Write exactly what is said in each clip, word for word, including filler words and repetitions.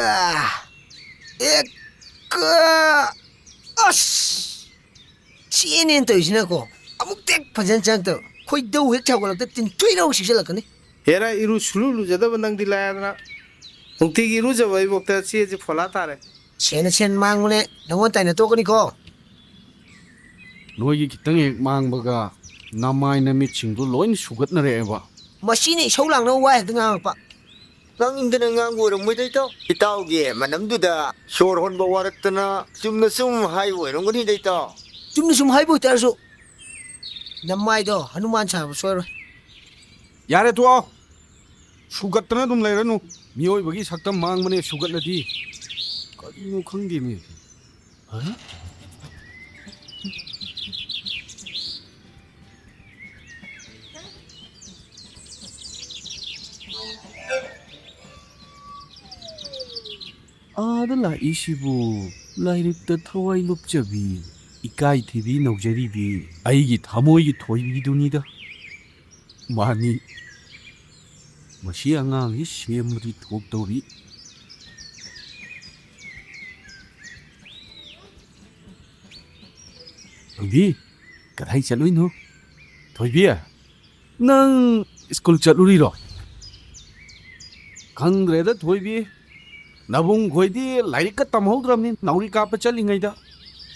ꯑꯥ, ꯑꯦꯛ, ꯀꯥ, ꯑꯁ! ꯆꯦꯅꯦꯅ ꯇꯧꯔꯤꯁꯤꯅꯀꯣ, ꯑꯃꯨꯛꯇ ꯍꯦꯛ ꯐꯖꯅ ꯆꯪꯉꯛꯇꯕ, ꯈꯣꯏꯗꯧ ꯍꯦꯛ ꯁꯥꯎꯒꯠꯂꯛꯇ ꯇꯤꯟꯊꯨꯏꯅ ꯑꯃꯨꯛ ꯁꯤꯛꯆꯜꯂꯛꯀꯅꯤ꯫ ꯍꯦꯔꯥ, ꯏꯔꯨ ꯁꯨꯂꯨ ꯂꯨꯖꯗꯕ ꯅꯪꯗꯤ ꯂꯥꯏꯔꯗꯅ, ꯅꯨꯡꯇꯤꯒꯤ ꯏꯔꯨꯖꯕ ꯑꯩꯕꯣꯛꯇ ꯆꯦꯁꯦ ꯐꯣꯂꯥ ꯇꯥꯔꯦ꯫ ꯁꯦꯟꯅ ꯁꯦꯟ ꯃꯥꯡꯕꯅꯦ, ꯅꯪꯉꯣꯟ ꯇꯥꯏꯅ ꯇꯣꯛꯀꯅꯤꯀꯣ꯫ ꯅꯣꯏꯒꯤ ꯈꯤꯇꯪ ꯍꯦꯛ ꯃꯥꯡꯕꯒ ꯅꯃꯥꯏ ꯅꯃꯤꯠꯁꯤꯡꯗꯨ ꯂꯣꯏꯅ ꯁꯨꯒꯠꯅꯔꯛꯑꯦꯕ꯫ ꯃꯁꯤꯅ ꯏꯁꯧ ꯂꯥꯡꯅꯕ ꯋꯥ ꯍꯦꯛꯇ ꯉꯥꯡꯉꯛꯄ꯫ ꯉꯥꯡꯅꯤꯡꯗꯅ ꯉꯥꯡꯕ ꯑꯣꯏꯔꯝꯃꯣꯏꯗ, ꯏꯇꯥꯎ꯫ ꯏꯇꯥꯎꯒꯤ ꯃꯅꯝꯗꯨꯗ ꯁꯣꯔ ꯍꯣꯟꯕ ꯋꯥꯔꯛꯇꯅ ꯆꯨꯝꯅ ꯁꯨꯝ ꯍꯥꯏꯕ ꯑꯣꯏꯔꯝꯒꯅꯤꯗ, ꯏꯇꯥꯎ꯫ ꯆꯨꯝꯅ ꯁꯨꯝ ꯍꯥꯏꯕ ꯑꯣꯏꯇꯥꯔꯁꯨ, ꯅꯃꯥꯏꯗꯣ ꯍꯅꯨꯃꯥꯟ ꯁꯥꯕ ꯁꯣꯏꯔꯣꯏ꯫ ꯌꯥꯔꯦ, ꯇꯣꯛꯑꯣ꯫ ꯁꯨꯒꯠꯇꯅ ꯑꯗꯨꯝ ꯂꯩꯔꯅꯨ꯫ ꯃꯤꯑꯣꯏꯕꯒꯤ ꯁꯛꯇꯝ ꯃꯥꯡꯕꯅꯦ ꯁꯨꯒꯠꯂꯗꯤ꯫ ꯀꯔꯤꯅꯣ ꯈꯪꯗꯦꯅꯦ꯫ ꯍꯥ? ꯑꯥꯗ ꯂꯥꯛꯏꯁꯤꯕꯨ ꯂꯥꯏꯔꯤꯛꯇ ꯊꯋꯥꯏ ꯂꯨꯞꯆꯕꯤ, ꯏꯀꯥꯏ ꯊꯤꯕꯤ ꯅꯧꯖꯔꯤꯕꯤ ꯑꯩꯒꯤ ꯊꯃꯣꯏꯒꯤ ꯊꯣꯏꯕꯤꯗꯨꯅꯤꯗ꯫ ꯃꯥꯅꯤ, ꯃꯁꯤ ꯑꯉꯥꯡꯁꯤ ꯁꯦꯝꯕꯗꯤ ꯊꯣꯛꯇꯧꯔꯤ꯫ ꯊꯣꯏꯕꯤ, ꯀꯗꯥꯏ ꯆꯠꯂꯨꯏꯅꯣ? ꯊꯣꯏꯕꯤ, ꯅꯪ ꯁ꯭ꯀꯨꯜ ꯆꯠꯂꯨꯔꯤꯔꯣ? ꯈꯪꯗ꯭ꯔꯦꯗ ꯊꯣꯏꯕꯤ, ꯅꯕꯨꯡ ꯈꯣꯏꯗꯤ ꯂꯥꯏꯔꯤꯛꯀ ꯇꯝꯍꯧꯗ꯭ꯔꯕꯅꯤ ꯅꯥꯎꯔꯤ ꯀꯥꯞꯄ ꯆꯠꯂꯤꯉꯩꯗ꯫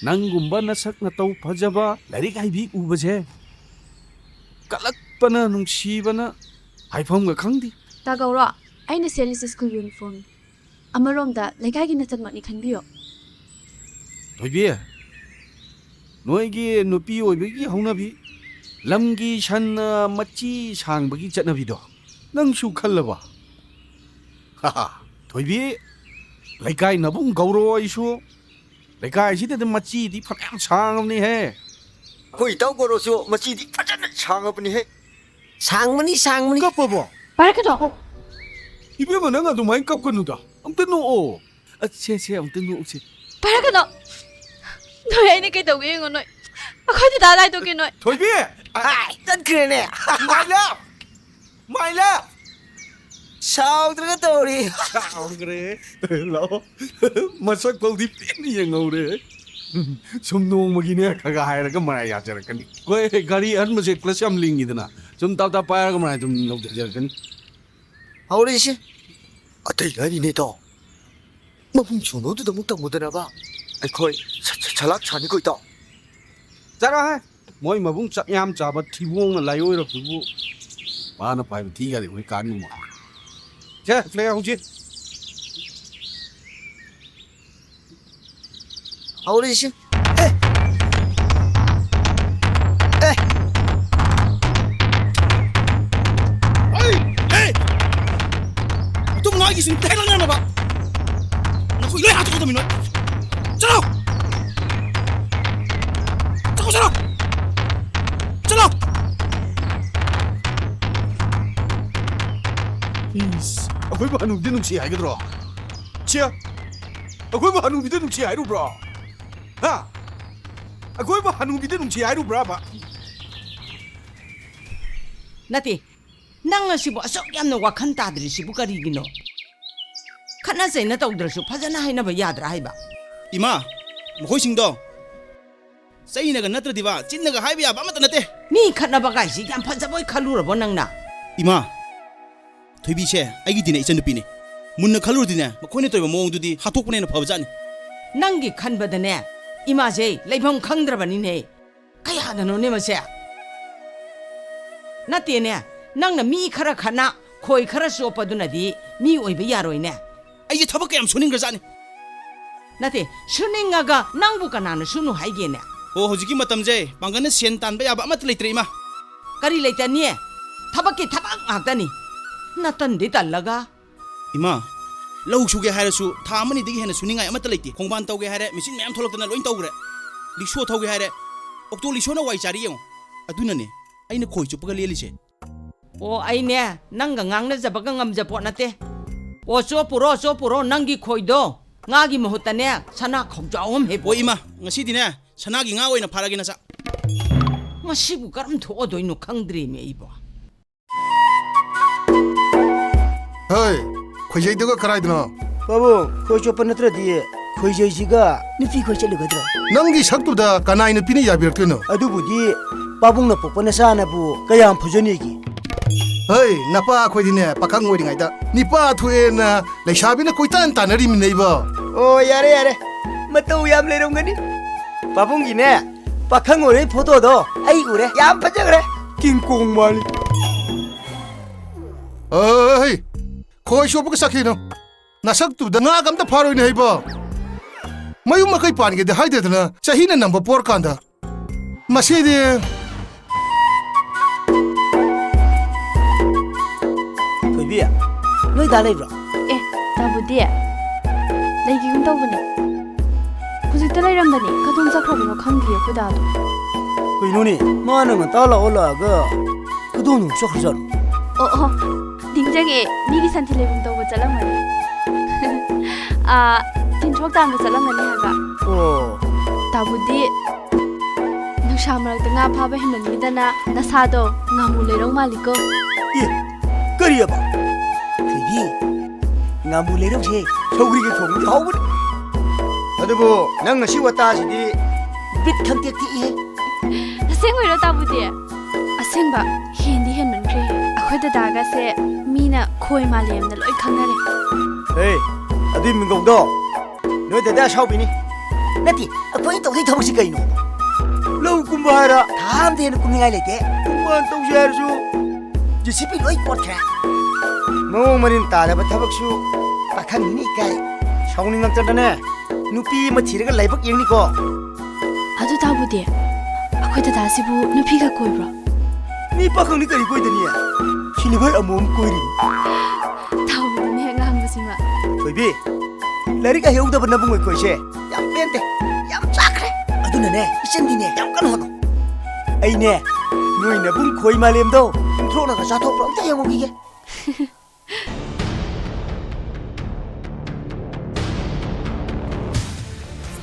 ꯅꯪꯒꯨꯝꯕ ꯅꯁꯛ ꯅꯇꯧ ꯐꯖꯕ ꯂꯥꯏꯔꯤꯛ ꯍꯩꯕꯤ ꯎꯕꯁꯦ ꯀꯜꯂꯛꯄꯅ ꯅꯨꯡꯁꯤꯕꯅ ꯍꯥꯏꯐꯝꯒ ꯈꯪꯗꯦ꯫ ꯇꯥꯒꯧꯔꯣ, ꯑꯩꯅ ꯁꯦꯠꯂꯤꯁꯦ ꯁ꯭ꯀꯨꯜ ꯌꯨꯅꯤꯐꯣꯔꯝꯅꯤ꯫ ꯑꯃꯔꯣꯝꯗ ꯂꯩꯀꯥꯏꯒꯤ ꯅꯆꯟꯃꯛꯅꯤ ꯈꯟꯕꯤꯌꯣ꯫ ꯊꯣꯏꯕꯤ, ꯅꯣꯏꯒꯤ ꯅꯨꯄꯤ ꯑꯣꯏꯕꯒꯤ ꯍꯧꯅꯕꯤ, ꯂꯝꯒꯤ ꯁꯟꯅ ꯃꯆꯤ ꯁꯥꯡꯕꯒꯤ ꯆꯠꯅꯕꯤꯗꯣ ꯅꯪꯁꯨ ꯈꯜꯂꯕ? ꯍꯥꯍꯥ, ꯊꯣꯏꯕꯤ, ꯂꯩꯀꯥꯏ ꯅꯕꯨꯡ ꯒꯧꯔꯣ ꯑꯩꯁꯨ꯫ ꯂꯩꯀꯥꯏꯁꯤꯗꯗꯤ ꯃꯆꯤꯗꯤ ꯐꯅꯌꯥꯝ ꯁꯥꯡꯉꯕꯅꯤꯍꯦ꯫ ꯑꯩꯈꯣꯏ ꯏꯇꯥꯎ ꯒꯧꯔꯣꯁꯨ ꯃꯆꯤꯗꯤ ꯐꯖꯅ ꯁꯥꯡꯉꯕꯅꯤꯍꯦ꯫ ꯁꯥꯡꯕꯅꯤ, ꯁꯥꯡꯕꯅꯤ꯫ ꯀꯞꯄꯕꯣ? ꯄꯥꯏꯔꯛꯀꯅꯣ꯫ ꯏꯕꯦꯝꯃ, ꯅꯪ ꯑꯗꯨꯃꯥꯏꯅ ꯀꯞꯀꯅꯨꯗ꯫ ꯑꯝꯇ ꯅꯣꯛꯑꯣ꯫ ꯑ, ꯁꯦ, ꯁꯦ, ꯑꯝꯇ ꯅꯣꯛꯎꯁꯦ꯫ ꯄꯥꯏꯔꯛꯀꯅꯣ꯫ ꯅꯣꯏ ꯑꯩꯅ ꯀꯩ ꯇꯧꯒꯦ ꯌꯦꯡꯉꯣ ꯅꯣꯏ꯫ ꯑꯩꯈꯣꯏ ꯗꯗꯥ ꯂꯥꯏꯗꯣꯛꯀꯦ ꯅꯣꯏ꯫ ꯊꯣꯏꯕꯤ! ꯍꯥꯏ, ꯆꯠꯈ꯭ꯔꯦꯅꯦ꯫ My love! My love! ꯁꯥꯎꯗ꯭ꯔꯒ ꯇꯧꯔꯤ꯫ ꯁꯥꯎꯈ꯭ꯔꯦ꯫ ꯂꯥꯛꯑꯣ꯫ ꯃꯁꯛ ꯐꯥꯎꯗꯤ ꯄꯦꯟꯅ ꯌꯦꯡꯍꯧꯔꯦ꯫ ꯁꯨꯝ ꯅꯣꯡꯃꯒꯤꯅꯦ ꯈꯔ ꯈꯔ ꯍꯥꯏꯔꯒ ꯃꯔꯥꯏ ꯌꯥꯖꯔꯛꯀꯅꯤ꯫ ꯑꯩꯈꯣꯏ ꯒꯥꯔꯤ ꯑꯍꯟꯕꯁꯦ clutch ꯌꯥꯝ ꯂꯤꯡꯉꯤꯗꯅ, ꯁꯨꯝ ꯇꯥꯞ ꯇꯥꯞ ꯄꯥꯏꯔꯒ ꯃꯔꯥꯏ ꯑꯗꯨꯝ ꯂꯧꯊꯖꯔꯛꯀꯅꯤ꯫ ꯍꯧꯔꯛꯏꯁꯦ꯫ ꯑꯇꯩ ꯂꯥꯏꯔꯤꯅꯦ ꯏꯇꯥꯎ꯫ ꯃꯕꯨꯡ ꯁꯣꯟꯅꯧꯗꯨꯗ ꯑꯃꯨꯛ ꯇꯝꯃꯨꯗꯅꯕ꯫ ꯑꯩꯈꯣꯏ ꯁ-, ꯁ-, ꯁꯂꯥꯛ ꯁꯥꯅꯤꯀꯣ ꯏꯇꯥꯎ꯫ ꯆꯠꯂꯣꯍꯦ꯫ ꯃꯣꯏ ꯃꯕꯨꯡ ꯆꯥꯛ ꯌꯥꯝ ꯆꯥꯕ ꯊꯤꯕꯣꯡꯅ ꯂꯥꯏꯑꯣꯏꯔꯛꯇꯨꯕꯨ꯫ ꯃꯥꯅ ꯄꯥꯏꯕ ꯊꯤꯒꯗꯤ ꯑꯩꯈꯣꯏ ꯀꯥꯟꯕ ꯉꯝꯃꯣꯏ꯫ ꯁꯦ, ꯂꯩ ꯍꯧꯖꯤꯛ꯫ ꯍꯧꯔꯛꯏꯁꯦ꯫ ꯑꯦ! ꯑꯦ! ꯑꯩ! ꯑꯦ! ꯑꯗꯨꯝ ꯉꯥꯒꯤꯁꯤꯡ ꯇꯦꯛꯂꯛꯅꯅꯕ! ꯅꯈꯣꯏ ꯂꯣꯏ ꯍꯥꯠꯇꯣꯛꯀꯗꯕꯅꯤ ꯅꯣꯏ! ꯆꯠꯂꯣ! ꯆꯠꯂꯣ, ꯆꯠꯂꯣ! ꯆꯠꯂꯣ! ꯏꯁ, ꯑꯩꯈꯣꯏꯕꯨ ꯍꯅꯨꯕꯤꯗ ꯅꯨꯡꯁꯤ ꯍꯥꯏꯒꯗ꯭ꯔꯣ? ꯁꯤꯌꯥ! ꯑꯩꯈꯣꯏꯕꯨ ꯍꯅꯨꯕꯤꯗ ꯅꯨꯡꯁꯤ ꯍꯥꯏꯔꯨꯕ꯭ꯔꯣ? ꯍꯥ? ꯑꯩꯈꯣꯏꯕꯨ ꯍꯅꯨꯕꯤꯗ ꯅꯨꯡꯁꯤ ꯍꯥꯏꯔꯨꯕ꯭ꯔꯕ? ꯅꯠꯇꯦ, ꯅꯪ ꯑꯁꯤꯕꯨ ꯑꯁꯨꯛ ꯌꯥꯝꯅ ꯋꯥꯈꯜ ꯇꯥꯗ꯭ꯔꯤꯁꯤꯕꯨ ꯀꯔꯤꯒꯤꯅꯣ? ꯈꯠꯅ ꯆꯩꯅ ꯇꯧꯗ꯭ꯔꯁꯨ ꯐꯖꯅ ꯍꯥꯏꯅꯕ ꯌꯥꯗ꯭ꯔꯥ ꯍꯥꯏꯕ? ꯏꯃꯥ, ꯃꯈꯣꯏꯁꯤꯡꯗꯣ ꯆꯩꯅꯒ ꯅꯠꯇ꯭ꯔꯗꯤꯕ, ꯆꯤꯟꯅꯒ ꯍꯥꯏꯕ ꯌꯥꯕ ꯑꯃꯠꯇ ꯅꯠꯇꯦ꯫ ꯃꯤ ꯈꯠꯅꯕ ꯀꯥꯏꯁꯤ ꯌꯥꯝ ꯐꯖꯕꯣꯏ ꯈꯜꯂꯨꯔꯕꯣ ꯅꯪꯅ? ꯏꯃꯥ, ꯊꯣꯏꯕꯤꯁꯦ ꯑꯩꯒꯤꯗꯤꯅꯦ ꯏꯆꯟꯅꯨꯄꯤꯅꯦ꯫ ꯃꯨꯟꯅ ꯈꯜꯂꯨꯔꯗꯤꯅꯦ, ꯃꯈꯣꯏꯅ ꯇꯧꯔꯤꯕ ꯃꯑꯣꯡꯗꯨꯗꯤ ꯍꯥꯠꯇꯣꯛꯄꯅ ꯍꯦꯟꯅ ꯐꯕꯖꯥꯠꯅꯤ꯫ ꯅꯪꯒꯤ ꯈꯟꯕꯗꯅꯦ, ꯏꯃꯥꯁꯦ ꯂꯩꯐꯝ ꯈꯪꯗ꯭ꯔꯕꯅꯤꯅꯦ꯫ ꯀꯌꯥꯗꯅꯣꯅꯦ ꯃꯁꯦ? ꯅꯠꯇꯦꯅꯦ, ꯅꯪꯅ ꯃꯤ ꯈꯔ ꯈꯠꯅ, ꯈꯣꯏ ꯈꯔ ꯆꯣꯞꯄꯗꯨꯅꯗꯤ ꯃꯤ ꯑꯣꯏꯕ ꯌꯥꯔꯣꯏꯅꯦ꯫ ꯑꯩꯁꯦ ꯊꯕꯛ ꯀꯌꯥꯝ ꯁꯨꯅꯤꯡꯈ꯭ꯔꯖꯥꯠꯅꯤ꯫ ꯅꯠꯇꯦ, ꯁꯨꯅꯤꯡꯉꯒ ꯅꯪꯕꯨ ꯀꯅꯥꯅ ꯁꯨꯅꯨ ꯍꯥꯏꯒꯦꯅꯦ? ꯑꯣ, ꯍꯧꯖꯤꯛꯀꯤ ꯃꯇꯝꯁꯦ ꯄꯥꯡꯒꯜꯅ ꯁꯦꯟ ꯇꯥꯟꯕ ꯌꯥꯕ ꯑꯃꯠꯇ ꯂꯩꯇ꯭ꯔꯦ, ꯏꯃꯥ꯫ ꯀꯔꯤ ꯂꯩꯇꯅꯤ? ꯊꯕꯛꯀꯤ ꯊꯕꯛ ꯉꯥꯛꯇꯅꯤ꯫ ꯅꯇꯟꯗꯤ ꯇꯜꯂꯒ꯫ ꯏꯃꯥ, ꯂꯧ ꯁꯨꯒꯦ ꯍꯥꯏꯔꯁꯨ ꯊꯥ ꯑꯃꯅꯤꯗꯒꯤ ꯍꯦꯟꯅ ꯁꯨꯅꯤꯡꯉꯥꯏ ꯑꯃꯠꯇ ꯂꯩꯇꯦ꯫ ꯈꯣꯡꯕꯥꯟ ꯇꯧꯒꯦ ꯍꯥꯏꯔꯦ, ꯃꯦꯆꯤꯟ ꯃꯌꯥꯝ ꯊꯣꯛꯂꯛꯇꯅ ꯂꯣꯏ ꯇꯧꯈ꯭ꯔꯦ꯫ ꯔꯤꯛꯁꯣ ꯊꯧꯒꯦ ꯍꯥꯏꯔꯦ, ꯑꯣꯛꯇꯣ ꯔꯤꯛꯁꯣꯅ ꯋꯥꯏ ꯆꯥꯔꯤ ꯌꯦꯡꯉꯣ꯫ ꯑꯗꯨꯅꯅꯦ ꯑꯩꯅ ꯈꯣꯏ ꯆꯨꯞꯄꯒ ꯂꯦꯜꯂꯤꯁꯦ꯫ ꯑꯣ, ꯑꯩꯅꯦ ꯅꯪꯒ ꯉꯥꯡꯅꯖꯕꯒ ꯉꯝꯖꯄꯣꯠ ꯅꯠꯇꯦ꯫ ꯑꯣ, ꯆꯣꯞꯄꯨꯔꯣ, ꯆꯣꯞꯄꯨꯔꯣ, ꯅꯪꯒꯤ ꯈꯣꯏꯗꯣ ꯉꯥꯒꯤ ꯃꯍꯨꯠꯇꯅꯦ ꯁꯅꯥ ꯈꯧꯖꯥꯎ ꯑꯃ ꯍꯦꯛ ꯍꯣꯏ ꯏꯃꯥ, ꯉꯁꯤꯗꯤꯅꯦ ꯁꯅꯥꯒꯤ ꯉꯥ ꯑꯣꯏꯅ ꯐꯥꯔꯒꯦ ꯅꯆꯥ꯫ ꯃꯁꯤꯕꯨ ꯀꯔꯝ ꯊꯣꯛꯑꯗꯣꯏꯅꯣ ꯈꯪꯗ꯭ꯔꯦꯃꯤ ꯑꯩꯕꯣ꯫ ꯍꯣꯏ, ꯈꯣꯏꯖꯩꯗꯨꯒ ꯀꯔꯥꯏꯗꯅꯣ? ꯄꯥꯕꯨꯡ, ꯈꯣꯏ ꯆꯣꯞꯄ ꯅꯠꯇ꯭ꯔꯗꯤ ꯈꯣꯏꯖꯩꯁꯤꯒ ꯅꯨꯄꯤ ꯈꯣꯏ ꯆꯠꯂꯨꯒꯗ꯭ꯔꯣ? ꯅꯪꯒꯤ ꯁꯛꯇꯨꯗ ꯀꯅꯥꯏ ꯅꯨꯄꯤꯅ ꯌꯥꯕꯤꯔꯛꯇꯣꯏꯅꯣ? ꯑꯗꯨꯕꯨꯗꯤ ꯄꯥꯕꯨꯡꯅ ꯄꯣꯛꯄ ꯅꯆꯥꯅꯕꯨ ꯀꯌꯥꯝ ꯐꯖꯅꯤꯒꯦ? ꯍꯩ, ꯅꯄꯥ ꯑꯩꯈꯣꯏꯗꯤꯅꯦ, ꯄꯥꯈꯪ ꯑꯣꯏꯔꯤꯉꯩꯗ ꯅꯤꯄꯥ ꯊꯣꯛꯑꯦꯅ ꯂꯩꯁꯥꯕꯤꯅ ꯀꯣꯏꯇꯥꯟ ꯇꯥꯟꯅꯔꯤꯃꯤꯅꯩꯕꯣ꯫ ꯑꯣ, ꯌꯥꯔꯦ, ꯌꯥꯔꯦ꯫ ꯃꯇꯧ ꯌꯥꯝ ꯂꯩꯔꯝꯒꯅꯤ꯫ ꯄꯥꯕꯨꯡꯒꯤꯅꯦ, ꯄꯥꯈꯪ ꯑꯣꯏꯔꯩ ꯐꯣꯇꯣꯗꯣ ꯑꯩ ꯎꯔꯦ꯫ ꯌꯥꯝ ꯐꯖꯈ꯭ꯔꯦ꯫ ꯀꯤꯡ ꯀꯣꯡ ꯃꯥꯜꯂꯤ꯫ ꯑꯩ, ꯈꯣꯏ ꯆꯣꯞꯄꯒ ꯆꯠꯈꯤꯅꯣ꯫ ꯅꯁꯛꯇꯨꯗ ꯉꯥꯒ ꯑꯝꯇ ꯐꯥꯔꯣꯏꯅꯦ ꯍꯩꯕꯣ꯫ ꯃꯌꯨꯝ ꯃꯀꯩ ꯄꯥꯟꯒꯦꯗꯤ ꯍꯥꯏꯗꯦꯗꯅ ꯆꯍꯤꯅ ꯅꯝꯕ ꯄꯣꯔꯀꯥꯟꯗ꯫ ꯃꯁꯤꯗꯤ꯫ ꯊꯣꯏꯕꯤ, ꯅꯣꯏ ꯗꯥ ꯂꯩꯕ꯭ꯔꯣ? ꯑꯦ, ꯇꯥꯕꯨꯗꯤ꯫ ꯂꯩꯈꯤꯒꯨꯝ ꯇꯧꯕꯅꯦ꯫ ꯍꯧꯖꯤꯛꯇ ꯂꯩꯔꯝꯕꯅꯦ꯫ ꯀꯗꯣꯝ ꯆꯠꯈ꯭ꯔꯕꯅꯣ ꯈꯪꯗꯤꯌꯦ ꯑꯩꯈꯣꯏ ꯗꯥꯗꯣ꯫ ꯀꯩꯅꯣꯅꯦ, ꯃꯥꯅ ꯉꯟꯇꯥ ꯂꯥꯛꯑꯣ ꯂꯥꯛꯑꯒ ꯀꯗꯣꯝꯗ ꯆꯠꯈ꯭ꯔꯖꯥꯠꯅꯣ? ꯑꯣ, ꯑꯣ, ꯅꯤꯡꯁꯤꯡꯉꯦ꯫ ꯃꯤꯒꯤ ꯁꯟꯊꯤ ꯂꯩꯐꯝ ꯇꯧꯕ ꯆꯠꯂꯝꯒꯅꯤ꯫ ꯑꯥ, ꯇꯤꯟꯊ꯭ꯔꯣꯛ ꯇꯥꯟꯕ ꯆꯠꯂꯝꯒꯅꯤ ꯍꯥꯏꯕ꯫ ꯑꯣ꯫ ꯇꯥꯕꯨꯗꯤ ꯅꯨꯡꯁꯥ ꯃꯔꯛꯇ ꯉꯥ ꯐꯥꯕ ꯍꯦꯟꯃꯟꯈꯤꯗꯅ ꯅꯁꯥꯗꯣ ꯉꯥꯃꯨ ꯂꯩꯔꯧ ꯃꯥꯜꯂꯤꯀꯣ꯫ ꯑꯦ, ꯀꯔꯤꯑꯕ? ꯊꯣꯏꯕꯤ, ꯉꯥꯃꯨ ꯂꯩꯔꯧꯁꯦ ꯁꯧꯒ꯭ꯔꯤꯒ ꯊꯣꯡꯕꯗꯤ ꯍꯥꯎꯕꯅꯤ꯫ ꯑꯗꯨꯕꯨ ꯅꯪ ꯉꯁꯤ ꯋꯥꯇꯥꯁꯤꯗꯤ ꯕꯤꯠ ꯈꯪꯇꯦꯛ ꯇꯦꯛꯏꯍꯦ꯫ ꯑꯁꯦꯡꯕꯩꯔꯣ ꯇꯥꯕꯨꯗꯤ? ꯑꯁꯦꯡꯕ, ꯍꯦꯟꯗꯤ ꯍꯦꯟꯃꯟꯈ꯭ꯔꯦ꯫ ꯑꯩꯈꯣꯏ ꯗꯗꯥꯒꯁꯦ ꯃꯤꯅ ꯈꯣꯏ ꯃꯥꯂꯦꯝꯅ ꯂꯣꯏ ꯈꯪꯅꯔꯦ꯫ ꯍꯦ, ꯑꯗꯨꯏ ꯃꯤꯡꯒꯧꯗꯣ ꯅꯣꯏ ꯗꯗꯥ ꯑꯁꯥꯎꯕꯤꯅꯤ꯫ ꯅꯠꯇꯦ, ꯑꯩꯈꯣꯏꯅ ꯇꯧꯗꯣꯏ ꯊꯕꯛꯁꯤ ꯀꯩꯅꯣ? ꯂꯧ ꯀꯨꯝꯕ ꯍꯥꯏꯔ? ꯊꯥ ꯑꯝꯗ ꯍꯦꯟꯅ ꯀꯨꯝꯅꯤꯡꯉꯥꯏ ꯂꯩꯇꯦ꯫ ꯀꯨꯝꯕ ꯇꯧꯁꯦ ꯍꯥꯏꯔꯁꯨ ꯖꯦ ꯁꯤ ꯕꯤ ꯂꯣꯏ ꯀꯣꯠꯈ꯭ꯔꯦ꯫ ꯃꯑꯣꯡ ꯃꯔꯤꯟ ꯇꯥꯗꯕ ꯊꯕꯛꯁꯨ ꯄꯥꯈꯪꯅꯤꯅ ꯏꯀꯥꯏ꯫ ꯁꯥꯎꯅꯤꯡꯉꯛꯇꯅꯅꯦ, ꯅꯨꯄꯤ ꯑꯃ ꯊꯤꯔꯒ ꯂꯥꯏꯕꯛ ꯌꯦꯡꯅꯤꯀꯣ꯫ ꯑꯗꯨ ꯇꯥꯕꯨꯗꯤ, ꯑꯩꯈꯣꯏ ꯗꯗꯥꯁꯤꯕꯨ ꯅꯨꯄꯤꯒ ꯀꯣꯏꯕ꯭ꯔꯣ? ꯃꯤ ꯄꯥꯈꯪꯗꯤ ꯀꯔꯤ ꯀꯣꯏꯗꯅꯤ? ꯁꯤꯂꯤꯚꯔ ꯑꯃꯣꯝ ꯀꯣꯏꯔꯤꯅꯤ꯫ ꯇꯥꯕꯨꯗꯤꯅꯦ ꯉꯥꯡꯕꯁꯤꯃ꯫ ꯊꯣꯏꯕꯤ, ꯂꯥꯏꯔꯤꯛ ꯍꯩꯍꯧꯗꯕ ꯅꯕꯨꯡ ꯑꯣꯏꯈꯣꯏꯁꯦ ꯌꯥꯝ ꯄꯦꯟꯗꯦ, ꯌꯥꯝ ꯆꯥꯛꯈ꯭ꯔꯦ꯫ ꯑꯗꯨꯅꯅꯦ, ꯏꯆꯟꯗꯤꯅꯦ ꯌꯥꯝ ꯀꯟꯅ ꯍꯣꯠꯅꯧ꯫ ꯑꯩꯅꯦ, ꯅꯣꯏ ꯅꯕꯨꯡ ꯈꯣꯏ ꯃꯥꯂꯦꯝꯗꯣ ꯇꯤꯟꯊ꯭ꯔꯣꯛꯅꯒ ꯆꯥꯊꯣꯛꯄ꯭ꯔꯣ ꯑꯝꯇ ꯌꯦꯡꯉꯨꯈꯤꯒꯦ꯫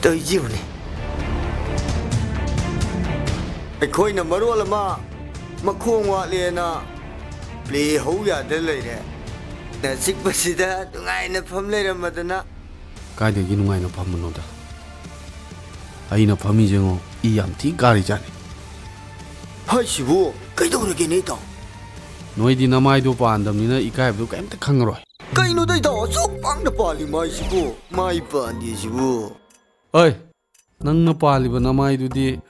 ꯇꯧꯏꯁꯤꯕꯨꯅꯦ꯫ ꯑꯩꯈꯣꯏꯅ ꯃꯔꯣꯜ ꯑꯃ ꯃꯈꯣꯡ ꯋꯥꯠꯂꯦꯅ ꯄ꯭ꯂꯦ ꯍꯧ ꯌꯥꯗ ꯂꯩꯔꯦ꯫ ꯑꯆꯤꯛꯄꯁꯤꯗ ꯅꯨꯡꯉꯥꯏꯅ ꯐꯝ ꯂꯩꯔꯝꯃꯗꯅ꯫ ꯀꯥꯏꯗꯒꯤ ꯅꯨꯡꯉꯥꯏꯅ ꯐꯝꯕꯅꯣꯗ? ꯑꯩꯅ ꯐꯝꯃꯤꯁꯦ ꯌꯦꯡꯉꯣ, ꯏ ꯌꯥꯝ ꯊꯤ ꯀꯥꯔꯤꯖꯥꯠꯅꯤ꯫ ꯍꯥꯏꯁꯤꯕꯨ ꯀꯩꯗꯧꯔꯒꯦꯅꯦ, ꯏꯇꯥꯎ? ꯅꯣꯏꯗꯤ ꯅꯃꯥꯏꯗꯣ ꯄꯥꯟꯗꯕꯅꯤꯅ ꯏꯀꯥꯏꯕꯗꯣ ꯀꯩꯝꯇ ꯈꯪꯉꯔꯣꯏ꯫ ꯀꯩꯅꯣꯗ, ꯏꯇꯥꯎ, ꯑꯁꯨꯛ ꯄꯥꯛꯅ ꯄꯥꯜꯂꯤ ꯃꯥꯏꯁꯤꯕꯨ? ꯃꯥꯏ ꯄꯥꯟꯗꯦ ꯁꯤꯕꯨ꯫ ꯑꯩ, ꯅꯪꯅ ꯄꯥꯜꯂꯤꯕ ꯅꯃꯥꯏꯗꯨꯗꯤ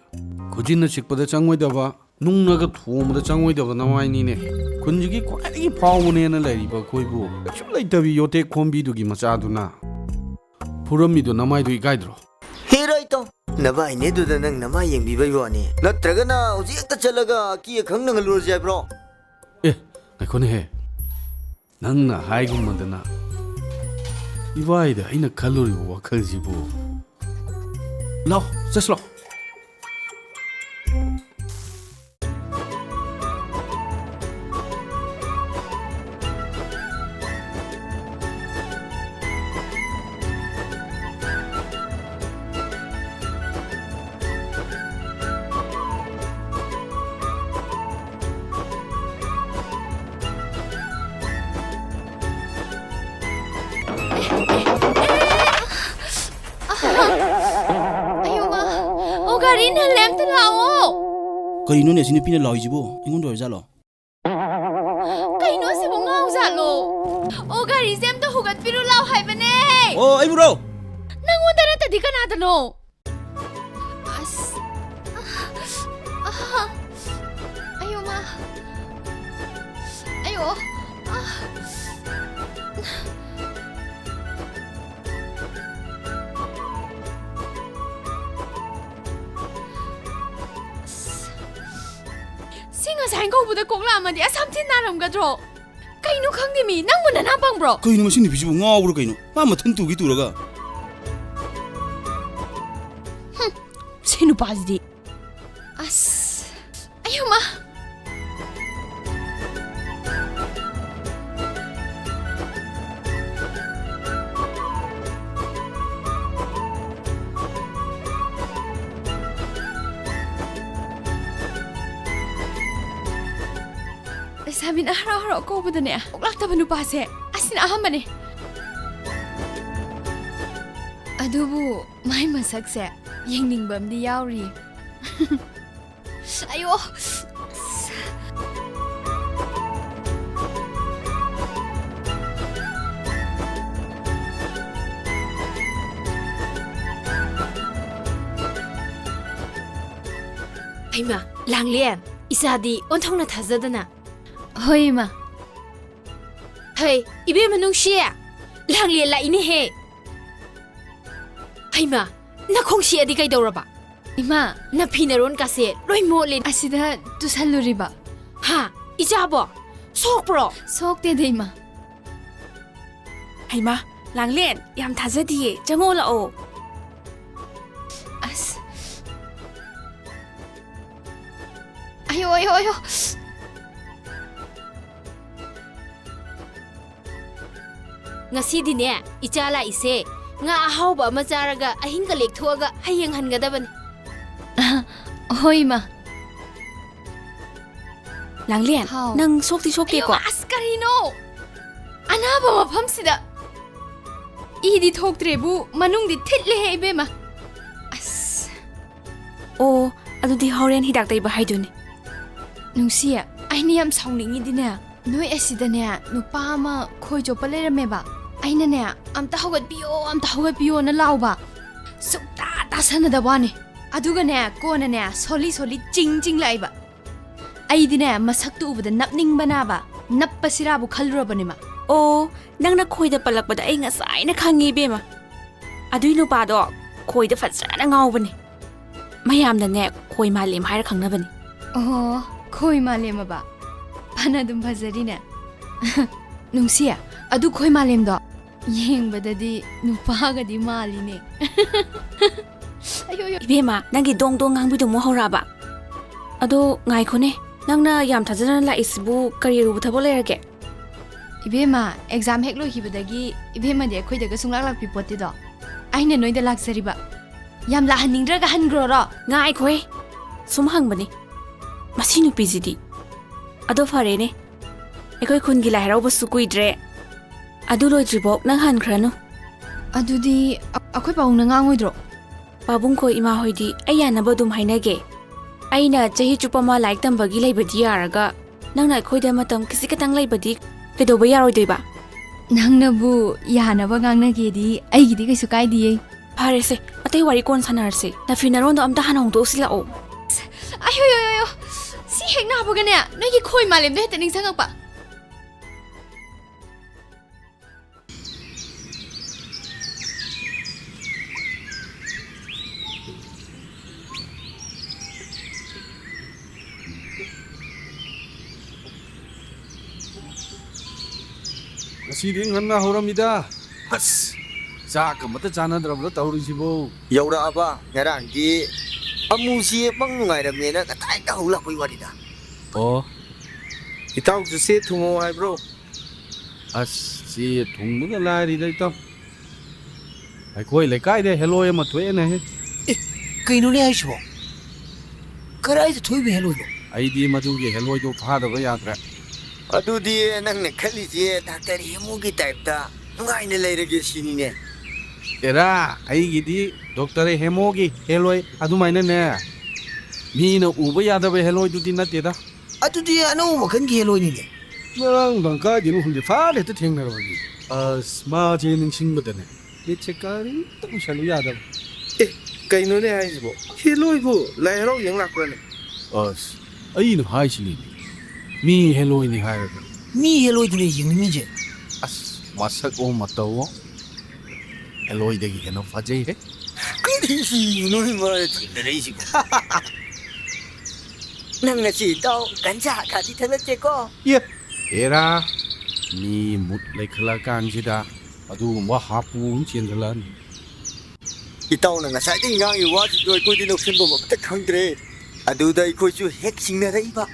ꯈꯨꯖꯤꯟꯅ ꯆꯤꯛꯄꯗ ꯆꯪꯉꯣꯏꯗꯕ, ꯅꯨꯡꯅꯒ ꯊꯣꯝꯕꯗ ꯆꯪꯉꯣꯏꯗꯕ ꯅꯃꯥꯏꯅꯤꯅꯦ꯫ ꯈꯨꯟꯁꯤꯒꯤ ꯈ꯭ꯋꯥꯏꯗꯒꯤ ꯐꯥꯎꯕꯅꯦꯅ ꯂꯩꯔꯤꯕ ꯑꯩꯈꯣꯏꯕꯨ ꯀꯩꯁꯨ ꯂꯩꯇꯕꯤ ꯌꯣꯇꯦꯛ ꯈꯣꯝꯕꯤꯗꯨꯒꯤ ꯃꯆꯥꯗꯨꯅ ꯐꯨꯔꯝꯃꯤꯗꯣ ꯅꯃꯥꯏꯗꯨ ꯏꯀꯥꯏꯗ꯭ꯔꯣ? ꯍꯦꯔꯥ ꯏꯇꯥꯎ, ꯅꯕꯥꯏꯅꯦ ꯑꯗꯨꯗ ꯅꯪ ꯅꯃꯥꯏ ꯌꯦꯡꯕꯤꯕꯩ ꯋꯥꯅꯤ, ꯅꯠꯇ꯭ꯔꯒꯅ ꯍꯧꯖꯤꯛ ꯍꯦꯛꯇ ꯆꯠꯂꯒ ꯑꯀꯤ ꯑꯈꯪ ꯅꯪꯍꯜꯂꯨꯔꯁꯦ ꯍꯥꯏꯕ꯭ꯔꯣ? ꯑꯦ, ꯉꯥꯏꯈꯣꯅꯦꯍꯦ, ꯅꯪꯅ ꯍꯥꯏꯒꯨꯝꯕꯗꯅ ꯏꯕꯥꯏꯗ ꯑꯩꯅ ꯈꯜꯂꯨꯔꯤꯕ ꯋꯥꯈꯜꯁꯤꯕꯨ꯫ ꯂꯥꯎ, ꯆꯠꯁꯤ ꯂꯥꯎ꯫ ꯑꯌꯣ ꯃꯥ! ꯑꯣ, ꯒꯥꯔꯤ ꯅꯜꯂꯦ, ꯑꯝꯇ ꯂꯥꯛꯑꯣ꯫ ꯀꯔꯤꯅꯣꯅꯦ ꯑꯁꯤ ꯅꯨꯄꯤꯅ ꯂꯥꯎꯔꯤꯁꯤꯕꯨ? ꯑꯩꯉꯣꯟꯗ ꯑꯣꯏꯔꯖꯥꯠꯂꯣ? ꯀꯩꯅꯣ ꯑꯁꯤꯕꯨ, ꯉꯥꯎꯖꯥꯠꯂꯣ? ꯑꯣ, ꯒꯥꯔꯤꯁꯦ ꯑꯝꯇ ꯍꯨꯒꯠꯄꯤꯔꯨ ꯂꯥꯎ ꯍꯥꯏꯕꯅꯦ꯫ ꯑꯣ, ꯑꯩꯕꯨꯔꯣ? ꯅꯪꯉꯣꯟꯗ ꯅꯠꯇꯗꯤ ꯀꯅꯥꯗꯅꯣ? ꯑꯁ! ꯑꯍ! ꯑꯌꯣ ꯃꯥ! ꯑꯌꯣ! ꯑ! ꯑꯁ! ꯁꯤ ꯉꯁꯥꯏ ꯀꯧꯕꯗ ꯀꯣꯛ ꯂꯥꯛꯑꯝꯃꯗꯤ ꯑꯁꯥꯝꯊꯤ ꯅꯥꯔꯝꯒꯗ꯭ꯔꯣ? ꯀꯩꯅꯣ ꯈꯪꯗꯦ ꯃꯤ, ꯅꯪꯕꯨ ꯅꯅꯥ ꯄꯪꯕ꯭ꯔꯣ? ꯀꯩꯅꯣ ꯃꯁꯤ ꯅꯨꯄꯤꯁꯤꯕꯨ, ꯉꯥꯎꯕ꯭ꯔꯥ ꯀꯩꯅꯣ? ꯃꯥ ꯃꯊꯟ ꯇꯨꯒꯤ ꯇꯨꯔꯒ꯫ ꯍꯨꯝ, ꯁꯤ ꯅꯨꯄꯥꯁꯤꯗꯤ꯫ ꯑꯁ, ꯑꯌꯣ ꯃꯥ! ꯂꯩꯁꯥꯕꯤꯅ ꯍꯔꯥꯎ ꯍꯔꯥꯎ ꯀꯧꯕꯗꯅꯦ, ꯀꯣꯛ ꯂꯥꯛꯇꯕ ꯅꯨꯄꯥꯁꯦ ꯑꯍꯥꯟꯕꯅꯦ꯫ ꯑꯗꯨꯕꯨ ꯃꯥꯏ ꯃꯁꯛꯁꯦ ꯌꯦꯡꯅꯤꯡꯕ ꯑꯃꯗꯤ ꯌꯥꯎꯔꯤ꯫ ꯑꯌꯣ꯫ ꯍꯩꯃꯥ, ꯂꯥꯡꯂꯦꯟ, ꯏꯆꯥꯗꯤ ꯑꯣꯟꯊꯣꯛꯅ ꯊꯥꯖꯗꯅ꯫ ꯍꯣꯏ, ꯏꯃꯥ꯫ ꯍꯩ, ꯏꯕꯦꯝꯃ ꯅꯨꯡꯁꯤ, ꯂꯥꯡꯂꯦꯟ ꯂꯥꯛꯏꯅꯦꯍꯦ꯫ ꯍꯩꯃꯥ, ꯅꯈꯣꯡ ꯁꯤꯛꯑꯗꯤ ꯀꯩꯗꯧꯔꯕ? ꯏꯃꯥ꯫ ꯅꯐꯤ ꯅꯔꯣꯟ ꯀꯥꯁꯦ ꯂꯣꯏ ꯃꯣꯠꯂꯦ꯫ ꯑꯁꯤꯗ ꯇꯨꯁꯜꯂꯨꯔꯤꯕ꯫ ꯍꯥ? ꯏꯆꯥꯕꯣ? ꯁꯣꯛꯄ꯭ꯔꯣ? ꯁꯣꯛꯇꯦꯗ, ꯏꯃꯥ꯫ ꯍꯩꯃꯥ, ꯂꯥꯡꯂꯦꯟ, ꯌꯥꯝ ꯊꯥꯖꯗꯤꯌꯦ꯫ ꯆꯪꯉꯣ ꯂꯥꯛꯑꯣ꯫ ꯑꯁ꯫ ꯑꯌꯣ, ꯑꯌꯣ, ꯑꯌꯣ꯫ ꯉꯁꯤꯗꯤꯅꯦ, ꯏꯆꯥ ꯂꯥꯛꯏꯁꯦ, ꯉꯥ ꯑꯍꯥꯎꯕ ꯑꯃ ꯆꯥꯔꯒ ꯑꯍꯤꯡꯒ ꯂꯦꯛꯊꯣꯛꯑꯒ ꯍꯌꯦꯡ ꯍꯟꯒꯗꯕꯅꯤ꯫ ꯑꯍ, ꯍꯣꯏ, ꯏꯃꯥ꯫ ꯂꯥꯡꯂꯦꯟ, ꯍꯥꯎ꯫ ꯅꯪ ꯁꯣꯛꯇꯤ ꯁꯣꯛꯇꯦꯀꯣ? ꯑꯌꯣ, ꯑꯁ, ꯀꯔꯤꯅꯣ? ꯑꯅꯥꯕ ꯃꯐꯝꯁꯤꯗ ꯏꯗꯤ ꯊꯣꯛꯇ꯭ꯔꯦꯕꯨ, ꯃꯅꯨꯡꯗꯤ ꯊꯤꯠꯂꯦꯍꯦ, ꯏꯕꯦꯝꯃ꯫ ꯑꯁ꯫ ꯑꯣ, ꯑꯗꯨꯗꯤ ꯍꯣꯔꯦꯟ ꯍꯤꯗꯥꯛ ꯇꯩꯕ ꯍꯥꯏꯗꯨꯅꯤ꯫ ꯅꯨꯡꯁꯤ, ꯑꯩꯅ ꯌꯥꯝ ꯁꯥꯎꯅꯤꯡꯉꯤꯗꯤꯅꯦ, ꯅꯣꯏ ꯑꯁꯤꯗꯅꯦ ꯅꯨꯄꯥ ꯑꯃ ꯈꯣꯏ ꯆꯣꯞꯄ ꯂꯩꯔꯝꯃꯦꯕ꯫ ꯑꯩꯅꯅꯦ, "ꯑꯝꯇ ꯍꯧꯒꯠꯄꯤꯌꯣ, ꯑꯝꯇ ꯍꯧꯒꯠꯄꯤꯌꯣꯅ" ꯂꯥꯎꯕ꯫ ꯁꯨꯛꯇꯥ ꯇꯥꯁꯟꯅꯗꯕ ꯋꯥꯅꯤ꯫ ꯑꯗꯨꯒꯅꯦ, ꯀꯣꯟꯅꯅꯦ, ꯁꯣꯜꯂꯤ ꯁꯣꯜꯂꯤ ꯆꯤꯡ ꯆꯤꯡ ꯂꯥꯛꯏꯕ꯫ ꯑꯩꯗꯤꯅꯦ, ꯃꯁꯛꯇꯨ ꯎꯕꯗ ꯅꯞꯅꯤꯡꯕꯅꯥꯕ, ꯅꯞꯄꯁꯤꯔꯥꯕꯨ ꯈꯜꯂꯨꯔꯕꯅꯤꯃ꯫ ꯑꯣ, ꯅꯪꯅ ꯈꯣꯏꯗ ꯄꯜꯂꯛꯄꯗ ꯑꯩ ꯉꯁꯥꯏꯅ ꯈꯪꯉꯤ, ꯏꯕꯦꯝꯃ꯫ ꯑꯗꯨꯏ ꯅꯨꯄꯥꯗꯣ ꯈꯣꯏꯗ ꯐꯖꯅ ꯉꯥꯎꯕꯅꯦ꯫ ꯃꯌꯥꯝꯅꯅꯦ, ꯈꯣꯏ ꯃꯥꯂꯦꯝ ꯍꯥꯏꯔ ꯈꯪꯅꯕꯅꯤ꯫ ꯑꯣ, ꯈꯣꯏ ꯃꯥꯂꯦꯝ ꯑꯕ? ꯐꯅ ꯑꯗꯨꯝ ꯐꯖꯔꯤꯅꯦ꯫ ꯅꯨꯡꯁꯤ, ꯑꯗꯨ ꯈꯣꯏ ꯃꯥꯂꯦꯝꯗꯣ ꯌꯦꯡꯕꯗꯗꯤ ꯅꯨꯄꯥꯒꯗꯤ ꯃꯥꯜꯂꯤꯅꯦ꯫ ꯑꯌꯣ, ꯑꯌꯣ꯫ ꯏꯕꯦꯝꯃ, ꯅꯪꯒꯤ ꯗꯣꯡ ꯗꯣꯡ ꯉꯥꯡꯕꯤꯗꯨ ꯑꯃꯨꯛ ꯍꯧꯔꯛꯑꯕ? ꯑꯗꯣ ꯉꯥꯏꯈꯣꯅꯦ, ꯅꯪꯅ ꯌꯥꯝ ꯊꯥꯖꯗꯅ ꯂꯥꯛꯏꯁꯤꯕꯨ ꯀꯔꯤ ꯑꯔꯨꯕ ꯊꯕꯛ ꯂꯩꯔꯒꯦ? ꯏꯕꯦꯝꯃ, exam ꯍꯦꯛ ꯂꯣꯏꯈꯤꯕꯗꯒꯤ ꯏꯕꯦꯝꯃꯗꯤ ꯑꯩꯈꯣꯏꯗꯒ ꯁꯨꯡꯂꯥꯛ ꯂꯥꯛꯄꯤ ꯄꯣꯠꯇꯦꯗꯣ꯫ ꯑꯩꯅ ꯅꯣꯏꯗ ꯂꯥꯛꯆꯔꯤꯕ꯫ ꯌꯥꯝ ꯂꯥꯛꯍꯟꯅꯤꯡꯗ꯭ꯔꯒ ꯍꯟꯈ꯭ꯔꯣꯔꯣ? ꯉꯥꯏꯈꯣꯍꯦ, ꯁꯨꯝ ꯍꯪꯕꯅꯤ꯫ ꯃꯁꯤ ꯅꯨꯄꯤꯁꯤꯗꯤ꯫ ꯑꯗꯣ ꯐꯔꯦꯅꯦ, ꯑꯩꯈꯣꯏ ꯈꯨꯟꯒꯤ ꯂꯥꯏ ꯍꯔꯥꯎꯕꯁꯨ ꯀꯨꯏꯗ꯭ꯔꯦ꯫ ꯑꯗꯨ ꯂꯣꯏꯗ꯭ꯔꯤꯐꯥꯎ ꯅꯪ ꯍꯟꯈ꯭ꯔꯅꯨ꯫ ꯑꯗꯨꯗꯤ ꯑ-, ꯑꯩꯈꯣꯏ ꯄꯥꯕꯨꯡꯅ ꯉꯥꯡꯉꯣꯏꯗ꯭ꯔꯣ? ꯄꯥꯕꯨꯡꯈꯣꯏ ꯏꯃꯥ ꯍꯣꯏꯗꯤ ꯑꯩ ꯌꯥꯅꯕ ꯑꯗꯨꯝ ꯍꯥꯏꯅꯒꯦ꯫ ꯑꯩꯅ ꯆꯍꯤ ꯆꯨꯞꯄ ꯑꯃ ꯂꯥꯏꯔꯤꯛ ꯇꯝꯕꯒꯤ ꯂꯩꯕꯗꯤ ꯌꯥꯔꯒ, ꯅꯪꯅ ꯑꯩꯈꯣꯏꯗ ꯃꯇꯝ ꯈꯤꯖꯤꯛ ꯈꯛꯇꯪ ꯂꯩꯕꯗꯤ ꯀꯩꯗꯧꯕ ꯌꯥꯔꯣꯏꯗꯣꯏꯕ? ꯅꯪꯅꯕꯨ ꯌꯥꯅꯕ ꯉꯥꯡꯅꯒꯦꯗꯤ ꯑꯩꯒꯤꯗꯤ ꯀꯩꯁꯨ ꯀꯥꯏꯗꯤꯌꯦ꯫ ꯐꯔꯦꯁꯦ, ꯑꯇꯩ ꯋꯥꯔꯤ ꯀꯣꯟ ꯁꯥꯟꯅꯔꯁꯦ꯫ ꯅꯐꯤ ꯅꯔꯣꯟꯗꯣ ꯑꯝꯇ ꯍꯥꯟꯅ ꯍꯣꯡꯗꯣꯛꯎꯁꯤ ꯂꯥꯛꯑꯣ꯫ ꯑꯌꯣ, ꯌꯣ, ꯌꯣ, ꯌꯣ꯫ ꯁꯤ ꯍꯦꯛ ꯅꯥꯕꯒꯅꯦ, ꯅꯣꯏꯒꯤ ꯈꯣꯏ ꯃꯥꯂꯦꯝꯗꯣ ꯍꯦꯛꯇ ꯅꯤꯡꯁꯤꯡꯉꯛꯄ꯫ ꯉꯁꯤꯗꯤ ꯉꯟꯅ ꯍꯧꯔꯝꯃꯤꯗ꯫ ꯑꯁ, ꯆꯥꯛ ꯑꯃꯠꯇ ꯆꯥꯅꯗ꯭ꯔꯕ꯭ꯔꯣ ꯇꯧꯔꯤꯁꯤꯕꯣ? ꯌꯧꯔꯛꯑꯕ? ꯉꯔꯥꯡꯗꯤ ꯑꯃꯨꯁꯤ ꯄꯪ ꯅꯨꯡꯉꯥꯏꯔꯝꯃꯦꯅ ꯉꯁꯥꯏꯗ ꯍꯧ ꯂꯥꯛꯄꯩ ꯋꯥꯅꯤꯗ꯫ ꯑꯣ, ꯏꯇꯥꯎꯁꯨ ꯁꯦ ꯊꯨꯡꯉꯣ ꯍꯥꯏꯕ꯭ꯔꯣ? ꯑꯁ, ꯆꯦ ꯊꯨꯡꯕꯒ ꯂꯥꯏꯔꯤꯗ, ꯏꯇꯥꯎ꯫ ꯑꯩꯈꯣꯏ ꯂꯩꯀꯥꯏꯗ ꯍꯦꯂꯣꯏ ꯑꯃ ꯊꯣꯛꯑꯦꯅꯦꯍꯦ꯫ ꯑꯦ, ꯀꯩꯅꯣꯅꯦ ꯍꯥꯏꯁꯤꯕꯣ? ꯀꯗꯥꯏꯗ ꯊꯣꯛꯏꯕ ꯍꯦꯂꯣꯏꯅꯣ? ꯑꯩꯗꯤ ꯃꯗꯨꯒꯤ ꯍꯦꯂꯣꯏꯗꯣ ꯐꯥꯗꯕ ꯌꯥꯗ꯭ꯔꯦ꯫ ꯑꯗꯨꯗꯤ ꯅꯪꯅ ꯈꯜꯂꯤꯁꯦ ꯗꯥꯛꯇꯔ ꯍꯦꯃꯣꯒꯤ ꯇꯥꯏꯞꯇ ꯅꯨꯡꯉꯥꯏꯅ ꯂꯩꯔꯒꯦ ꯁꯤꯅꯤꯅꯦ꯫ ꯑꯦꯔꯥ, ꯑꯩꯒꯤꯗꯤ ꯗꯣꯛꯇꯔ ꯍꯦꯃꯣꯒꯤ ꯍꯦꯂꯣꯏ ꯑꯗꯨꯃꯥꯏꯅꯅꯦ, ꯃꯤꯅ ꯎꯕ ꯌꯥꯗꯕ ꯍꯦꯂꯣꯏꯗꯨꯗꯤ ꯅꯠꯇꯦꯗ꯫ ꯑꯗꯨꯗꯤ ꯑꯅꯧꯕ ꯃꯈꯜꯒꯤ ꯍꯦꯂꯣꯏꯅꯤꯅꯦ꯫ ꯉꯔꯥꯡ ꯅꯨꯡꯗꯥꯡ ꯀꯥꯏꯗꯩꯅꯣ ꯈꯪꯗꯦ, ꯐꯥꯔ ꯍꯦꯛꯇ ꯊꯦꯡꯅꯔꯕꯅꯤ꯫ ꯑꯁ, ꯃꯥꯁꯦ ꯅꯤꯡꯁꯤꯡꯕꯗꯅꯦ, ꯃꯤꯠꯁꯦ ꯀꯔꯤꯝꯇ ꯎꯏꯁꯜꯂꯨ ꯌꯥꯗꯕ꯫ ꯑꯦ, ꯀꯩꯅꯣꯅꯦ ꯍꯥꯏꯁꯤꯕꯣ? ꯍꯦꯂꯣꯏꯕꯨ ꯂꯥꯏ ꯍꯔꯥꯎ ꯌꯦꯡ ꯂꯥꯛꯄ꯭ꯔꯅꯦ? ꯑꯁ, ꯑꯩꯅ ꯍꯥꯏꯁꯤꯅꯤꯅꯦ, ꯃꯤ ꯍꯦꯂꯣꯏꯅꯤ ꯍꯥꯏꯔꯒ꯫ ꯃꯤ ꯍꯦꯂꯣꯏꯗꯨꯅꯦ ꯌꯦꯡꯅꯤꯡꯉꯤꯁꯦ꯫ ꯑꯁ, ꯃꯁꯛ ꯑꯣ ꯃꯇꯧ ꯑꯣ, ꯍꯦꯂꯣꯏꯗꯒꯤ ꯍꯦꯟꯅ ꯐꯖꯩꯍꯦ꯫ ꯀꯔꯤꯅꯣ ꯃꯥꯅ ꯊꯦꯡꯅꯔꯛꯏꯁꯤꯕꯣ? ꯅꯪ ꯉꯁꯤ ꯏꯇꯥꯎ ꯒꯟꯖꯥ ꯈꯥꯗꯤ ꯊꯛꯂꯛꯇꯦꯀꯣ? ꯑꯦ, ꯑꯦꯔꯥ, ꯃꯤ ꯃꯨꯠ ꯂꯩꯈꯠꯂꯛꯑꯀꯥꯟꯁꯤꯗ ꯑꯗꯨꯒꯨꯝꯕ ꯍꯥꯄꯨ ꯑꯃ ꯆꯦꯟꯁꯤꯜꯂꯛꯑꯅꯤ꯫ ꯏꯇꯥꯎꯅ ꯉꯁꯥꯏꯗꯒꯤ ꯉꯥꯡꯉꯤ ꯋꯥꯁꯤꯡꯗꯣ ꯑꯩꯈꯣꯏꯗꯤ ꯂꯧꯁꯤꯟꯐꯝ ꯑꯃꯠꯇ ꯈꯪꯗ꯭ꯔꯦ꯫ ꯑꯗꯨꯗ ꯑꯩꯈꯣꯏꯁꯨ ꯍꯦꯛ ꯆꯤꯡꯅꯔꯛꯏꯕ꯫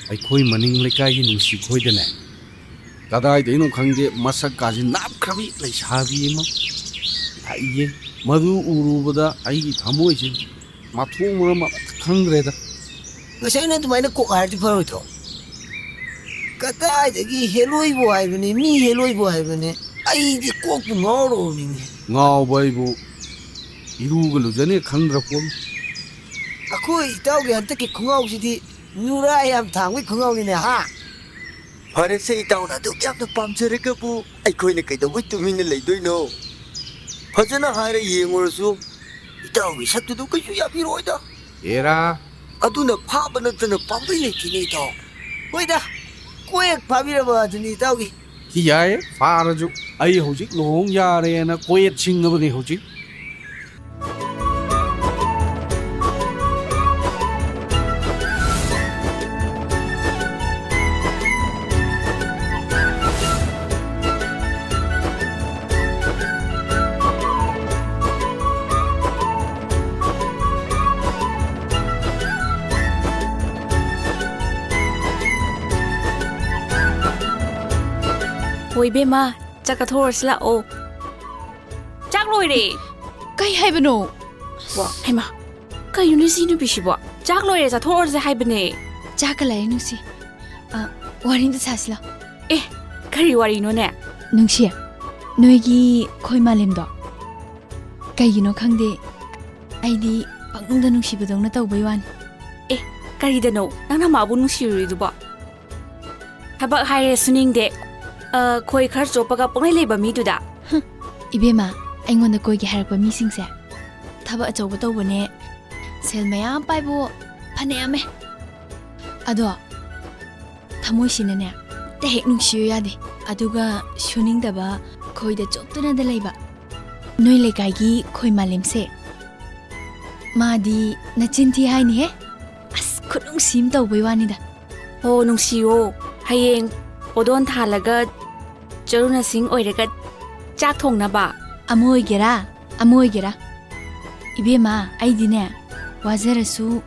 ꯑꯩꯈꯣꯏ ꯃꯅꯤꯡ ꯂꯩꯀꯥꯏꯒꯤ ꯅꯨꯡꯁꯤ ꯈꯣꯏꯗꯅꯦ, ꯀꯗꯥꯏꯗꯩꯅꯣ ꯈꯪꯗꯦ, ꯃꯁꯛ ꯀꯥꯁꯤ ꯅꯥꯞꯈ꯭ꯔꯕꯤ ꯂꯩꯁꯥꯕꯤ ꯑꯃ ꯂꯥꯛꯏꯌꯦ꯫ ꯃꯗꯨ ꯎꯔꯨꯕꯗ ꯑꯩꯒꯤ ꯊꯃꯣꯏꯁꯦ ꯃꯊꯣꯡ ꯃꯔꯝ ꯑꯃꯠꯇ ꯈꯪꯗ꯭ꯔꯦꯗ꯫ ꯉꯁꯥꯏꯅ ꯑꯗꯨꯃꯥꯏꯅ ꯀꯣꯛ ꯍꯥꯏꯔꯗꯤ ꯐꯔꯣꯏꯗ꯭ꯔꯣ? ꯀ-, ꯀꯗꯥꯏꯗꯒꯤ ꯍꯦꯂꯣꯏꯕꯨ ꯍꯥꯏꯕꯅꯤ, ꯃꯤ ꯍꯦꯂꯣꯏꯕꯨ ꯍꯥꯏꯕꯅꯤ? ꯑꯩꯗꯤ ꯀꯣꯛꯄꯨ ꯉꯥꯎꯔꯕꯅꯤꯅꯦ꯫ ꯉꯥꯎꯕ ꯑꯩꯕꯨ ꯏꯔꯨꯒ ꯂꯨꯖꯅꯤ ꯈꯪꯗ꯭ꯔ ꯄꯣꯠꯅꯤ꯫ ꯑꯩꯈꯣꯏ ꯏꯇꯥꯎꯒꯤ ꯍꯟꯗꯛꯀꯤ ꯈꯣꯡꯒ꯭ꯔꯥꯎꯁꯤꯗꯤ ꯅꯨꯔꯥ ꯌꯥꯝ ꯊꯥꯡꯕꯒꯤ ꯈꯣꯡꯒ꯭ꯔꯥꯎꯅꯤꯅꯦ, ꯍꯥ? ꯐꯔꯦꯁꯦ, ꯏꯇꯥꯎꯅ ꯑꯗꯨꯛ ꯌꯥꯝꯅ ꯄꯥꯝꯖꯔꯒꯕꯨ ꯑꯩꯈꯣꯏꯅ ꯀꯩꯗꯧꯕꯩ ꯇꯨꯃꯤꯟꯅ ꯂꯩꯗꯣꯏꯅꯣ? ꯐꯖꯅ ꯍꯥꯏꯔ ꯌꯦꯡꯉꯨꯔꯁꯨ ꯏꯇꯥꯎꯒꯤ ꯁꯛꯇꯨꯗ ꯀꯩꯁꯨ ꯌꯥꯕꯤꯔꯣꯏꯗ꯫ ꯑꯦꯔꯥ꯫ ꯑꯗꯨꯅ ꯐꯥꯕ ꯅꯠꯇꯅ ꯄꯥꯝꯕꯩ ꯂꯩꯇꯦꯅꯦ, ꯏꯇꯥꯎ꯫ ꯍꯣꯏꯗ, ꯀꯣꯏ ꯍꯦꯛ ꯐꯥꯕꯤꯔꯕ ꯑꯗꯨꯅꯤ ꯏꯇꯥꯎꯒꯤ꯫ ꯁꯤ ꯌꯥꯏ, ꯐꯥꯔꯁꯨ꯫ ꯑꯩ ꯍꯧꯖꯤꯛ ꯂꯨꯍꯣꯡ ꯌꯥꯔꯦꯅ ꯀꯣꯏꯌꯦꯠ ꯁꯤꯡꯉꯕꯅꯤ ꯍꯧꯖꯤꯛ꯫ ꯍꯣꯏ, ꯏꯕꯦꯝꯃ, ꯆꯥꯛ ꯀꯠꯊꯣꯛꯎꯔꯁꯤ ꯂꯥꯛꯑꯣ꯫ ꯆꯥꯛ ꯂꯣꯏꯔꯦ꯫ ꯀꯩ ꯍꯥꯏꯕꯅꯣ? ꯋꯥ, ꯍꯩꯃꯥ, ꯀꯩꯅꯣꯅꯦ ꯁꯤ ꯅꯨꯄꯤꯁꯤꯕꯣ? ꯆꯥꯛ ꯂꯣꯏꯔꯦ, ꯆꯥꯊꯣꯛꯎꯔꯁꯦ ꯍꯥꯏꯕꯅꯦ꯫ ꯆꯥꯛꯀ ꯂꯩꯔꯦ, ꯅꯨꯡꯁꯤ꯫ ꯑ, ꯋꯥꯔꯤ ꯑꯝꯇ ꯁꯥꯁꯤ ꯂꯥꯎ꯫ ꯑꯦ, ꯀꯔꯤ ꯋꯥꯔꯤꯅꯣꯅꯦ? ꯅꯨꯡꯁꯤ, ꯅꯣꯏꯒꯤ ꯈꯣꯏ ꯃꯥꯂꯦꯝꯗꯣ? ꯀꯩꯒꯤꯅꯣ ꯈꯪꯗꯦ, ꯑꯩꯗꯤ ꯄꯪꯅꯨꯡꯗ ꯅꯨꯡꯁꯤꯕꯗꯧꯅ ꯇꯧꯕꯩ ꯋꯥꯅꯤ꯫ ꯑꯦ, ꯀꯔꯤꯗꯅꯣ ꯅꯪꯅ ꯃꯥꯕꯨ ꯅꯨꯡꯁꯤꯔꯨꯔꯤꯗꯨꯕꯣ? ꯊꯕꯛ ꯍꯥꯏꯔꯦ ꯁꯨꯅꯤꯡꯗꯦ꯫ ꯑ, ꯈꯣꯏ ꯈꯔ ꯆꯣꯞꯄꯒ ꯄꯪꯂꯩ ꯂꯩꯕ ꯃꯤꯗꯨꯗ꯫ ꯍꯨꯝ, ꯏꯕꯦꯝꯃ, ꯑꯩꯉꯣꯟꯗ ꯀꯣꯏꯒꯦ ꯍꯥꯏꯔꯛꯄ ꯃꯤꯁꯤꯡꯁꯦ ꯊꯕꯛ ꯑꯆꯧꯕ ꯇꯧꯕꯅꯦ, ꯁꯦꯜ ꯃꯌꯥꯝ ꯄꯥꯏꯕꯨ ꯐꯅ ꯌꯥꯝꯃꯦ꯫ ꯑꯗꯣ ꯊꯃꯣꯏꯁꯤꯅꯅꯦ ꯍꯦꯛꯇ ꯍꯦꯛ ꯅꯨꯡꯁꯤꯌꯨ ꯌꯥꯗꯦ꯫ ꯑꯗꯨꯒ ꯁꯨꯅꯤꯡꯗꯕ ꯈꯣꯏꯗ ꯆꯣꯞꯇꯨꯅꯗ ꯂꯩꯕ ꯅꯣꯏ ꯂꯩꯀꯥꯏꯒꯤ ꯈꯣꯏ ꯃꯥꯂꯦꯝꯁꯦ, ꯃꯥꯗꯤ ꯅꯆꯤꯟ ꯊꯤ ꯍꯥꯏꯅꯤꯍꯦ꯫ ꯑꯁ, ꯈꯨꯅꯨꯡꯁꯤ ꯑꯃ ꯇꯧꯕꯩ ꯋꯥꯅꯤꯗ꯫ ꯍꯣ, ꯅꯨꯡꯁꯤꯌꯣ꯫ ꯍꯌꯦꯡ ꯄꯣꯗꯣꯟ ꯊꯥꯜꯂꯒ ꯆꯔꯨꯅ ꯁꯤꯡ ꯑꯣꯏꯔꯒ ꯆꯥꯛ ꯊꯣꯡꯅꯕ꯫ ꯑꯃ ꯑꯣꯏꯒꯦꯔꯥ, ꯑꯃ ꯑꯣꯏꯒꯦꯔꯥ꯫ ꯏꯕꯦꯝꯃ, ꯑꯩꯗꯤꯅꯦ, ꯋꯥꯖꯔꯁꯨ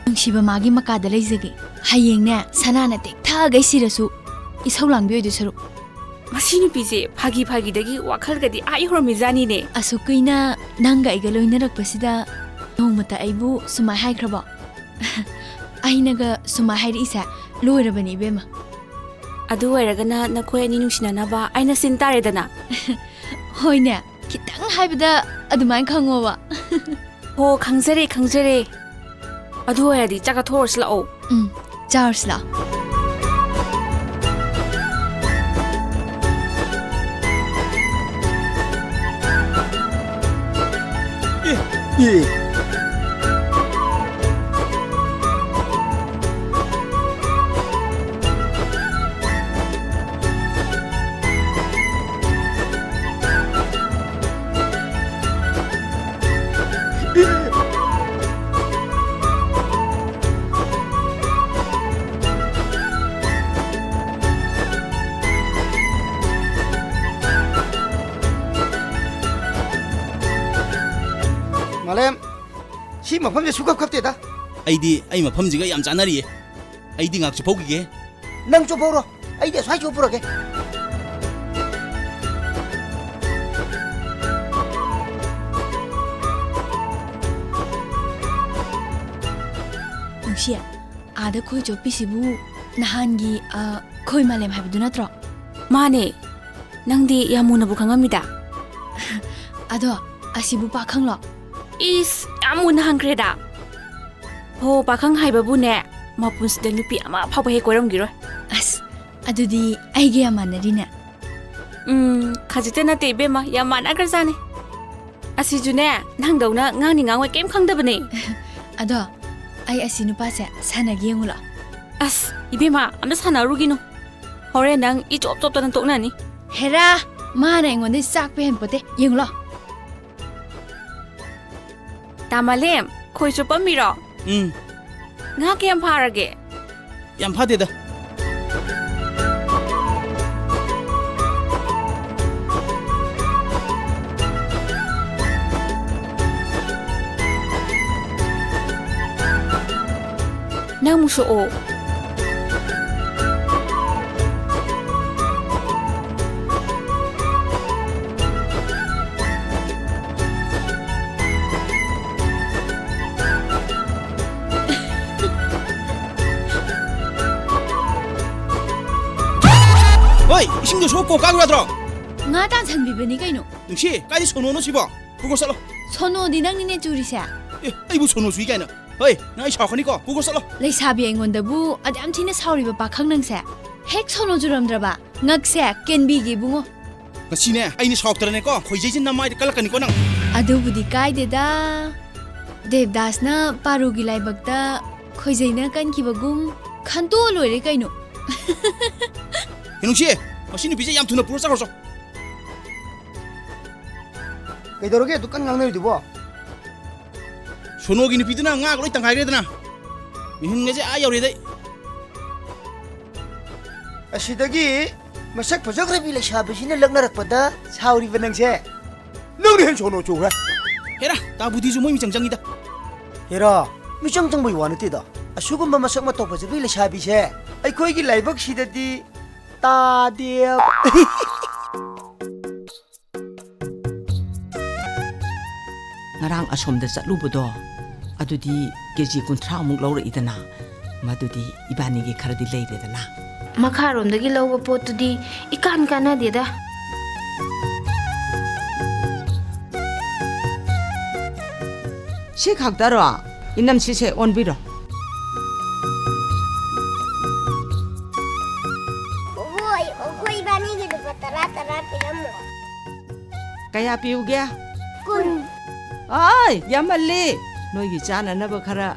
ꯅꯨꯡꯁꯤꯕ ꯃꯥꯒꯤ ꯃꯀꯥꯗ ꯂꯩꯖꯒꯦ꯫ ꯍꯌꯦꯡꯅꯦ, ꯁꯅꯥꯅ ꯇꯦꯛꯊꯒꯩ ꯁꯤꯔꯁꯨ ꯏꯁꯧ ꯂꯥꯡꯕꯤ ꯑꯣꯏꯗꯣꯏ ꯁꯔꯨꯛ꯫ ꯃꯁꯤ ꯅꯨꯄꯤꯁꯦ ꯐꯥꯒꯤ ꯐꯥꯒꯤꯗꯒꯤ ꯋꯥꯈꯜꯒꯗꯤ ꯑꯥ ꯌꯧꯔꯝꯃꯤꯖꯥꯅꯤꯅꯦ꯫ ꯑꯁꯨꯛ ꯀꯨꯏꯅ ꯅꯪꯒ ꯑꯩꯒ ꯂꯣꯏꯅꯔꯛꯄꯁꯤꯗ ꯅꯣꯡꯃꯇ ꯑꯩꯕꯨ ꯁꯨꯃꯥꯏ ꯍꯥꯏꯈ꯭ꯔꯕꯣ? ꯑꯩꯅꯒ ꯁꯨꯃꯥꯏ ꯍꯥꯏꯔꯛꯏꯁꯦ ꯂꯣꯏꯔꯕꯅꯤ ꯏꯕꯦꯝꯃ꯫ ꯑꯗꯨ ꯑꯣꯏꯔꯒꯅ ꯅꯈꯣꯏ ꯑꯅꯤ ꯅꯨꯡꯁꯤꯅꯅꯕ ꯑꯩꯅ ꯁꯤꯟ ꯇꯥꯔꯦꯗꯅ꯫ ꯍꯣꯏꯅꯦ, ꯈꯤꯇꯪ ꯍꯥꯏꯕꯗ ꯑꯗꯨꯃꯥꯏꯅ ꯈꯪꯉꯣꯕ꯫ ꯍꯣ, ꯈꯪꯖꯔꯦ, ꯈꯪꯖꯔꯦ꯫ ꯑꯗꯨ ꯑꯣꯏꯔꯗꯤ ꯆꯥꯛ ꯆꯥꯊꯣꯛꯎꯔꯁꯤ ꯂꯥꯛꯑꯣ꯫ ꯎꯝ, ꯆꯥꯔꯨꯁꯤ ꯂꯥꯛꯑꯣ꯫ ꯑꯦ, ꯑꯦ꯫ ꯃꯥꯂꯦꯝ, ꯁꯤ ꯃꯐꯝꯁꯦ ꯁꯨꯡꯀꯞ ꯀꯞꯇꯦꯗ꯫ ꯑꯩꯗꯤ ꯑꯩ ꯃꯐꯝꯁꯤꯒ ꯌꯥꯝ ꯆꯥꯟꯅꯔꯤꯌꯦ꯫ ꯑꯩꯗꯤ ꯉꯥꯏꯍꯥꯛ ꯆꯨꯞꯍꯧꯈꯤꯒꯦ꯫ ꯅꯪ ꯆꯨꯞꯍꯧꯔꯣ, ꯑꯩꯗꯤ ꯑꯁ꯭ꯋꯥꯏ ꯆꯨꯞꯄꯨꯔꯒꯦ꯫ ꯅꯨꯡꯁꯤ, ꯑꯥꯗ ꯈꯣꯏ ꯆꯣꯞꯄꯤꯁꯤꯕꯨ ꯅꯍꯥꯟꯒꯤ, ꯑ, ꯈꯣꯏ ꯃꯥꯂꯦꯝ ꯍꯥꯏꯕꯗꯨ ꯅꯠꯇ꯭ꯔꯣ? ꯃꯥꯅꯦ꯫ ꯅꯪꯗꯤ ꯌꯥꯝ ꯃꯨꯟꯅꯕꯨ ꯈꯪꯉꯝꯃꯤꯗ꯫ ꯑꯗꯣ, ꯑꯁꯤꯕꯨ ꯄꯥꯈꯪꯂꯣ? ꯏꯁ, ꯌꯥꯝ ꯃꯨꯟꯅ ꯍꯪꯈ꯭ꯔꯦꯗ꯫ ꯍꯣ, ꯄꯥꯈꯪ ꯍꯥꯏꯕꯕꯨꯅꯦ, ꯃꯄꯨꯟꯁꯤꯗ ꯅꯨꯄꯤ ꯑꯃ ꯐꯥꯎꯕ ꯍꯦꯛ ꯀꯣꯏꯔꯝꯈꯤꯔꯣꯏ꯫ ꯑꯁ, ꯑꯗꯨꯗꯤ ꯑꯩꯒ ꯌꯥꯝ ꯃꯥꯟꯅꯔꯤꯅꯦ꯫ ꯎꯝ, ꯈꯖꯤꯛꯇ ꯅꯠꯇꯦ ꯏꯕꯦꯝꯃ, ꯌꯥꯝ ꯃꯥꯟꯅꯈ꯭ꯔꯖꯥꯠꯅꯤ꯫ ꯑꯁꯤꯁꯨꯅꯦ, ꯅꯪꯗꯧꯅ ꯉꯥꯡꯅꯤ ꯉꯥꯡꯉꯣꯏ ꯀꯩꯝ ꯈꯪꯗꯕꯅꯦ꯫ ꯑꯗꯣ, ꯑꯩ ꯑꯁꯤ ꯅꯨꯄꯥꯁꯦ ꯁꯥꯟꯅꯒꯦ ꯌꯦꯡꯉꯨ ꯂꯥꯎ꯫ ꯑꯁ, ꯏꯕꯦꯝꯃ, ꯑꯝꯇ ꯁꯥꯟꯅꯔꯨꯒꯤꯅꯨ꯫ ꯍꯣꯔꯦꯟ ꯅꯪ ꯏ ꯆꯣꯞ ꯆꯣꯞꯇꯅ ꯇꯣꯛꯅꯅꯤ꯫ ꯍꯦꯔꯥ, ꯃꯥꯅ ꯑꯩꯉꯣꯟꯗ ꯆꯥꯛꯄ ꯍꯦꯟꯄꯣꯠꯇꯦ, ꯌꯦꯡꯉꯨ ꯂꯥꯎ꯫ ꯇꯥꯃꯥꯂꯦꯝ, ꯈꯣꯏ ꯆꯨꯞꯄꯝꯃꯤꯔꯣ? ꯎꯝ꯫ ꯉꯥ ꯀꯌꯥꯝ ꯐꯥꯔꯒꯦ? ꯌꯥꯝ ꯐꯥꯗꯦꯗ꯫ ꯅꯪ ꯑꯃꯨꯛ ꯁꯣꯛꯑꯣ꯫ ꯅꯪꯗꯣ ꯁꯣꯛ ꯀꯣꯛ ꯀꯥꯔꯨ ꯌꯥꯗ꯭ꯔꯣ? ꯉꯥ ꯇꯥꯟꯁꯟꯕꯤꯕꯅꯤ ꯀꯩꯅꯣ꯫ ꯅꯨꯡꯁꯤ, ꯀꯥꯏꯗꯩ ꯁꯣꯅꯣꯅꯣ ꯁꯤꯕꯣ? ꯄꯨꯈ꯭ꯔꯣ ꯆꯠꯂꯣ꯫ ꯁꯣꯅꯣꯗꯤ ꯅꯪꯅꯤꯅꯦ ꯆꯨꯔꯤꯁꯦ꯫ ꯑꯦ, ꯑꯩꯕꯨ ꯁꯣꯅꯣ ꯆꯨꯏ ꯀꯥꯏꯅ? ꯍꯣꯏ, ꯅꯪ ꯑꯩ ꯁꯥꯎꯔꯛꯀꯅꯤꯀꯣ꯫ ꯄꯨꯈ꯭ꯔꯣ ꯆꯠꯂꯣ꯫ ꯂꯩꯁꯥꯕꯤ ꯑꯩꯉꯣꯟꯗꯕꯨ ꯑꯗꯨꯌꯥꯝ ꯊꯤꯅ ꯁꯥꯎꯔꯤꯕ ꯄꯥꯈꯪ ꯅꯪꯁꯦ? ꯍꯦꯛ ꯁꯣꯅꯣ ꯆꯨꯔꯝꯗ꯭ꯔꯕ? ꯉꯛꯁꯦ ꯀꯦꯟꯕꯤꯒꯦ ꯏꯕꯨꯡꯉꯣ꯫ ꯉꯁꯤꯅꯦ, ꯑꯩꯅ ꯁꯥꯎꯔꯛꯇ꯭ꯔꯅꯦꯀꯣ, ꯈꯣꯏꯖꯩꯁꯦ ꯅꯃꯥꯏꯗ ꯀꯜꯂꯛꯀꯅꯤꯀꯣ ꯅꯪ꯫ ꯑꯗꯨꯕꯨꯗꯤ ꯀꯥꯏꯗꯦꯗ꯫ ꯗꯦꯕꯗꯥꯁꯅ ꯄꯥꯔꯨꯒꯤ ꯂꯥꯏꯕꯛꯇ ꯈꯣꯏꯖꯩꯅ ꯀꯟꯈꯤꯕꯒꯨꯝ ꯈꯟꯇꯣꯛꯑ ꯂꯣꯏꯔꯦ ꯀꯩꯅꯣ꯫ ꯍꯦ ꯅꯨꯡꯁꯤ, ꯃꯁꯤ ꯅꯨꯄꯤꯁꯦ ꯌꯥꯝ ꯊꯨꯅ ꯄꯨꯔ ꯆꯠꯈ꯭ꯔꯣ ꯆꯣ꯫ ꯀꯩꯗꯧꯔꯒꯦ ꯑꯗꯨꯛ ꯀꯟꯅ ꯉꯥꯡꯅꯔꯤꯗꯨꯕꯣ? ꯁꯣꯅꯣꯒꯤ ꯅꯨꯄꯤꯗꯨꯅ ꯉꯥꯒ ꯂꯣꯏ ꯇꯪꯈꯥꯏꯈ꯭ꯔꯦꯗꯅ꯫ ꯃꯤꯍꯨꯟꯒꯁꯦ ꯑꯥ ꯌꯧꯔꯦꯗ ꯑꯩ꯫ ꯑꯁꯤꯗꯒꯤ ꯃꯁꯛ ꯐꯖꯈ꯭ꯔꯕꯤ ꯂꯩꯁꯥꯕꯤꯁꯤꯅ ꯂꯛꯅꯔꯛꯄꯗ ꯁꯥꯎꯔꯤꯕ ꯅꯪꯁꯦ? ꯅꯪꯅ ꯍꯦꯟ ꯁꯣꯅꯣ ꯆꯨꯈ꯭ꯔꯦ꯫ ꯍꯦꯔꯥ, ꯇꯥꯕꯨꯗꯤꯁꯨ ꯃꯣꯏ ꯃꯤꯆꯪ ꯆꯪꯉꯤꯗ꯫ ꯍꯦꯔꯥ, ꯃꯤꯆꯪ ꯆꯪꯕꯩ ꯋꯥ ꯅꯠꯇꯦꯗ꯫ ꯑꯁꯤꯒꯨꯝꯕ ꯃꯁꯛ ꯃꯇꯧ ꯐꯖꯕꯤ ꯂꯩꯁꯥꯕꯤꯁꯦ ꯑꯩꯈꯣꯏꯒꯤ ꯂꯥꯏꯕꯛꯁꯤꯗꯗꯤ ꯇꯥꯗꯦ꯫ ꯉꯔꯥꯡ ꯑꯁꯣꯝꯗ ꯆꯠꯂꯨꯕꯗꯣ, ꯑꯗꯨꯗꯤ ꯀꯦ ꯖꯤ ꯀꯨꯟꯊ꯭ꯔꯥꯃꯨꯛ ꯂꯧꯔꯛꯏꯗꯅ, ꯃꯗꯨꯗꯤ ꯏꯕꯥꯅꯤꯒꯤ ꯈꯔꯗꯤ ꯂꯩꯔꯦꯗꯅ꯫ ꯃꯈꯥꯔꯣꯝꯗꯒꯤ ꯂꯧꯕ ꯄꯣꯠꯇꯨꯗꯤ ꯏꯀꯥꯟ ꯀꯥꯟꯅꯗꯦꯗ꯫ ꯁꯤ ꯈꯛꯇꯔꯣ? ꯏꯅꯝ, ꯁꯤꯁꯦ ꯑꯣꯟꯕꯤꯔꯣ꯫ ꯍꯣꯏ, ꯑꯩꯈꯣꯏ ꯏꯕꯥꯅꯤꯒꯤ ꯂꯨꯄꯥ ꯇꯔꯥ ꯇꯔꯥ ꯄꯤꯔꯝꯃꯣ꯫ ꯀꯌꯥ ꯄꯤꯌꯨꯒꯦ? ꯀꯨꯟ꯫ ꯑꯥꯏ, ꯌꯥꯝꯃꯜꯂꯤ꯫ ꯅꯣꯏꯒꯤ ꯆꯥꯅꯅꯕ ꯈꯔ꯫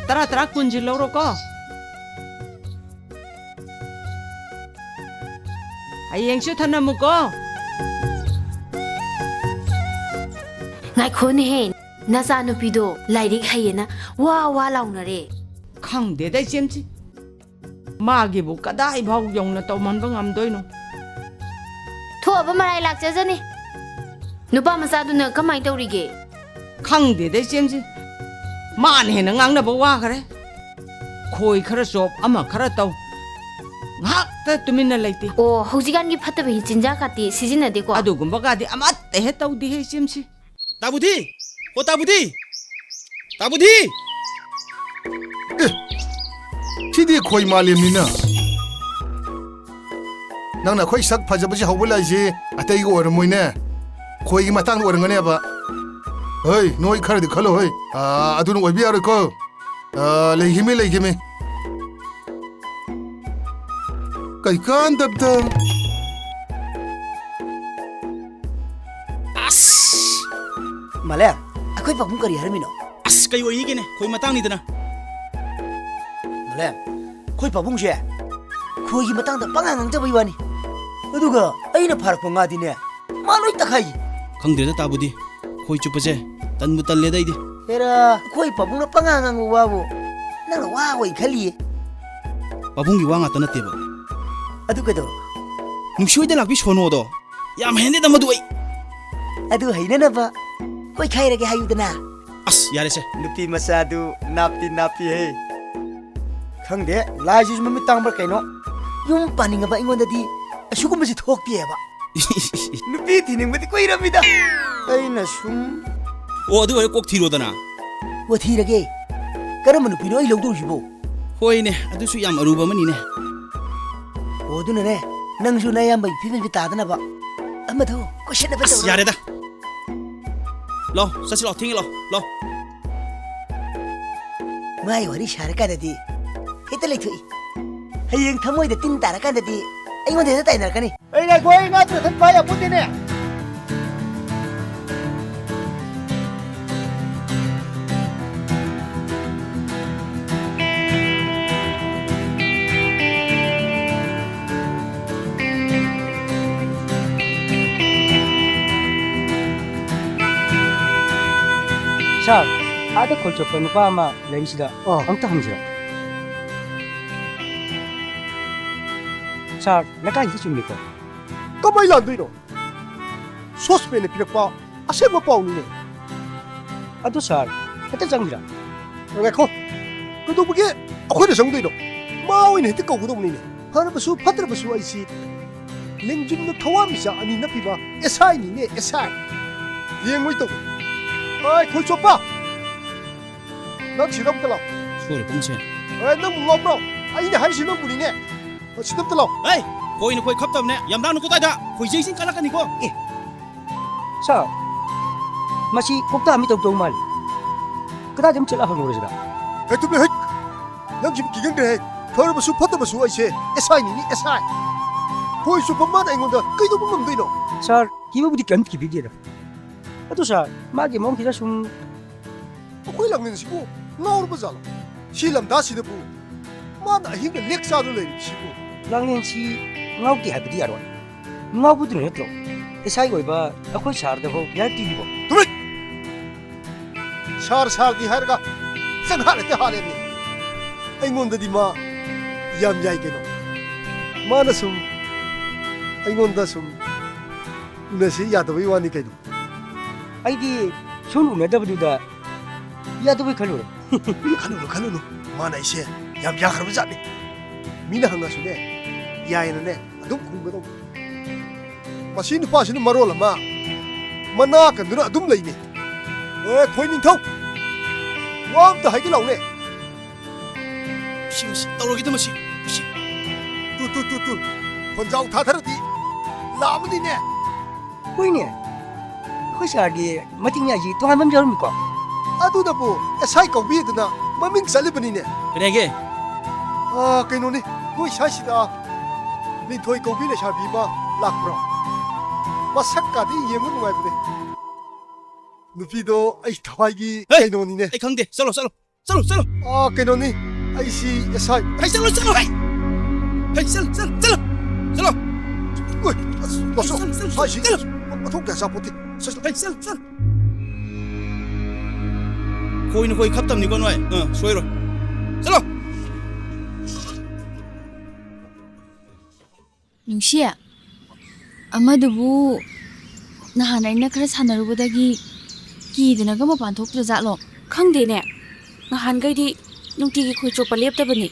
ꯇꯔꯥ, ꯇꯔꯥ, ꯀꯨꯟꯁꯤ ꯂꯧꯔꯣꯀꯣ꯫ ꯍꯌꯦꯡꯁꯨ ꯊꯅꯝꯃꯨꯀꯣ꯫ ꯉꯥꯏꯈꯣꯅꯦꯍꯦ, ꯅꯆꯥꯅꯨꯄꯤꯗꯣ ꯂꯥꯏꯔꯤꯛ ꯍꯩꯌꯦꯅ ꯋꯥ ꯋꯥ ꯂꯥꯎꯅꯔꯦ꯫ ꯈꯪꯗꯦꯗ, ꯏꯆꯦꯝꯆꯤ꯫ ꯃꯥꯒꯤꯕꯨ ꯀꯗꯥꯏ ꯐꯥꯎ ꯌꯧꯅ ꯇꯧꯍꯟꯕ ꯉꯝꯗꯣꯏꯅꯣ? ꯊꯣꯛꯑꯕ ꯃꯔꯥꯏ ꯂꯥꯛꯆꯖꯅꯤ꯫ ꯅꯨꯄꯥ ꯃꯆꯥꯗꯨꯅ ꯀꯃꯥꯏ ꯇꯧꯔꯤꯒꯦ? ꯈꯪꯗꯦꯗ, ꯏꯆꯦꯝꯆꯤ꯫ ꯃꯥꯅ ꯍꯦꯟꯅ ꯉꯥꯡꯅꯕ ꯋꯥꯈ꯭ꯔꯦ꯫ ꯈꯣꯏ ꯈꯔ ꯆꯣꯞ, ꯑꯃ ꯈꯔ ꯇꯧ꯫ ꯉꯥꯏꯍꯥꯛꯇ ꯇꯨꯃꯤꯟꯅ ꯂꯩꯇꯦ꯫ ꯑꯣ, ꯍꯧꯖꯤꯛꯀꯥꯟꯒꯤ ꯐꯠꯇꯕ ꯍꯤ ꯆꯤꯟꯖꯥꯛꯀꯥꯗꯤ ꯁꯤꯖꯤꯟꯅꯗꯦꯀꯣ? ꯑꯗꯨꯒꯨꯝꯕꯒꯥꯗꯤ ꯑꯃꯠꯇ ꯍꯦꯛ ꯇꯧꯗꯦꯍꯦ, ꯏꯆꯦꯝꯁꯤ꯫ ꯇꯥꯕꯨꯗꯤ! ꯑꯣ, ꯇꯥꯕꯨꯗꯤ! ꯇꯥꯕꯨꯗꯤ! ꯑꯦ, ꯁꯤꯗꯤ ꯈꯣꯏ ꯃꯥꯂꯦꯝꯅꯤꯅ꯫ ꯅꯪꯅ ꯑꯩꯈꯣꯏ ꯁꯛ ꯐꯖꯕꯁꯤ ꯍꯧꯕ ꯂꯥꯛꯏꯁꯤ ꯑꯇꯩꯒ ꯑꯣꯏꯔꯝꯃꯣꯏꯅꯦ꯫ ꯈꯣꯏꯒꯤ ꯃꯇꯥꯡꯗ ꯑꯣꯏꯔꯝꯒꯅꯦꯕ꯫ ꯍꯣꯏ, ꯅꯣꯏ ꯈꯔꯗꯤ ꯈꯜꯂꯣ ꯍꯣꯏ꯫ ꯑꯥ, ꯑꯗꯨꯅ ꯑꯣꯏꯕ ꯌꯥꯔꯣꯏꯀꯣ꯫ ꯑꯥ, ꯂꯩꯈꯤꯃꯤ, ꯂꯩꯈꯤꯃꯤ꯫ ꯀꯩꯀꯥꯟꯗꯕꯗ꯫ ꯑꯁ! ꯃꯥꯂꯦꯝ, ꯑꯩꯈꯣꯏ ꯄꯥꯕꯨꯡ ꯀꯔꯤ ꯍꯥꯏꯔꯝꯃꯤꯅꯣ? ꯑꯁ, ꯀꯩ ꯑꯣꯏꯈꯤꯒꯦꯅꯦ? ꯈꯣꯏ ꯃꯇꯥꯡꯅꯤꯗꯅ꯫ ꯃꯥꯂꯦꯝ, ꯑꯩꯈꯣꯏ ꯄꯥꯕꯨꯡꯁꯦ ꯈꯣꯏꯒꯤ ꯃꯇꯥꯡꯗ ꯄꯉꯥꯡ ꯉꯥꯡꯖꯕꯩ ꯋꯥꯅꯤ꯫ ꯑꯗꯨꯒ ꯑꯩꯅ ꯐꯥꯔꯛꯄ ꯉꯥꯗꯤꯅꯦ, ꯃꯥ ꯂꯣꯏ ꯇꯛꯈꯥꯏꯈꯤ꯫ ꯈꯪꯗ꯭ꯔꯦꯗ ꯇꯥꯕꯨꯗꯤ, ꯈꯣꯏ ꯆꯨꯞꯄꯁꯦ ꯇꯟꯕꯨ ꯇꯜꯂꯦꯗ ꯑꯩꯗꯤ꯫ ꯍꯦꯔꯥ, ꯑꯩꯈꯣꯏ ꯄꯥꯕꯨꯡꯅ ꯄꯉꯥꯡ ꯉꯥꯡꯕ ꯋꯥꯕꯨ ꯅꯪꯅ ꯋꯥ ꯑꯣꯏ ꯈꯜꯂꯤꯌꯦ꯫ ꯄꯥꯕꯨꯡꯒꯤ ꯋꯥ ꯉꯥꯛꯇ ꯅꯠꯇꯦꯕ꯫ ꯑꯗꯨ ꯀꯩꯗꯧꯔꯕ? ꯅꯨꯡꯁꯤ ꯍꯣꯏꯗ ꯂꯥꯛꯄꯤ ꯁꯣꯅꯣꯗꯣ ꯌꯥꯝ ꯍꯩꯅꯗꯦꯗ ꯃꯗꯨ ꯑꯩ꯫ ꯑꯗꯨ ꯍꯩꯅꯅꯕ ꯀꯣꯏꯈꯥꯏꯔꯒꯦ ꯍꯥꯏꯌꯨꯗꯅ꯫ ꯑꯁ, ꯌꯥꯔꯦꯁꯦ꯫ ꯅꯨꯄꯤ ꯃꯆꯥꯗꯨ ꯅꯥꯞꯇꯤ ꯅꯥꯞꯄꯤꯍꯦ꯫ ꯈꯪꯗꯦ, ꯂꯥꯏꯁꯤꯁꯨ ꯃꯃꯤꯠ ꯇꯥꯡꯕ꯭ꯔꯥ ꯀꯩꯅꯣ, ꯌꯨꯝ ꯄꯥꯅꯤꯡꯉꯕ ꯑꯩꯉꯣꯟꯗꯗꯤ ꯑꯁꯤꯒꯨꯝꯕꯁꯤ ꯊꯣꯛꯇꯦꯕ꯫ ꯅꯨꯄꯤ ꯊꯤꯅꯤꯡꯕꯗꯤ ꯀꯨꯏꯔꯝꯃꯤꯗ꯫ ꯑꯩꯅ ꯁꯨꯝ ꯑꯣ, ꯑꯗꯨ ꯑꯣꯏꯔ ꯀꯣꯛ ꯊꯤꯔꯣꯗꯅ꯫ ꯑꯣ, ꯊꯤꯔꯒꯦ꯫ ꯀꯔꯝꯕ ꯅꯨꯄꯤꯅꯣ ꯑꯩ ꯂꯧꯗꯧꯔꯤꯁꯤꯕꯣ? ꯍꯣꯏꯅꯦ, ꯑꯗꯨꯁꯨ ꯌꯥꯝ ꯑꯔꯨꯕ ꯑꯃꯅꯤꯅꯦ꯫ ꯑꯣ, ꯑꯗꯨꯅꯅꯦ, ꯅꯪꯁꯨ ꯅꯌꯥꯝꯕꯒꯤ ꯐꯤꯕꯝꯁꯤ ꯇꯥꯗꯅꯕ ꯑꯃꯗꯣ ꯀꯣꯏꯁꯟꯅꯕ ꯑꯁ, ꯇꯧꯔꯣ꯫ ꯌꯥꯔꯦꯗ꯫ ꯂꯥꯎ, ꯆꯠꯁꯤ ꯂꯥꯎ, ꯊꯦꯡꯉꯦ ꯂꯥꯎ, ꯂꯥꯎ꯫ ꯃꯥꯏ ꯋꯥꯔꯤ ꯁꯥꯔꯀꯥꯟꯗꯗꯤ ꯍꯦꯛꯇ ꯂꯩꯊꯣꯛꯏ꯫ ꯍꯌꯦꯡ ꯊꯃꯣꯏꯗ ꯇꯤꯟ ꯇꯥꯔꯀꯥꯟꯗꯗꯤ ꯑꯩꯉꯣꯟꯗ ꯍꯦꯛꯇ ꯇꯥꯏꯅꯔꯛꯀꯅꯤ꯫ ꯑꯩ ꯉꯥꯏꯈꯣ, ꯑꯩ ꯉꯥ ꯊꯤꯟꯕ ꯌꯥꯄꯣꯠꯇꯦꯅꯦ꯫ ꯁꯥꯔ, ꯑꯥꯗ ꯈꯣꯏ ꯆꯣꯞꯄ ꯅꯨꯄꯥ ꯑꯃ ꯂꯩꯔꯤꯁꯤꯗ ꯑꯥ꯫ ꯑꯝꯇ ꯍꯪꯁꯤꯔ? ꯁꯥꯔ, ꯂꯩꯀꯥꯏꯁꯤꯗ ꯆꯨꯝꯃꯤꯀꯣ? ꯀꯃꯥꯏ ꯂꯥꯟꯗꯣꯏꯅꯣ? ꯁꯣꯁꯄꯦꯟꯅ ꯄꯤꯔꯛꯄ ꯑꯁꯦꯡꯕ ꯄꯥꯎꯅꯤꯅꯦ꯫ ꯑꯗꯨ ꯁꯥꯔ, ꯍꯦꯛꯇ ꯆꯪꯁꯤꯔꯥ? ꯉꯥꯏꯈꯣ, ꯀꯩꯗꯧꯕꯒꯤ ꯑꯩꯈꯣꯏꯅ ꯆꯪꯗꯣꯏꯅꯣ? ꯃꯥ ꯑꯣꯏꯅ ꯍꯦꯛꯇ ꯀꯧꯒꯗꯧꯕꯅꯤꯅꯦ꯫ ꯐꯔꯕꯁꯨ ꯐꯠꯇ꯭ꯔꯕꯁꯨ ꯑꯩꯁꯤ ꯂꯦꯡꯖꯨꯝꯗ ꯊꯋꯥꯟꯃꯤꯆꯥꯛ ꯑꯅꯤ ꯅꯞꯄꯤꯕ ꯑꯦꯁ ꯑꯥꯏꯅꯤꯅꯦ, ꯑꯦꯁ ꯑꯥꯏ꯫ ꯌꯦꯡꯉꯣꯏ ꯇꯧ꯫ ꯑꯥꯏ, ꯈꯣꯏ ꯆꯣꯞꯄ! ꯅꯪ ꯁꯤꯗ ꯑꯝꯇ ꯂꯥꯛꯑꯣ꯫ ꯁꯣꯏꯔꯦ, ꯄꯨꯡꯁꯦ꯫ ꯑꯦ, ꯅꯪꯕꯨ ꯉꯥꯎꯕ꯭ꯔꯣ? ꯑꯩꯅ ꯍꯥꯏꯔꯤꯁꯤ ꯅꯪꯕꯨꯅꯤꯅꯦ꯫ ꯁꯤꯗ ꯑꯝꯇ ꯂꯥꯛꯑꯣ꯫ ꯑꯦ, ꯈꯣꯏꯅ ꯈꯣꯏ ꯈꯞꯇꯕꯅꯦ꯫ ꯌꯥꯝ ꯂꯥꯡꯅꯨ ꯀꯗꯥꯏꯗ? ꯈꯣꯏ ꯆꯩꯁꯤꯡ ꯀꯜꯂꯛꯀꯅꯤꯀꯣ꯫ ꯑꯦ, ꯁꯥꯔ, ꯃꯁꯤ ꯀꯣꯛꯇ ꯃꯤ ꯇꯧ ꯇꯧ ꯃꯥꯜꯂꯤ꯫ ꯀꯗꯥꯏꯗ ꯑꯃ ꯆꯠꯂ ꯍꯪꯉꯨꯔꯁꯤꯔ? ꯍꯦ, ꯇꯨꯃꯤꯟ, ꯍꯦ! ꯅꯪꯁꯤꯕꯨ ꯀꯤꯒꯟꯈ꯭ꯔꯦꯍꯦ꯫ ꯐꯔꯕꯁꯨ ꯐꯠꯇꯕꯁꯨ ꯑꯩꯁꯦ ꯑꯦꯁ ꯑꯥꯏꯅꯤꯅꯤ, ꯑꯦꯁ ꯑꯥꯏ꯫ ꯈꯣꯏ ꯆꯣꯞꯄ ꯃꯥꯅ ꯑꯩꯉꯣꯟꯗ ꯀꯩꯗꯧꯕ ꯉꯝꯗꯣꯏꯅꯣ? ꯁꯥꯔ, ꯀꯤꯕꯕꯨꯗꯤ ꯀꯔꯤꯝ ꯀꯤꯕꯤꯗꯦꯗ꯫ ꯑꯗꯨ ꯁꯥꯔ, ꯃꯥꯒꯤ ꯃꯑꯣꯡꯁꯤꯗ ꯁꯨꯝ ꯑꯩꯈꯣꯏ ꯂꯥꯡꯂꯦꯟꯁꯤꯕꯨ ꯉꯥꯎꯔꯕ ꯖꯥꯠꯂꯣ? ꯁꯤ ꯂꯝꯗꯥꯁꯤꯗꯕꯨ ꯃꯥꯅ ꯑꯍꯤꯡꯗ ꯂꯦꯛ ꯆꯥꯗꯨꯅ ꯂꯩꯔꯤꯕꯁꯤꯕꯨ? ꯂꯥꯡꯂꯦꯟꯁꯤ ꯉꯥꯎꯗꯦ ꯍꯥꯏꯕꯗꯤ ꯌꯥꯔꯣꯏ꯫ ꯉꯥꯎꯕꯗꯨꯅ ꯅꯠꯇ꯭ꯔꯣ ꯑꯦꯁ ꯑꯥꯏ ꯑꯣꯏꯕ ꯑꯩꯈꯣꯏ ꯁꯥꯔꯗꯐꯥꯎ ꯌꯥꯔꯛꯇ꯭ꯔꯤꯕꯣ? ꯇꯨꯃꯤꯟ! ꯁꯥꯔ, ꯁꯥꯔꯗꯤ ꯍꯥꯏꯔꯒ ꯆꯪꯍꯥꯠ ꯍꯦꯛꯇ ꯍꯥꯠꯂꯦꯅꯦ꯫ ꯑꯩꯉꯣꯟꯗꯗꯤ ꯃꯥ ꯌꯥꯝ ꯌꯥꯏ ꯀꯩꯅꯣ꯫ ꯃꯥꯅ ꯁꯨꯝ ꯑꯩꯉꯣꯟꯗ ꯁꯨꯝ ꯎꯅꯁꯤ ꯌꯥꯗꯕꯩ ꯋꯥꯅꯤ ꯀꯩꯅꯣ꯫ ꯑꯩꯗꯤ ꯁꯨꯝ ꯎꯅꯗꯕꯗꯨꯗ ꯌꯥꯗꯕꯩ ꯈꯜꯂꯨꯔꯦ꯫ ꯈꯜꯂꯨꯅꯨ, ꯈꯜꯂꯨꯅꯨ꯫ ꯃꯥꯅ ꯑꯩꯁꯦ ꯌꯥꯝ ꯌꯥꯈ꯭ꯔꯕ ꯖꯥꯠꯅꯤ꯫ ꯃꯤꯅ ꯍꯪꯉꯁꯨꯅꯦ, ꯌꯥꯏꯅꯅꯦ ꯑꯗꯨꯝ ꯈꯨꯝꯒꯗꯧꯕ꯫ ꯃꯁꯤ ꯅꯨꯄꯥꯁꯤꯅ ꯃꯔꯣꯜ ꯑꯃ ꯃꯅꯥ ꯀꯟꯗꯨꯅ ꯑꯗꯨꯝ ꯂꯩꯅꯦ꯫ ꯑꯦ, ꯈꯣꯏ ꯅꯤꯡꯊꯧ, ꯋꯥ ꯑꯝꯇ ꯍꯥꯏꯒꯦ ꯂꯥꯎꯅꯦ꯫ ꯃꯁꯤ, ꯃꯁꯤ ꯇꯧꯔꯒꯦꯗ ꯃꯁꯤ꯫ ꯃꯁꯤ꯫ ꯇꯨ, ꯇꯨ, ꯇꯨ, ꯇꯨ꯫ ꯈꯣꯟꯖꯥꯎ ꯊꯥꯊꯔꯗꯤ ꯂꯥꯛꯑꯃꯅꯤꯅꯦ꯫ ꯍꯣꯏꯅꯦ꯫ ꯑꯩꯈꯣꯏ ꯁꯥꯔꯒꯤ ꯃꯇꯤꯛ ꯃꯌꯥꯏꯁꯤ ꯇꯣꯉꯥꯟꯕ ꯑꯃ ꯌꯥꯎꯔꯝꯃꯤꯀꯣ꯫ ꯑꯗꯨꯅꯕꯨ ꯑꯦꯁ ꯑꯥꯏ ꯀꯧꯕꯤ ꯑꯗꯨꯅ ꯃꯃꯤꯡ ꯆꯠꯂꯤꯕꯅꯤꯅꯦ꯫ ꯀꯔꯤ ꯍꯥꯏꯒꯦ? ꯑꯥ, ꯀꯩꯅꯣꯅꯤ, ꯅꯣꯏ ꯁ꯭ꯋꯥꯏꯁꯤꯗ ꯂꯤꯟꯊꯣꯏ ꯀꯧꯕꯤ ꯂꯩꯁꯥꯕꯤ ꯑꯃ ꯂꯥꯛꯄ꯭ꯔꯣ? ꯃꯁꯛꯀꯗꯤ ꯌꯦꯡꯕ ꯅꯨꯡꯉꯥꯏꯕꯅꯦ꯫ ꯅꯨꯄꯤꯗꯣ ꯑꯩ ꯊꯋꯥꯏꯒꯤ ꯍꯦ! ꯀꯩꯅꯣꯅꯤꯅꯦ꯫ ꯑꯩ ꯈꯪꯗꯦ꯫ ꯆꯠꯂꯣ, ꯆꯠꯂꯣ꯫ ꯆꯠꯂꯣ, ꯆꯠꯂꯣ꯫ ꯑꯥ, ꯀꯩꯅꯣꯅꯤ, ꯑꯩꯁꯤ ꯑꯦꯁ ꯑꯥꯏ꯫ ꯍꯩ, ꯆꯠꯂꯣ, ꯆꯠꯂꯣ, ꯍꯩ! ꯍꯩ, ꯆꯠꯂꯣ, ꯆꯠꯂꯣ, ꯆꯠꯂꯣ! ꯆꯠꯂꯣ! ꯎꯏ, ꯑꯁ, ꯂꯥꯛꯁꯣ, ꯆꯠꯂꯣ, ꯆꯠꯂꯣ, ꯁ꯭ꯋꯥꯏꯁꯤ ꯆꯠꯂꯣ! ꯃꯊꯣꯡ ꯀꯌꯥ ꯆꯥꯄꯣꯠꯇꯦ꯫ ꯆꯠꯂꯣ꯫ ꯍꯩ, ꯆꯠꯂꯣ, ꯆꯠꯂꯣ! ꯈꯣꯏꯅ ꯈꯣꯏ ꯈꯞꯇꯕꯅꯤꯀꯣ ꯅꯣꯏ꯫ ꯑꯥ, ꯁꯣꯏꯔꯣꯏ꯫ ꯆꯠꯂꯣ! ꯅꯨꯡꯁꯤ, ꯑꯃꯗꯨꯕꯨ ꯅꯍꯥꯟ ꯑꯩꯅ ꯈꯔ ꯁꯥꯟꯅꯔꯨꯕꯗꯒꯤ ꯀꯤꯗꯅꯒ ꯃꯄꯥꯟ ꯊꯣꯛꯇ꯭ꯔꯖꯥꯠꯂꯣ? ꯈꯪꯗꯦꯅꯦ꯫ ꯅꯍꯥꯟꯈꯩꯗꯤ ꯅꯨꯡꯇꯤꯒꯤ ꯈꯣꯏ ꯆꯣꯞꯄ ꯂꯦꯞꯇꯕꯅꯤ꯫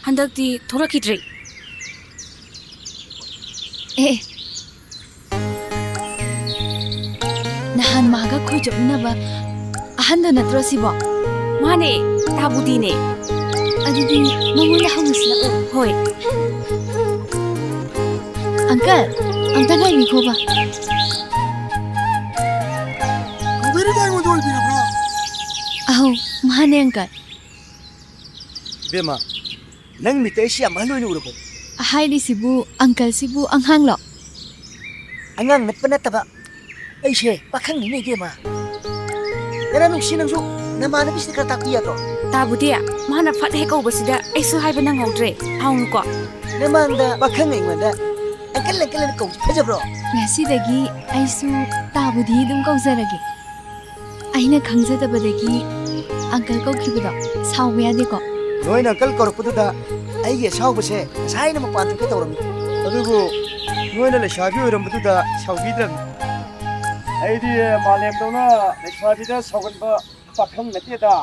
ꯍꯟꯗꯛꯇꯤ ꯊꯣꯔꯛꯈꯤꯗ꯭ꯔꯦ꯫ ꯑꯦ, ꯅꯍꯥꯟ ꯃꯥꯒ ꯈꯣꯏ ꯆꯣꯞꯃꯤꯟꯅꯕ ꯑꯍꯟꯗꯣ ꯅꯠꯇ꯭ꯔꯣ ꯁꯤꯕꯣ? ꯃꯥꯅꯦ, ꯇꯥꯕꯨꯗꯤꯅꯦ꯫ ꯑꯗꯨꯗꯤ ꯃꯉꯣꯟꯗ ꯍꯪꯉꯨꯁꯤꯔꯛꯑꯣ꯫ ꯍꯣꯏ꯫ ꯑꯪꯀꯜ, ꯑꯝꯇ ꯉꯥꯏꯕꯤꯈꯣꯕ꯫ ꯀꯧꯕꯤꯔꯤꯗꯣ ꯑꯩꯉꯣꯟꯗ ꯑꯣꯏꯕꯤꯔꯕ꯭ꯔꯥ? ꯑꯍꯧ, ꯃꯥꯅꯦ ꯑꯪꯀꯜ꯫ ꯏꯕꯦꯝꯃ, ꯅꯪ ꯃꯤꯠꯇ ꯑꯩꯁꯤ ꯌꯥꯝ ꯑꯍꯜ ꯑꯣꯏꯅ ꯎꯔꯕꯣ? ꯍꯥꯏꯔꯤꯁꯤꯕꯨ, ꯑꯪꯀꯜꯁꯤꯕꯨ ꯑꯉꯥꯡꯂꯣ? ꯑꯉꯥꯡ ꯅꯠꯄ ꯅꯠꯇꯕ, ꯑꯩꯁꯦ ꯄꯥꯈꯪꯅꯤꯅꯦ ꯏꯕꯦꯝꯃ꯫ ꯌꯥꯔꯦ ꯅꯨꯡꯁꯤ, ꯅꯪꯁꯨ ꯅꯃꯥꯟꯅꯕꯤꯁꯤꯗ ꯈꯔ ꯇꯥꯛꯄꯤ ꯌꯥꯗ꯭ꯔꯣ? ꯇꯥꯕꯨꯗꯤ, ꯃꯥꯅ ꯐꯠ ꯍꯦꯛ ꯀꯧꯕꯁꯤꯗ ꯑꯩꯁꯨ ꯍꯥꯏꯕ ꯅꯪꯍꯧꯗ꯭ꯔꯦ꯫ ꯍꯥꯎꯅꯨꯀꯣ꯫ ꯅꯃꯥꯡꯗ ꯄꯥꯈꯪ ꯑꯩꯉꯣꯟꯗ ꯑꯪꯀꯜ, ꯑꯪꯀꯜ ꯑꯅ ꯀꯧꯕꯁꯤ ꯐꯖꯕ꯭ꯔꯣ? ꯉꯁꯤꯗꯒꯤ ꯑꯩꯁꯨ ꯇꯥꯕꯨꯗꯤ ꯑꯗꯨꯝ ꯀꯧꯖꯔꯒꯦ꯫ ꯑꯩꯅ ꯈꯪꯖꯗꯕꯗꯒꯤ ꯑꯪꯀꯜ ꯀꯧꯈꯤꯕꯗꯣ ꯁꯥꯎꯕ ꯌꯥꯗꯦꯀꯣ? ꯅꯣꯏꯅ ꯑꯪꯀꯜ ꯀꯧꯔꯛꯄꯗꯨꯗ ꯑꯩꯒꯤ ꯑꯁꯥꯎꯕꯁꯦ ꯉꯁꯥꯏꯅ ꯃꯄꯥꯟ ꯊꯣꯛꯀꯦ ꯇꯧꯔꯝꯃꯤ꯫ ꯑꯗꯨꯕꯨ ꯅꯣꯏꯅ ꯂꯩꯁꯥꯕꯤ ꯑꯣꯏꯔꯝꯕꯗꯨꯗ ꯁꯥꯎꯕꯤꯗ꯭ꯔꯕꯅꯤ꯫ ꯑꯩꯗꯤ ꯃꯥꯂꯦꯝꯗꯧꯅ ꯂꯩꯁꯥꯕꯤꯗ ꯁꯥꯎꯒꯟꯕ ꯄꯥꯈꯪ ꯅꯠꯇꯦꯗ꯫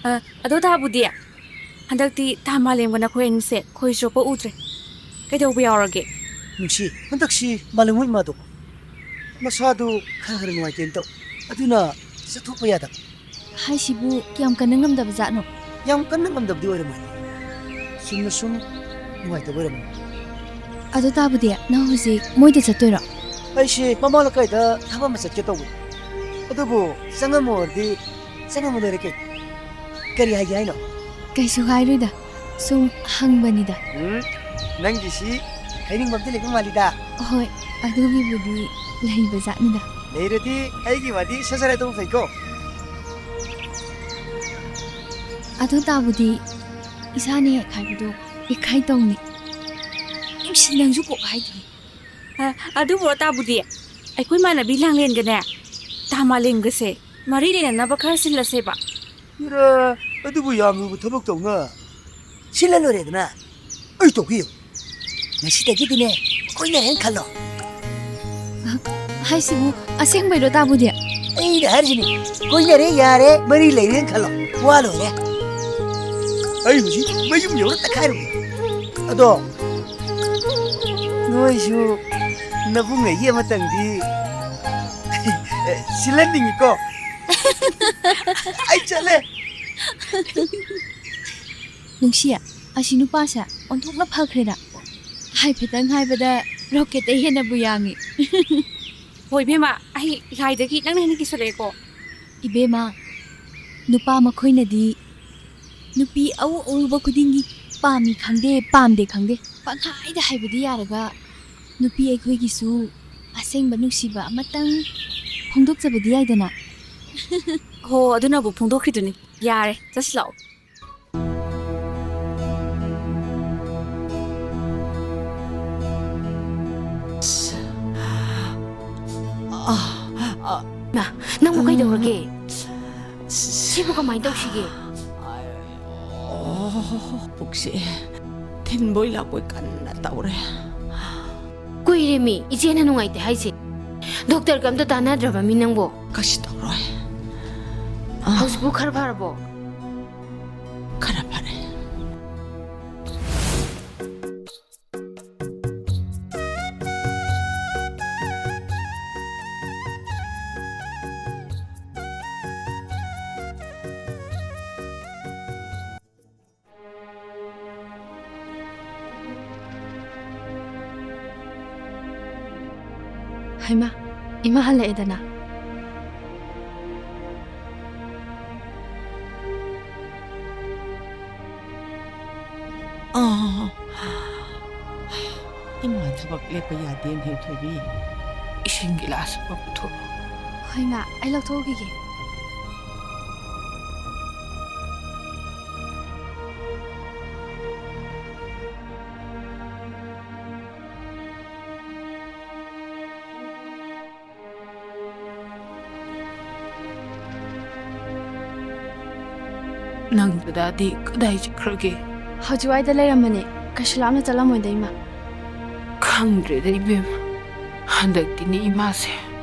ꯑ, ꯑꯗꯣ ꯇꯥꯕꯨꯗꯤ, ꯍꯟꯗꯛꯇꯤ ꯇꯥ ꯃꯥꯂꯦꯝꯒ ꯅꯈꯣꯏ ꯑꯅꯤꯁꯦ ꯈꯣꯏ ꯆꯣꯞꯄ ꯎꯗ꯭ꯔꯦ꯫ ꯀꯩꯗꯧꯕ ꯌꯥꯎꯔꯒꯦ? ꯅꯨꯡꯁꯤ, ꯍꯟꯗꯛꯁꯤ ꯃꯥꯂꯦꯝ ꯍꯣꯏ ꯏꯃꯥꯗꯣ ꯃꯁꯥꯗꯨ ꯈꯔ ꯈꯔ ꯅꯨꯡꯉꯥꯏꯇꯦꯅ ꯇꯧ꯫ ꯑꯗꯨꯅ ꯆꯠꯊꯣꯛꯄ ꯌꯥꯗꯕ꯫ ꯍꯥꯏꯁꯤꯕꯨ ꯀꯌꯥꯝ ꯀꯟꯅ ꯉꯝꯗꯕ ꯖꯥꯠꯅꯣ? ꯌꯥꯝ ꯀꯟꯅ ꯉꯝꯗꯕꯗꯤ ꯑꯣꯏꯔꯝꯃꯣꯏ꯫ ꯆꯨꯝꯅ ꯁꯨꯝ ꯅꯨꯡꯉꯥꯏꯇꯕ ꯑꯣꯏꯔꯝꯃꯅꯤ꯫ ꯑꯗꯣ ꯇꯥꯕꯨꯗꯤ, ꯅꯪ ꯍꯧꯖꯤꯛ ꯃꯣꯏꯗ ꯆꯠꯇꯣꯏꯔꯣ? ꯑꯩꯁꯦ ꯃꯃꯥ ꯂꯩꯀꯥꯏꯗ ꯊꯕꯛ ꯑꯃ ꯆꯠꯀꯦ ꯇꯧꯕꯅꯤ꯫ ꯑꯗꯨꯕꯨ ꯆꯪꯉꯝꯃꯨꯔꯗꯤ ꯆꯪꯉꯝꯃꯨ ꯂꯣꯏꯔꯦ ꯀꯩꯅꯣ꯫ ꯀꯔꯤ ꯍꯥꯏꯒꯦ ꯍꯥꯏꯅꯣ? ꯀꯩꯁꯨ ꯍꯥꯏꯔꯣꯏꯗ, ꯁꯨꯝ ꯍꯪꯕꯅꯤꯗ꯫ ꯎꯝ, ꯅꯪꯒꯤꯁꯤ ꯍꯥꯏꯅꯤꯡꯕ ꯑꯝꯇ ꯂꯩꯕ ꯃꯥꯜꯂꯤꯗ꯫ ꯍꯣꯏ, ꯑꯗꯨꯒꯤꯕꯨꯗꯤ ꯂꯩꯕ ꯖꯥꯠꯅꯤꯗ꯫ ꯂꯩꯔꯗꯤ ꯑꯩꯒꯤ ꯋꯥꯗꯤ ꯁꯠ ꯁꯠ ꯍꯥꯏꯗꯣꯛꯄ ꯐꯩꯀꯣ꯫ ꯑꯗꯨ ꯇꯥꯕꯨꯗꯤ ꯏꯁꯥꯅ ꯍꯦꯛ ꯍꯥꯏꯕꯗꯣ ꯏꯀꯥꯏ ꯇꯧꯅꯤ꯫ ꯅꯨꯡꯁꯤ, ꯅꯪꯁꯨ ꯀꯣꯛ ꯍꯥꯏꯗꯦ꯫ ꯑ, ꯑꯗꯨꯕꯨ ꯇꯥꯕꯨꯗꯤ, ꯑꯩꯈꯣꯏ ꯏꯃꯥꯟꯅꯕꯤ ꯂꯥꯡꯂꯦꯟꯒꯅꯦ, ꯇꯥ ꯃꯥꯂꯦꯝꯒꯁꯦ ꯃꯔꯤ ꯂꯩꯅꯅꯕ ꯈꯔ ꯁꯤꯜꯂꯁꯦꯕ꯫ ꯏꯔꯥ, ꯑꯗꯨꯕꯨ ꯌꯥꯝ ꯂꯨꯕ ꯊꯕꯛ ꯇꯧꯅ ꯁꯤꯜꯂ ꯂꯣꯏꯔꯦꯗꯅ꯫ ꯑꯩ ꯇꯧꯒꯦ ꯌꯦꯡꯉꯨ꯫ ꯉꯁꯤꯗꯒꯤꯗꯤꯅꯦ, ꯀꯣꯏꯅꯔꯦꯅ ꯈꯜꯂꯣ꯫ ꯍꯥꯏꯁꯤꯕꯨ ꯑꯁꯦꯡꯕꯩꯔꯣ ꯇꯥꯕꯨꯗꯤ? ꯑꯩꯅ ꯍꯥꯏꯔꯤꯁꯤꯅꯤ, ꯀꯣꯏꯅꯔꯦ, ꯌꯥꯔꯦ, ꯃꯔꯤ ꯂꯩꯔꯦꯅ ꯈꯜꯂꯣ꯫ ꯋꯥ ꯂꯣꯏꯔꯦ꯫ ꯑꯩ ꯍꯧꯖꯤꯛ ꯃꯌꯨꯝ ꯌꯧꯔ ꯇꯛꯈꯥꯏꯔꯨꯒꯦ꯫ ꯑꯗꯣ, ꯅꯣꯏꯁꯨ ꯅꯕꯨꯡ ꯑꯩꯒꯤ ꯑꯃꯇꯪꯗꯤ ꯁꯤꯜꯍꯟꯅꯤꯡꯉꯤꯀꯣ꯫ ꯑꯩ ꯆꯠꯂꯦ꯫ ꯅꯨꯡꯁꯤ, ꯑꯁꯤ ꯅꯨꯄꯥꯁꯦ ꯑꯣꯟꯊꯣꯛꯅ ꯐꯈ꯭ꯔꯦꯗ꯫ ꯍꯥꯏꯐꯦꯠꯇꯪ ꯍꯥꯏꯕꯗ ꯔꯣꯀꯦꯠꯇꯩ ꯍꯦꯟꯅꯕꯨ ꯌꯥꯡꯉꯤ꯫ ꯍꯣꯏ ꯏꯕꯦꯝꯃ, ꯑꯩ ꯂꯥꯏꯗꯒꯤ ꯅꯪꯅ ꯍꯦꯟꯅ ꯀꯤꯁꯜꯂꯛꯑꯦꯀꯣ꯫ ꯏꯕꯦꯝꯃ, ꯅꯨꯄꯥ ꯃꯈꯣꯏꯅꯗꯤ ꯅꯨꯄꯤ ꯑꯎ ꯑꯎꯕ ꯈꯨꯗꯤꯡꯒꯤ ꯄꯥꯝꯃꯤ ꯈꯪꯗꯦ, ꯄꯥꯝꯗꯦ ꯈꯪꯗꯦ, ꯄꯪꯍꯥꯏꯗ ꯍꯥꯏꯕꯗꯤ ꯌꯥꯔꯒ, ꯅꯨꯄꯤ ꯑꯩꯈꯣꯏꯒꯤꯁꯨ ꯑꯁꯦꯡꯕ ꯅꯨꯡꯁꯤꯕ ꯑꯃꯇꯪ ꯐꯣꯡꯗꯣꯛꯆꯕꯗꯤ ꯌꯥꯏꯗꯅ꯫ ꯍꯣ, ꯑꯗꯨꯅꯕꯨ ꯐꯣꯡꯗꯣꯛꯈ꯭ꯔꯤꯗꯨꯅꯤ꯫ ꯌꯥꯔꯦ, ꯆꯠꯁꯤ ꯂꯥꯛꯑꯣ꯫ ꯃꯥ, ꯅꯪꯕꯨ ꯀꯩꯗꯧꯔꯒꯦ? ꯁꯤꯕꯨ ꯀꯃꯥꯏꯅ ꯇꯧꯁꯤꯒꯦ? ꯑꯣ, ꯄꯨꯛꯁꯦ ꯊꯤꯟꯕꯣꯏ ꯂꯥꯛꯄꯣꯏ ꯀꯟꯅ ꯇꯧꯔꯦ꯫ ꯀꯨꯏꯔꯦꯃꯤ ꯏꯆꯦꯅ ꯅꯨꯡꯉꯥꯏꯇꯦ ꯍꯥꯏꯁꯦ꯫ ꯗꯣꯛꯇꯔꯒ ꯑꯝꯇ ꯇꯥꯟꯅꯗ꯭ꯔꯕ ꯃꯤ ꯅꯪꯕꯣ? ꯀꯩꯁꯨ ꯇꯧꯔꯣꯏ꯫ ꯑꯥ꯫ ꯍꯧꯖꯤꯛꯄꯨ ꯈꯔ ꯐꯔꯕꯣ? ꯈꯔ ꯐꯔꯦ꯫ ꯍꯩꯃꯥ, ꯏꯃꯥ ꯍꯜꯂꯛꯑꯦꯗꯅ꯫ ꯑꯥ, ꯏꯃꯥ ꯊꯕꯛ ꯂꯦꯞꯄ ꯌꯥꯗꯦꯅꯦ, ꯊꯣꯏꯕꯤ꯫ ꯏꯁꯤꯡ ꯒꯤꯂꯥꯁ ꯑꯃ ꯄꯨꯊꯣꯛꯑꯣ꯫ ꯍꯣꯏ ꯏꯃꯥ, ꯑꯩ ꯂꯧꯊꯣꯛꯎꯈꯤꯒꯦ꯫ ꯅꯪ ꯗꯗꯥꯗꯤ ꯀꯗꯥꯏ ꯆꯠꯈ꯭ꯔꯒꯦ? ꯍꯧꯖꯤꯛꯋꯥꯏꯗ ꯂꯩꯔꯝꯕꯅꯦ꯫ ꯀꯩꯁꯨ ꯂꯥꯞꯅ ꯆꯠꯂꯝꯃꯣꯏꯗ, ꯏꯃꯥ꯫ ꯈꯪꯗ꯭ꯔꯦꯗ, ꯏꯕꯦꯝꯃ꯫ ꯍꯟꯗꯛꯇꯤꯅꯦ ꯏꯃꯥꯁꯦ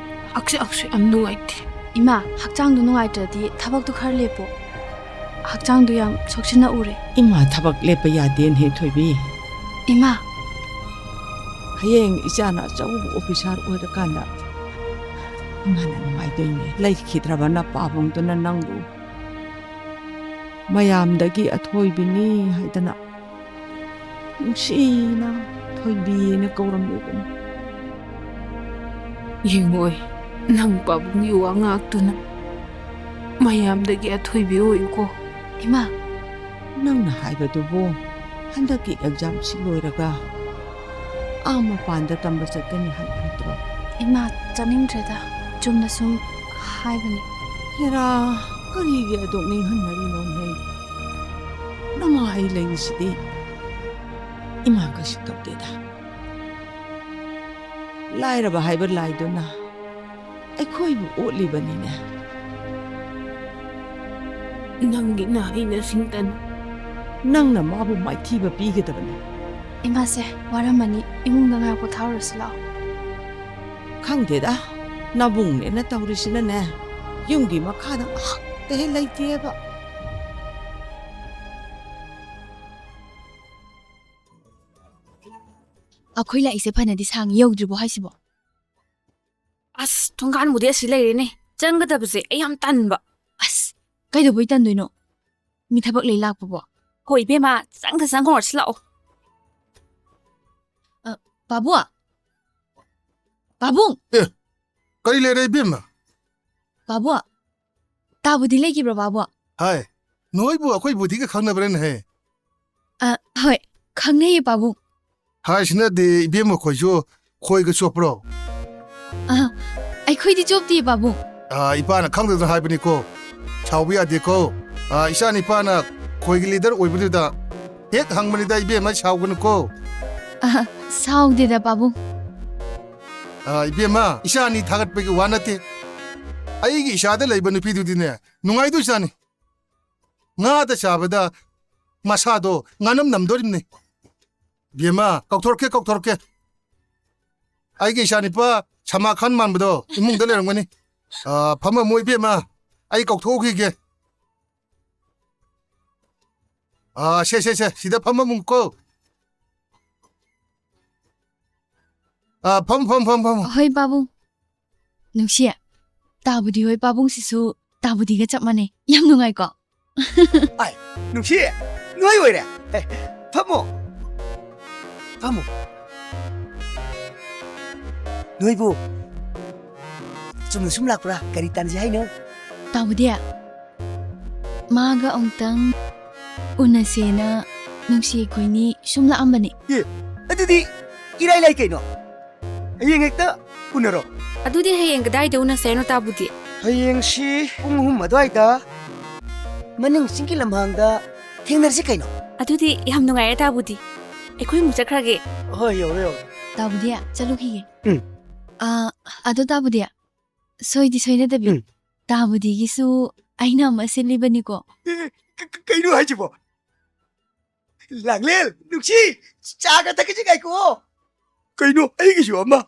ꯍꯛꯆꯥꯡꯁꯨ ꯌꯥꯝ ꯅꯨꯡꯉꯥꯏꯇꯦ꯫ ꯏꯃꯥ, ꯍꯛꯆꯥꯡꯗꯣ ꯅꯨꯡꯉꯥꯏꯇ꯭ꯔꯗꯤ ꯊꯕꯛꯇꯣ ꯈꯔ ꯂꯦꯞꯄꯣ꯫ ꯍꯛꯆꯥꯡꯗꯣ ꯌꯥꯝ ꯁꯣꯛꯆꯤꯟꯅ ꯎꯔꯦ꯫ ꯏꯃꯥ ꯊꯕꯛ ꯂꯦꯞꯄ ꯌꯥꯗꯦꯅꯦ, ꯊꯣꯏꯕꯤ꯫ ꯏꯃꯥ! ꯍꯌꯦꯡ ꯏꯆꯥꯅ ꯑꯆꯧꯕ ꯑꯣꯐꯤꯁꯥꯔ ꯑꯣꯏꯔꯀꯥꯟꯗ ꯏꯃꯥꯅ ꯅꯨꯡꯉꯥꯏꯗꯣꯏꯅꯦ꯫ ꯂꯩꯈꯤꯗ꯭ꯔꯕꯅ ꯄꯥꯕꯨꯡꯗꯨꯅ ꯅꯪꯕꯨ ꯃꯌꯥꯝꯗꯒꯤ ꯑꯊꯣꯏꯕꯤꯅꯤ ꯍꯥꯏꯗꯅ ꯅꯨꯡꯁꯤꯅ ꯊꯣꯏꯕꯤꯅ ꯀꯧꯔꯝꯂꯤꯕꯅꯤ꯫ ꯌꯦꯡꯉꯣꯏ, ꯅꯪ ꯄꯥꯕꯨꯡꯒꯤ ꯋꯥ ꯉꯥꯛꯇꯨꯅ ꯃꯌꯥꯝꯗꯒꯤ ꯑꯊꯣꯏꯕꯤ ꯑꯣꯏꯌꯨꯀꯣ꯫ ꯏꯃꯥ, ꯅꯪꯅ ꯍꯥꯏꯕꯗꯨꯕꯨ ꯍꯟꯗꯛꯀꯤ ꯑꯦꯛꯖꯥꯝꯁꯤ ꯂꯣꯏꯔꯒ ꯑꯥ ꯃꯄꯥꯟꯗ ꯇꯝꯕ ꯆꯠꯀꯅꯤ ꯍꯥꯏꯕ ꯅꯠꯇ꯭ꯔꯣ? ꯏꯃꯥ, ꯆꯠꯅꯤꯡꯗ꯭ꯔꯦꯗ꯫ ꯆꯨꯝꯅ ꯁꯨꯝ ꯍꯥꯏꯕꯅꯤ꯫ ꯍꯦꯔꯥ, ꯀꯔꯤꯒꯤ ꯑꯗꯨꯛ ꯅꯤꯡꯍꯟꯅꯔꯤꯅꯣꯅꯦ? ꯅꯃꯥ ꯑꯩ ꯂꯩꯔꯤꯁꯤꯗꯤ꯫ ꯏꯃꯥ ꯀꯩꯁꯨ ꯇꯧꯗꯦꯗ꯫ ꯂꯥꯏꯔꯕ ꯍꯥꯏꯕ ꯂꯥꯏꯗꯨꯅ ꯑꯩꯈꯣꯏꯕꯨ ꯑꯣꯠꯂꯤꯕꯅꯤꯅꯦ꯫ ꯅꯪꯒꯤ ꯅꯍꯩ ꯅꯁꯤꯡꯇꯅ꯫ ꯅꯪꯅ ꯃꯥꯕꯨ ꯃꯥꯏꯊꯤꯕ ꯄꯤꯒꯗꯕꯅꯤ꯫ ꯏꯃꯥꯁꯦ ꯋꯥꯔꯝꯃꯅꯤ, ꯏꯃꯨꯡꯗ ꯉꯥꯏꯍꯥꯛ ꯄꯣꯊꯥꯔꯨꯔꯁꯤ ꯂꯥꯛꯑꯣ꯫ ꯈꯪꯗꯦꯗ, ꯅꯕꯨꯡꯅꯦꯅ ꯇꯧꯔꯤꯁꯤꯅꯅꯦ, ꯌꯨꯝꯒꯤ ꯃꯈꯥꯗ ꯉꯥꯏꯍꯥꯛꯇ ꯍꯦꯛ ꯂꯩꯇꯦꯕ꯫ ꯑꯩꯈꯣꯏ ꯂꯥꯛꯏꯁꯦ ꯐꯅꯗꯤ ꯁꯥꯡꯉꯤ, ꯌꯧꯗ꯭ꯔꯤꯕꯣ ꯍꯥꯏꯁꯤꯕꯣ? ꯑꯁ, ꯊꯣꯡꯒꯥꯟꯕꯨꯗꯤ ꯑꯁꯤ ꯂꯩꯔꯦꯅꯦ꯫ ꯆꯪꯒꯗꯕꯁꯦ ꯑꯩ ꯌꯥꯝ ꯇꯟꯕ꯫ ꯑꯁ, ꯀꯩꯗꯧꯕꯩ ꯇꯟꯗꯣꯏꯅꯣ? ꯃꯤ ꯊꯕꯛ ꯂꯩ ꯂꯥꯛꯄꯕꯣ? ꯍꯣꯏ, ꯏꯕꯦꯝꯃ, ꯆꯪꯗ ꯆꯪꯍꯧꯔꯁꯤ ꯂꯥꯛꯑꯣ꯫ ꯑ, ꯄꯥꯕꯨ? ꯄꯥꯕꯨꯡ! ꯑꯦ, ꯀꯔꯤ ꯂꯩꯔꯦ, ꯏꯕꯦꯝꯃ? ꯄꯥꯕꯨ, ꯇꯥꯕꯨꯗꯤ ꯂꯩꯈꯤꯕ꯭ꯔꯣ, ꯄꯥꯕꯨ? ꯍꯥꯏ, ꯅꯣꯏꯕꯨ ꯑꯩꯈꯣꯏ ꯕꯨꯙꯤꯒ ꯈꯪꯅꯕ꯭ꯔꯅꯦꯍꯦ? ꯑ, ꯍꯣꯏ, ꯈꯪꯅꯩꯌꯦ, ꯄꯥꯕꯨꯡ꯫ ꯍꯥꯏꯁꯤꯅꯗꯤ ꯏꯕꯦꯝꯃ ꯈꯣꯏꯁꯨ ꯈꯣꯏꯒ ꯆꯣꯞꯄ꯭ꯔꯣ? ꯑ, ꯑꯩꯈꯣꯏꯗꯤ ꯆꯣꯞꯇꯤꯌꯦ, ꯄꯥꯕꯨꯡ꯫ ꯑ, ꯏꯄꯥꯅ ꯈꯪꯗꯗꯅ ꯍꯥꯏꯕꯅꯤꯀꯣ꯫ ꯁꯥꯎꯕ ꯌꯥꯗꯦꯀꯣ꯫ ꯑ, ꯏꯆꯥ ꯅꯤꯄꯥꯅ ꯈꯣꯏꯒꯤ ꯂꯤꯗꯔ ꯑꯣꯏꯕꯗꯨꯗ ꯍꯦꯛ ꯍꯪꯕꯅꯤꯗ, ꯏꯕꯦꯝꯃ, ꯁꯥꯎꯒꯅꯨꯀꯣ꯫ ꯑ, ꯁꯥꯎꯗꯦꯗ, ꯄꯥꯕꯨꯡ꯫ ꯑ, ꯏꯕꯦꯝꯃ, ꯏꯆꯥ ꯑꯅꯤ ꯊꯥꯒꯠꯄꯒꯤ ꯋꯥ ꯅꯠꯇꯦ꯫ ꯑꯩꯒꯤ ꯏꯆꯥꯗ ꯂꯩꯕ ꯅꯨꯄꯤꯗꯨꯗꯤꯅꯦ, ꯅꯨꯡꯉꯥꯏꯗꯣꯏꯖꯥꯠꯅꯤ꯫ ꯉꯥꯗ ꯆꯥꯕꯗ ꯃꯁꯥꯗꯣ ꯉꯥꯅꯝ ꯅꯝꯗꯣꯔꯤꯕꯅꯤ꯫ ꯕꯦꯝꯃ, ꯀꯧꯊꯣꯔꯛꯀꯦ, ꯀꯧꯊꯣꯔꯛꯀꯦ꯫ ꯑꯩꯒꯤ ꯏꯆꯥꯅꯤꯄꯥ ꯁꯃꯥ ꯈꯥꯟ ꯃꯥꯟꯕꯗꯣ ꯏꯃꯨꯡꯗ ꯂꯩꯔꯝꯒꯅꯤ꯫ ꯑ, ꯐꯝꯃꯝꯃꯣ ꯏꯕꯦꯝꯃ, ꯑꯩ ꯀꯧꯊꯣꯛꯎꯈꯤꯒꯦ꯫ ꯑ, ꯁꯦ, ꯁꯦ, ꯁꯦ, ꯁꯤꯗ ꯐꯝꯃꯝꯃꯨꯀꯣ꯫ ꯑ, ꯐꯝ, ꯐꯝ, ꯐꯝ, ꯐꯝ꯫ ꯍꯣꯏ, ꯄꯥꯕꯨꯡ꯫ ꯅꯨꯡꯁꯤ, ꯇꯥꯕꯨꯗꯤ ꯍꯣꯏ ꯄꯥꯕꯨꯡꯁꯤꯁꯨ ꯇꯥꯕꯨꯗꯤꯒ ꯆꯞ ꯃꯥꯟꯅꯩ꯫ ꯌꯥꯝ ꯅꯨꯡꯉꯥꯏꯀꯣ? ꯑꯥꯏ, ꯅꯨꯡꯁꯤ, ꯅꯣꯏ ꯑꯣꯏꯔꯦ꯫ ꯑꯦ, ꯐꯝꯃꯣ꯫ ꯐꯝꯃꯣ꯫ ꯅꯣꯏꯕꯨ ꯆꯨꯝꯅ ꯁꯨꯝ ꯂꯥꯛꯄ꯭ꯔꯥ? ꯀꯔꯤ ꯇꯥꯟꯁꯤ ꯍꯥꯏꯅꯣ? ꯇꯥꯕꯨꯗꯤ, ꯃꯥꯒ ꯑꯃꯨꯛꯇꯪ ꯎꯅꯁꯦꯅ ꯅꯨꯡꯁꯤ ꯑꯩꯈꯣꯏꯅꯤ ꯁꯨꯝ ꯂꯥꯛꯑꯝꯕꯅꯤ꯫ ꯑꯦ, ꯑꯗꯨꯗꯤ ꯏꯔꯥꯏ ꯂꯥꯏ ꯀꯩꯅꯣ꯫ ꯍꯌꯦꯡ ꯍꯦꯛꯇ ꯎꯅꯔꯣ꯫ ꯑꯗꯨꯗꯤ ꯍꯌꯦꯡ ꯀꯗꯥꯏꯗ ꯎꯅꯁꯦ ꯍꯥꯏꯅꯣ, ꯇꯥꯕꯨꯗꯤ? ꯍꯌꯦꯡꯁꯤ ꯄꯨꯡ ꯑꯍꯨꯝ ꯑꯗꯨꯋꯥꯏꯗ ꯃꯅꯤꯡ ꯆꯤꯡꯒꯤ ꯂꯝꯍꯥꯡꯗ ꯊꯦꯡꯅꯔꯁꯤ ꯀꯩꯅꯣ꯫ ꯑꯗꯨꯗꯤ ꯌꯥꯝ ꯅꯨꯡꯉꯥꯏꯔꯦ, ꯇꯥꯕꯨꯗꯤ꯫ ꯑꯩꯈꯣꯏ ꯑꯃꯨꯛ ꯆꯠꯈ꯭ꯔꯒꯦ꯫ ꯍꯣꯏ, ꯌꯧꯔꯦ, ꯌꯧꯔꯦ꯫ ꯇꯥꯕꯨꯗꯤ, ꯆꯠꯂꯨꯈꯤꯒꯦ꯫ ꯎꯝ꯫ ꯑꯥ, ꯑꯗꯣ ꯇꯥꯕꯨꯗꯤ, ꯁꯣꯏꯗꯤ ꯁꯣꯏꯅꯗꯕꯤ꯫ ꯎꯝ꯫ ꯇꯥꯕꯨꯗꯤꯒꯤꯁꯨ ꯑꯩꯅ ꯑꯃ ꯁꯤꯜꯂꯤꯕꯅꯤꯀꯣ꯫ ꯑꯦ, ꯀ-, ꯀ-, ꯀꯩꯅꯣ ꯍꯥꯏꯁꯤꯕꯣ? ꯂꯥꯡꯂꯦꯟ, ꯅꯨꯡꯁꯤ, ꯆꯥꯒ ꯊꯛꯈꯤꯁꯤ ꯉꯥꯏꯈꯣ꯫ ꯀꯩꯅꯣ, ꯑꯩꯒꯤꯁꯨ ꯑꯃ?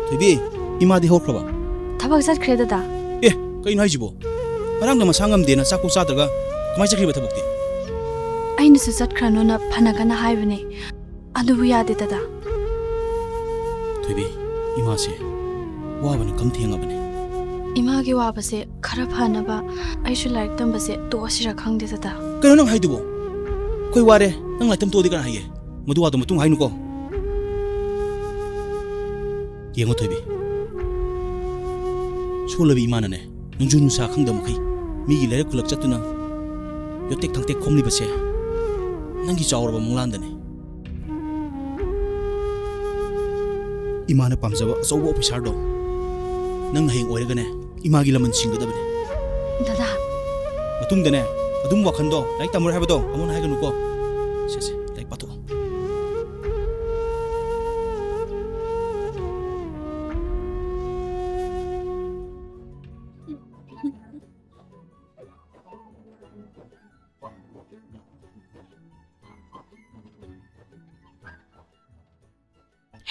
ꯊꯣꯏꯕꯤ, ꯏꯃꯥꯗꯤ ꯍꯧꯈ꯭ꯔꯕ? ꯊꯕꯛ ꯆꯠꯈ꯭ꯔꯦ, ꯗꯗꯥ꯫ ꯑꯦ, ꯀꯩꯅꯣ ꯍꯥꯏꯁꯤꯕꯣ? ꯉꯔꯥꯡꯗ ꯃꯁꯥ ꯉꯝꯗꯦꯅ ꯆꯥꯛꯐꯥꯎ ꯆꯥꯗ꯭ꯔꯒ ꯀꯃꯥꯏꯅ ꯆꯠꯈ꯭ꯔꯤꯕ ꯊꯕꯛꯇꯤ? ꯑꯩꯅꯁꯨ ꯆꯠꯈ꯭ꯔꯅꯣꯅ ꯐꯅ ꯀꯟꯅ ꯍꯥꯏꯕꯅꯦ, ꯑꯗꯨꯕꯨ ꯌꯥꯗꯦ, ꯗꯗꯥ꯫ ꯊꯣꯏꯕꯤ, ꯏꯃꯥꯁꯦ ꯋꯥꯕꯅ ꯀꯝ ꯊꯦꯡꯉꯕꯅꯦ꯫ ꯏꯃꯥꯒꯤ ꯋꯥꯕꯁꯦ ꯈꯔ ꯐꯅꯕ ꯑꯩꯁꯨ ꯂꯥꯏꯔꯤꯛ ꯇꯝꯕꯁꯦ ꯇꯣꯛꯑꯁꯤꯔ ꯈꯪꯗꯦ, ꯗꯗꯥ꯫ ꯀꯩꯅꯣ ꯅꯪ ꯍꯥꯏꯗꯨꯕꯣ? ꯑꯩꯈꯣꯏ ꯋꯥꯔꯦ, ꯅꯪ ꯂꯥꯏꯔꯤꯛ ꯇꯝ ꯇꯣꯛꯑꯗꯤ ꯀꯅꯥ ꯍꯥꯏꯒꯦ? ꯃꯗꯨ ꯋꯥꯗꯣ ꯃꯇꯨꯡ ꯍꯥꯏꯅꯨꯀꯣ꯫ ꯌꯦꯡꯉꯣ ꯊꯣꯏꯕꯤ, ꯁꯣꯜꯂꯕꯤ ꯏꯃꯥꯅꯅꯦ, ꯅꯣꯡꯖꯨ ꯅꯨꯡꯁꯥ ꯈꯪꯗꯕ ꯃꯈꯩ ꯃꯤꯒꯤ ꯂꯩꯔꯛ ꯈꯨꯜꯂꯛ ꯆꯠꯇꯨꯅ ꯌꯣꯠꯇꯦꯛ ꯊꯥꯡꯇꯦꯛ ꯈꯣꯝꯂꯤꯕꯁꯦ ꯅꯪꯒꯤ ꯆꯥꯎꯔꯕ ꯃꯪꯂꯥꯟꯗꯅꯦ꯫ ꯏꯃꯥꯅ ꯄꯥꯝꯖꯕ ꯑꯆꯧꯕ ꯑꯣꯐꯤꯁꯥꯔꯗꯣ ꯅꯪ ꯍꯌꯦꯡ ꯑꯣꯏꯔꯒꯅꯦ, ꯏꯃꯥꯒꯤ ꯂꯃꯟ ꯁꯤꯡꯒꯗꯕꯅꯦ꯫ ꯗꯗꯥ꯫ ꯃꯇꯨꯡꯗꯅꯦ, ꯑꯗꯨꯝ ꯋꯥꯈꯜꯗꯣ, ꯂꯥꯏꯔꯤꯛ ꯇꯝꯃꯔꯣꯏ ꯍꯥꯏꯕꯗꯣ ꯑꯃꯨꯛ ꯍꯟꯅ ꯍꯥꯏꯒꯅꯨꯀꯣ꯫ ꯁꯦ, ꯁꯦ, ꯂꯥꯏꯔꯤꯛ ꯄꯥꯊꯣꯛꯑꯣ꯫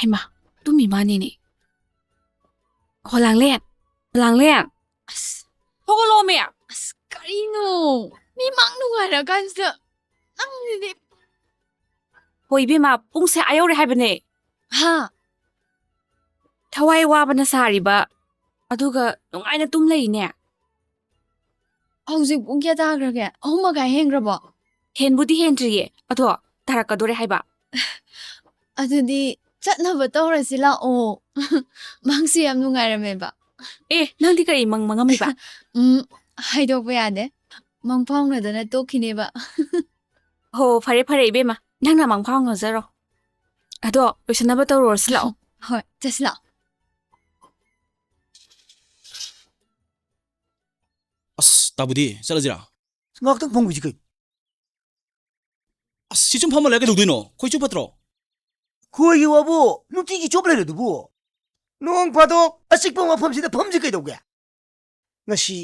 ꯍꯩꯃꯥ, ꯇꯨꯝꯃꯤ ꯃꯥꯅꯤꯅꯦ꯫ ꯍꯣꯂꯥꯡꯂꯦꯟ, ꯍꯣꯂꯥꯡꯂꯦꯟ꯫ ꯑꯁ, ꯍꯧꯒꯠꯂꯣꯃꯦ꯫ ꯑꯁ, ꯀꯔꯤꯅꯣ? ꯃꯤ ꯃꯥꯡ ꯅꯨꯡꯉꯥꯏꯔꯀꯥꯟꯁꯤꯗ ꯅꯪꯁꯤꯗꯤ꯫ ꯍꯣꯏ ꯏꯕꯦꯝꯃ, ꯄꯨꯡꯁꯦ ꯑꯥ ꯌꯧꯔꯦ ꯍꯥꯏꯕꯅꯦ꯫ ꯍꯥ? ꯊꯋꯥꯏ ꯋꯥꯕꯅ ꯁꯥꯔꯤꯕ, ꯑꯗꯨꯒ ꯅꯨꯡꯉꯥꯏꯅ ꯇꯨꯝ ꯂꯩꯅꯦ꯫ ꯍꯧꯖꯤꯛ ꯄꯨꯡ ꯀꯌꯥ ꯇꯥꯈ꯭ꯔꯒꯦ? ꯑꯍꯨꯝ ꯃꯈꯥꯏ ꯍꯦꯟꯈ꯭ꯔꯕꯣ? ꯍꯦꯟꯕꯨꯗꯤ ꯍꯦꯟꯗ꯭ꯔꯤꯌꯦ, ꯑꯗꯣ ꯇꯥꯔꯛꯀꯗꯣꯔꯦ ꯍꯥꯏꯕ꯫ ꯑꯗꯨꯗꯤ ꯆꯠꯅꯕ ꯇꯧꯔꯁꯤ ꯂꯥꯛꯑꯣ꯫ ꯃꯪꯁꯦ ꯌꯥꯝ ꯅꯨꯡꯉꯥꯏꯔꯝꯃꯦꯕ꯫ ꯑꯦ, ꯅꯪꯗꯤ ꯀꯔꯤ ꯃꯪ ꯃꯪꯉꯝꯃꯤꯕ? ꯎꯝ, ꯍꯥꯏꯗꯣꯛꯄ ꯌꯥꯗꯦ꯫ ꯃꯪ ꯐꯥꯎꯅꯗꯅ ꯇꯣꯛꯈꯤꯅꯦꯕ꯫ ꯍꯣ, ꯐꯔꯦ, ꯐꯔꯦ, ꯏꯕꯦꯝꯃ꯫ ꯅꯪꯅ ꯃꯪ ꯐꯥꯎꯅꯖꯔꯣ꯫ ꯑꯗꯣ ꯂꯣꯏꯁꯟꯅꯕ ꯇꯧꯔꯨꯔꯁꯤ ꯂꯥꯛꯑꯣ꯫ ꯍꯣꯏ, ꯆꯠꯁꯤ ꯂꯥꯛꯑꯣ꯫ ꯑꯁ, ꯇꯥꯕꯨꯗꯤ, ꯆꯠꯂꯁꯤꯔꯥ? ꯉꯥꯛꯇꯪ ꯐꯝꯈꯤꯁꯤ ꯀꯩꯅꯣ꯫ ꯑꯁ, ꯁꯤ ꯁꯨꯝ ꯐꯝꯃ ꯂꯩꯔ ꯀꯩꯗꯧꯗꯣꯏꯅꯣ? ꯈꯣꯏ ꯆꯨꯞ ꯐꯠꯇ꯭ꯔꯣ? ꯈꯣꯏꯒꯤ ꯋꯥꯕꯨ ꯅꯨꯡꯇꯤꯒꯤ ꯆꯣꯞ ꯂꯩꯔꯗꯨꯕꯨ꯫ ꯅꯣꯡ ꯐꯥꯗꯣꯛ ꯑꯆꯤꯛꯄ ꯃꯐꯝꯁꯤꯗ ꯐꯝꯁꯤ ꯀꯩꯗꯧꯒꯦ? ꯉꯁꯤ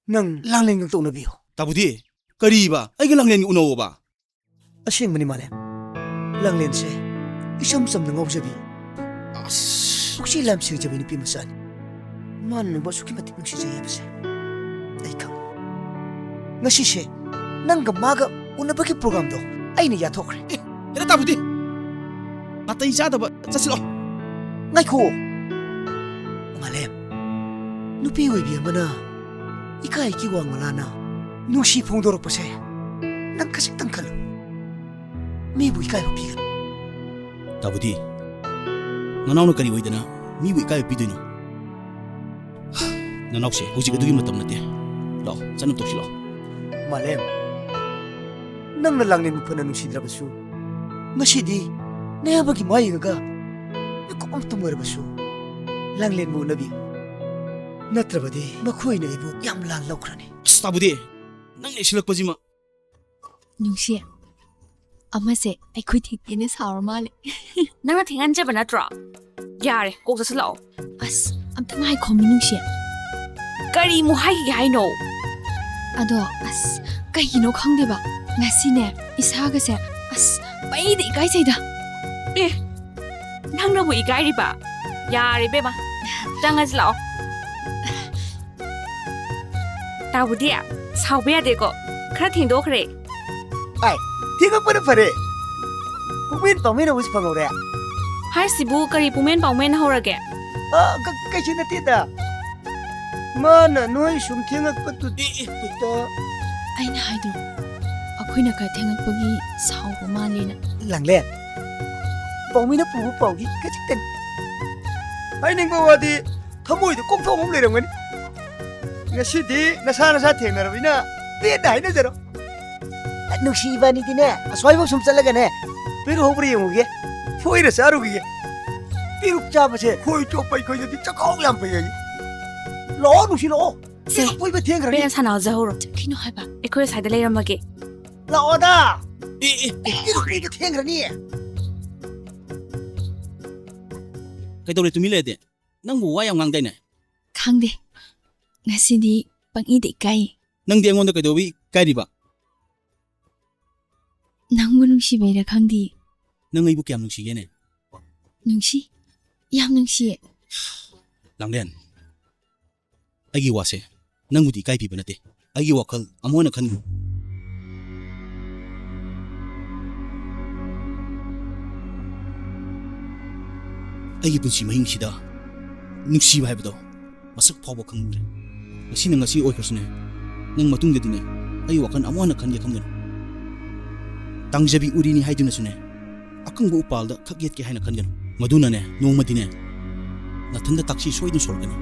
ꯅꯪ ꯂꯥꯡꯂꯦꯟꯒ ꯇꯧꯅꯕꯤꯌꯨ꯫ ꯇꯥꯕꯨꯗꯤ, ꯀꯔꯤꯕ? ꯑꯩꯒ ꯂꯥꯡꯂꯦꯟꯒ ꯎꯅꯧꯑꯣꯕ? ꯑꯁꯦꯡꯕꯅꯤ ꯃꯥꯂꯦꯝ꯫ ꯂꯥꯡꯂꯦꯟꯁꯦ ꯏꯆꯝ ꯆꯝꯅ ꯉꯥꯎꯖꯕꯤ, ꯑꯁ꯫ ꯄꯨꯛꯆꯦꯜ ꯌꯥꯝ ꯁꯦꯡꯖꯕꯤ ꯅꯨꯄꯤ ꯃꯆꯥꯅꯤ꯫ ꯃꯥꯅ ꯅꯪꯕꯨ ꯑꯁꯨꯛꯀꯤ ꯃꯇꯤꯛ ꯅꯨꯡꯁꯤꯖꯩ ꯍꯥꯏꯕꯁꯦ ꯑꯩ ꯈꯪꯉꯤ꯫ ꯉꯁꯤꯁꯦ ꯅꯪꯒ ꯃꯥꯒ ꯎꯅꯕꯒꯤ ꯄ꯭ꯔꯣꯒ꯭ꯔꯥꯝꯗꯣ ꯑꯩꯅ ꯌꯥꯊꯣꯛꯈ꯭ꯔꯦ꯫ ꯑꯦ, ꯍꯦꯔꯥ ꯇꯥꯕꯨꯗꯤ! ꯅꯥꯇꯩ ꯆꯥꯗꯕ, ꯆꯠꯁꯤꯂꯣ꯫ ꯉꯥꯏꯈꯣ! ꯃꯥꯂꯦꯝ, ꯅꯨꯄꯤ ꯑꯣꯏꯕꯤ ꯑꯃꯅ ꯏꯀꯥꯏꯒꯤ ꯋꯥ ꯉꯂꯥꯅ ꯅꯨꯡꯁꯤ ꯐꯣꯡꯗꯣꯔꯛꯄꯁꯦ ꯅꯪ ꯈꯖꯤꯛꯇꯪ ꯈꯜꯂꯨ꯫ ꯃꯤꯕꯨ ꯏꯀꯥꯏꯕ ꯄꯤꯒꯅꯨ꯫ ꯇꯥꯕꯨꯗꯤ, ꯅꯅꯥꯎꯅ ꯀꯔꯤ ꯑꯣꯏꯗꯅ ꯃꯤꯕꯨ ꯏꯀꯥꯏꯕ ꯄꯤꯗꯣꯏꯅꯣ? ꯅꯅꯥꯎꯁꯦ ꯍꯧꯖꯤꯛ ꯑꯗꯨꯒꯤ ꯃꯇꯝ ꯅꯠꯇꯦ꯫ ꯂꯥꯛꯑꯣ, ꯆꯠꯅ ꯇꯣꯛꯁꯤ ꯂꯥꯛꯑꯣ꯫ ꯃꯥꯂꯦꯝ, ꯅꯪꯅ ꯂꯥꯡꯂꯦꯟꯕꯨ ꯐꯅ ꯅꯨꯡꯁꯤꯗ꯭ꯔꯕꯁꯨ, ꯉꯁꯤꯗꯤ ꯅꯌꯥꯝꯕꯒꯤ ꯃꯥꯏ ꯌꯦꯡꯉꯒ ꯃꯤꯀꯨꯞ ꯑꯃꯇꯪ ꯑꯣꯏꯔꯕꯁꯨ ꯂꯥꯡꯂꯦꯟꯕꯨ ꯎꯅꯕꯤꯌꯨ꯫ ꯅꯠꯇ꯭ꯔꯕꯗꯤ ꯃꯈꯣꯏꯅ ꯑꯩꯕꯨ ꯌꯥꯝ ꯂꯥꯟ ꯂꯧꯈ꯭ꯔꯅꯤ꯫ ꯑꯁ, ꯇꯥꯕꯨꯗꯤ, ꯅꯪ ꯂꯩꯁꯤꯜꯂꯛꯄꯁꯤꯃ꯫ ꯅꯨꯡꯁꯤ, ꯑꯃꯁꯦ ꯑꯩꯈꯣꯏ ꯊꯦꯡꯅ ꯁꯥꯎꯔ ꯃꯥꯜꯂꯦ꯫ ꯅꯪꯅ ꯊꯦꯡꯍꯟꯖꯕ ꯅꯠꯇ꯭ꯔꯣ? ꯌꯥꯔꯦ, ꯀꯣꯛ ꯆꯠꯁꯤꯜꯂꯛꯑꯣ꯫ ꯑꯁ, ꯑꯝꯇ ꯉꯥꯏꯈꯣꯃꯤ ꯅꯨꯡꯁꯤ꯫ ꯀꯔꯤꯃꯨꯛ ꯍꯥꯏꯈꯤꯒꯦ ꯍꯥꯏꯅꯣ? ꯑꯗꯣ, ꯑꯁ, ꯀꯩꯒꯤꯅꯣ ꯈꯪꯗꯦꯕ, ꯉꯁꯤꯅꯦ ꯏꯁꯥꯒꯁꯦ, ꯑꯁ, ꯄꯩꯗ ꯏꯀꯥꯏꯖꯩꯗ꯫ ꯑꯦ, ꯅꯪꯅꯕꯨ ꯏꯀꯥꯏꯔꯤꯕ? ꯌꯥꯔꯦ ꯏꯕꯦꯝꯃ, ꯆꯪꯉꯁꯤ ꯂꯥꯛꯑꯣ꯫ ꯇꯥꯕꯨꯗꯤ, ꯁꯥꯎꯕ ꯌꯥꯗꯦꯀꯣ, ꯈꯔ ꯊꯦꯡꯗꯣꯛꯈ꯭ꯔꯦ꯫ ꯑꯥꯏ, ꯊꯦꯡꯉꯛꯄꯅ ꯐꯔꯦ꯫ ꯄꯨꯛꯃꯦꯟ ꯄꯥꯎꯃꯦꯟ ꯑꯃꯁꯨ ꯐꯪꯍꯧꯔꯦ꯫ ꯍꯥꯏꯁꯤꯕꯨ ꯀꯔꯤ ꯄꯨꯛꯃꯦꯟ ꯄꯥꯎꯃꯦꯟ ꯍꯧꯔꯒꯦ? ꯑ, ꯀ-, ꯀꯩꯁꯨ ꯅꯠꯇꯦꯗ꯫ ꯃꯥꯅ ꯅꯣꯏ ꯁꯨꯝ ꯊꯦꯡꯉꯛꯄꯗꯨꯗꯤ ꯍꯦꯛꯇ ꯑꯩꯅ ꯍꯥꯏꯗ꯭ꯔꯣ, ꯑꯩꯈꯣꯏꯅ ꯈꯔ ꯊꯦꯡꯉꯛꯄꯒꯤ ꯁꯥꯎꯕ ꯃꯥꯜꯂꯦꯅ꯫ ꯂꯥꯡꯂꯦꯟ, ꯄꯥꯎꯃꯤꯅ ꯄꯨꯕ ꯄꯥꯎꯗꯤ ꯈꯖꯤꯛꯇꯅꯤ꯫ ꯍꯥꯏꯅꯤꯡꯕ ꯋꯥꯗꯤ ꯊꯃꯣꯏꯗ ꯀꯣꯝꯊꯣꯛ ꯑꯃ ꯂꯩꯔꯝꯒꯅꯤ꯫ ꯉꯁꯤꯗꯤ ꯅꯁꯥ ꯅꯁꯥ ꯊꯦꯡꯅꯔꯕꯅꯤꯅ ꯄꯦꯟꯅ ꯍꯥꯏꯅꯖꯔꯣ꯫ ꯅꯨꯡꯁꯤ ꯏꯕꯥꯅꯤꯗꯤꯅꯦ, ꯑꯁ꯭ꯋꯥꯏꯐꯥꯎ ꯁꯨꯝ ꯆꯠꯂꯒꯅꯦ, ꯄꯦꯔꯨꯛ ꯍꯧꯕ꯭ꯔꯥ ꯌꯦꯡꯉꯨꯒꯦ꯫ ꯐꯣꯏꯔ ꯆꯥꯔꯨꯈꯤꯒꯦ꯫ ꯄꯦꯔꯨꯛ ꯆꯥꯕꯁꯦ ꯈꯣꯏ ꯆꯣꯞꯄ ꯑꯩꯈꯣꯏꯗꯗꯤ ꯆꯥꯛꯈꯥꯎ ꯌꯥꯝ ꯐꯩ ꯍꯥꯏ꯫ ꯂꯥꯛꯑꯣ ꯅꯨꯡꯁꯤ, ꯂꯥꯛꯑꯣ꯫ ꯁꯦ, ꯄꯦꯔꯨꯛ ꯐꯣꯏꯕ ꯊꯦꯡꯈ꯭ꯔꯅꯤ꯫ ꯄꯦꯔꯦꯟ ꯁꯥꯟꯅꯍꯧꯖꯍꯧꯔꯣ꯫ ꯆꯠꯈꯤꯅꯣ ꯍꯥꯏꯕ꯫ ꯑꯩꯈꯣꯏ ꯑꯁ꯭ꯋꯥꯏꯗ ꯂꯩꯔꯝꯃꯒꯦ꯫ ꯂꯥꯛꯑꯣꯗ꯫ ꯑꯦ, ꯑꯦ, ꯑꯦ, ꯄꯦꯔꯨꯛ ꯐꯣꯏꯕ ꯊꯦꯡꯈ꯭ꯔꯅꯤ꯫ ꯀꯩꯗꯧꯔꯦ ꯇꯨꯃꯤꯟ ꯂꯩꯔꯗꯤ? ꯅꯪꯕꯨ ꯋꯥ ꯌꯥꯝ ꯉꯥꯡꯗꯥꯏꯅꯦ? ꯈꯪꯗꯦ꯫ ꯉꯁꯤꯗꯤ ꯄꯪꯏꯗ ꯏꯀꯥꯏ꯫ ꯅꯪꯗꯤ ꯑꯩꯉꯣꯟꯗ ꯀꯩꯗꯧꯕꯩ ꯏꯀꯥꯏꯔꯤꯕ? ꯅꯪꯕꯨ ꯅꯨꯡꯁꯤꯕꯩꯔ ꯈꯪꯗꯦ꯫ ꯅꯪ ꯑꯩꯕꯨ ꯀꯌꯥꯝ ꯅꯨꯡꯁꯤꯒꯦꯅꯦ? ꯅꯨꯡꯁꯤ꯫ ꯌꯥꯝ ꯅꯨꯡꯁꯤꯌꯦ꯫ ꯂꯥꯡꯂꯦꯟ, ꯑꯩꯒꯤ ꯋꯥꯁꯦ ꯅꯪꯕꯨꯗꯤ ꯏꯀꯥꯏ ꯄꯤꯕ ꯅꯠꯇꯦ꯫ ꯑꯩꯒꯤ ꯋꯥꯈꯜ ꯑꯃꯨꯛ ꯍꯟꯅ ꯈꯟꯒꯅꯨ꯫ ꯑꯩꯒꯤ ꯄꯨꯟꯁꯤ ꯃꯍꯤꯡꯁꯤꯗ ꯅꯨꯡꯁꯤꯕ ꯍꯥꯏꯕꯗꯣ ꯃꯁꯛ ꯐꯥꯎꯕ ꯈꯪꯂꯝꯗ꯭ꯔꯦ꯫ ꯉꯁꯤꯅ ꯉꯁꯤ ꯑꯣꯏꯈ꯭ꯔꯁꯨꯅꯦ, ꯅꯪ ꯃꯇꯨꯡꯗꯗꯤꯅꯦ, ꯑꯩ ꯋꯥꯈꯜ ꯑꯃꯨꯛ ꯍꯟꯅ ꯈꯟꯒꯦ ꯈꯟꯒꯅꯨ꯫ ꯇꯥꯡꯖꯕꯤ ꯎꯔꯤꯅꯤ ꯍꯥꯏꯗꯨꯅꯁꯨꯅꯦ, ꯑꯀꯪꯕ ꯎꯄꯥꯜꯗ ꯈꯛ ꯌꯦꯠꯀꯦ ꯍꯥꯏꯅ ꯈꯟꯒꯅꯨ꯫ ꯃꯗꯨꯅꯅꯦ, ꯅꯣꯡꯃꯗꯤꯅꯦ, ꯅꯊꯟꯗ ꯇꯥꯛꯁꯤ ꯁꯣꯏꯗꯅ ꯁꯣꯔꯛꯀꯅꯤ꯫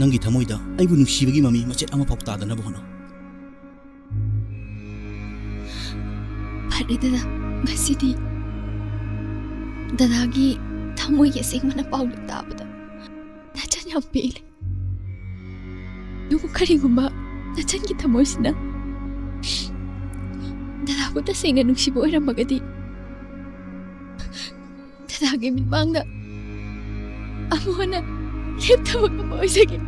ꯅꯪꯒꯤ ꯊꯃꯣꯏꯗ ꯑꯩꯕꯨ ꯅꯨꯡꯁꯤꯕꯒꯤ ꯃꯃꯤ ꯃꯆꯦꯠ ꯑꯃꯐꯥꯎ ꯇꯥꯗꯅꯕ ꯍꯣꯠꯅꯧ꯫ ꯐꯔꯦ ꯗꯗꯥ, ꯉꯁꯤꯗꯤ ꯗꯗꯥꯒꯤ ꯊꯃꯣꯏꯒꯤ ꯑꯁꯦꯡꯕꯅ ꯄꯥꯎꯗꯨ ꯇꯥꯕꯗ ꯅꯆꯟ ꯌꯥꯝ ꯄꯦꯜꯂꯦ꯫ ꯑꯗꯨꯕꯨ ꯀꯔꯤꯒꯨꯝꯕ ꯅꯆꯟꯒꯤ ꯊꯃꯣꯏꯁꯤꯅ ꯗꯗꯥꯕꯨ ꯇꯁꯦꯡꯅ ꯅꯨꯡꯁꯤꯕ ꯑꯣꯏꯔꯝꯃꯒꯗꯤ, ꯗꯗꯥꯒꯤ ꯃꯤꯠꯃꯥꯡꯗ ꯑꯃꯨꯛ ꯍꯟꯅ ꯂꯦꯞꯇꯕ ꯉꯝꯕ ꯑꯣꯏꯖꯒꯦ꯫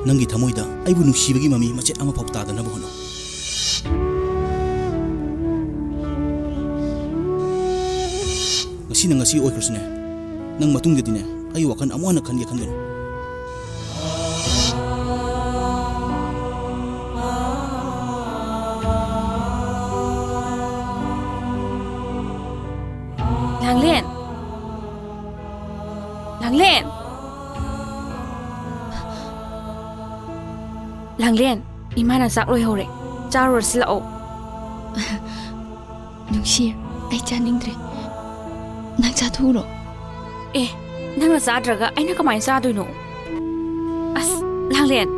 ꯅꯪꯒꯤ ꯊꯃꯣꯏꯗ ꯑꯩꯕꯨ ꯅꯨꯡꯁꯤꯕꯒꯤ ꯃꯃꯤ ꯃꯆꯦꯠ ꯑꯃꯐꯥꯎ ꯇꯥꯗꯅꯕ ꯍꯣꯠꯅꯧ꯫ ꯉꯁꯤꯅ ꯉꯁꯤ ꯑꯣꯏꯈ꯭ꯔꯁꯨꯅꯦ, ꯅꯪ ꯃꯇꯨꯡꯗꯗꯤꯅꯦ, ꯑꯩ ꯋꯥꯈꯜ ꯑꯃꯨꯛ ꯍꯟꯅ ꯈꯟꯒꯦ ꯈꯟꯒꯅꯨ꯫ ꯂꯥꯡꯂꯦꯟ! ꯂꯥꯡꯂꯦꯟ! ꯂꯥꯡꯂꯦꯟ, ꯏꯃꯥꯅ ꯆꯥꯛ ꯂꯣꯏꯍꯧꯔꯦ꯫ ꯆꯥꯔꯨꯔꯁꯤ ꯂꯥꯛꯑꯣ꯫ ꯅꯨꯡꯁꯤ, ꯑꯩ ꯆꯥꯅꯤꯡꯗ꯭ꯔꯦ꯫ ꯅꯪ ꯆꯥꯊꯣꯛꯎꯔꯣ꯫ ꯑꯦ, ꯅꯪꯅ ꯆꯥꯗ꯭ꯔꯒ ꯑꯩꯅ ꯀꯃꯥꯏꯅ ꯆꯥꯗꯣꯏꯅꯣ? ꯑꯁ, ꯂꯥꯡꯂꯦꯟ,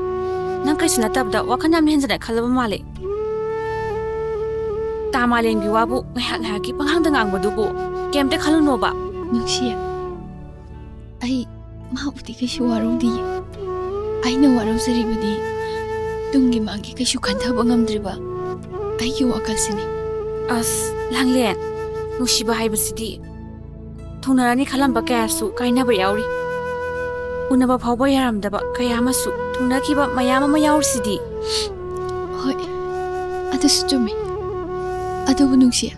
ꯅꯪ ꯀꯩꯁꯨ ꯅꯠꯇꯕꯗ ꯋꯥꯈꯜ ꯌꯥꯝꯅ ꯍꯦꯟꯖꯅ ꯈꯜꯂꯕ ꯃꯥꯜꯂꯦ꯫ ꯇꯥ ꯃꯥꯂꯦꯝꯒꯤ ꯋꯥꯕꯨ ꯉꯥꯏꯍꯥꯛ ꯉꯥꯏꯍꯥꯛꯀꯤ ꯄꯪꯉꯥꯡꯗ ꯉꯥꯡꯕꯗꯨꯕꯨ ꯀꯩꯝꯇ ꯈꯜꯂꯨꯅꯣꯕ꯫ ꯅꯨꯡꯁꯤ, ꯑꯩ ꯃꯥꯕꯨꯗꯤ ꯀꯩꯁꯨ ꯋꯥꯔꯧꯗꯤꯌꯦ꯫ ꯑꯩꯅ ꯋꯥꯔꯧꯖꯔꯤꯕꯗꯤ ꯇꯨꯡꯒꯤ ꯃꯥꯡꯒꯤ ꯀꯩꯁꯨ ꯈꯟꯊꯕ ꯉꯝꯗ꯭ꯔꯤꯕ ꯑꯩꯒꯤ ꯋꯥꯈꯜꯁꯤꯅꯤ꯫ ꯑꯁ, ꯂꯥꯡꯂꯦꯟ, ꯅꯨꯡꯁꯤꯕ ꯍꯥꯏꯕꯁꯤꯗꯤ ꯊꯨꯡꯅꯔꯅꯤ ꯈꯜꯂꯝꯕ ꯀꯌꯥꯁꯨ ꯀꯥꯏꯅꯕ ꯌꯥꯎꯔꯤ꯫ ꯎꯅꯕ ꯐꯥꯎꯕ ꯌꯥꯔꯝꯗꯕ ꯀꯌꯥ ꯑꯃꯁꯨ ꯊꯨꯡꯅꯈꯤꯕ ꯃꯌꯥꯝ ꯑꯃ ꯌꯥꯎꯔꯤꯁꯤꯗꯤ꯫ ꯍꯣꯏ, ꯑꯗꯨꯁꯨ ꯆꯨꯝꯃꯤ꯫ ꯑꯗꯨꯕꯨ ꯅꯨꯡꯁꯤ,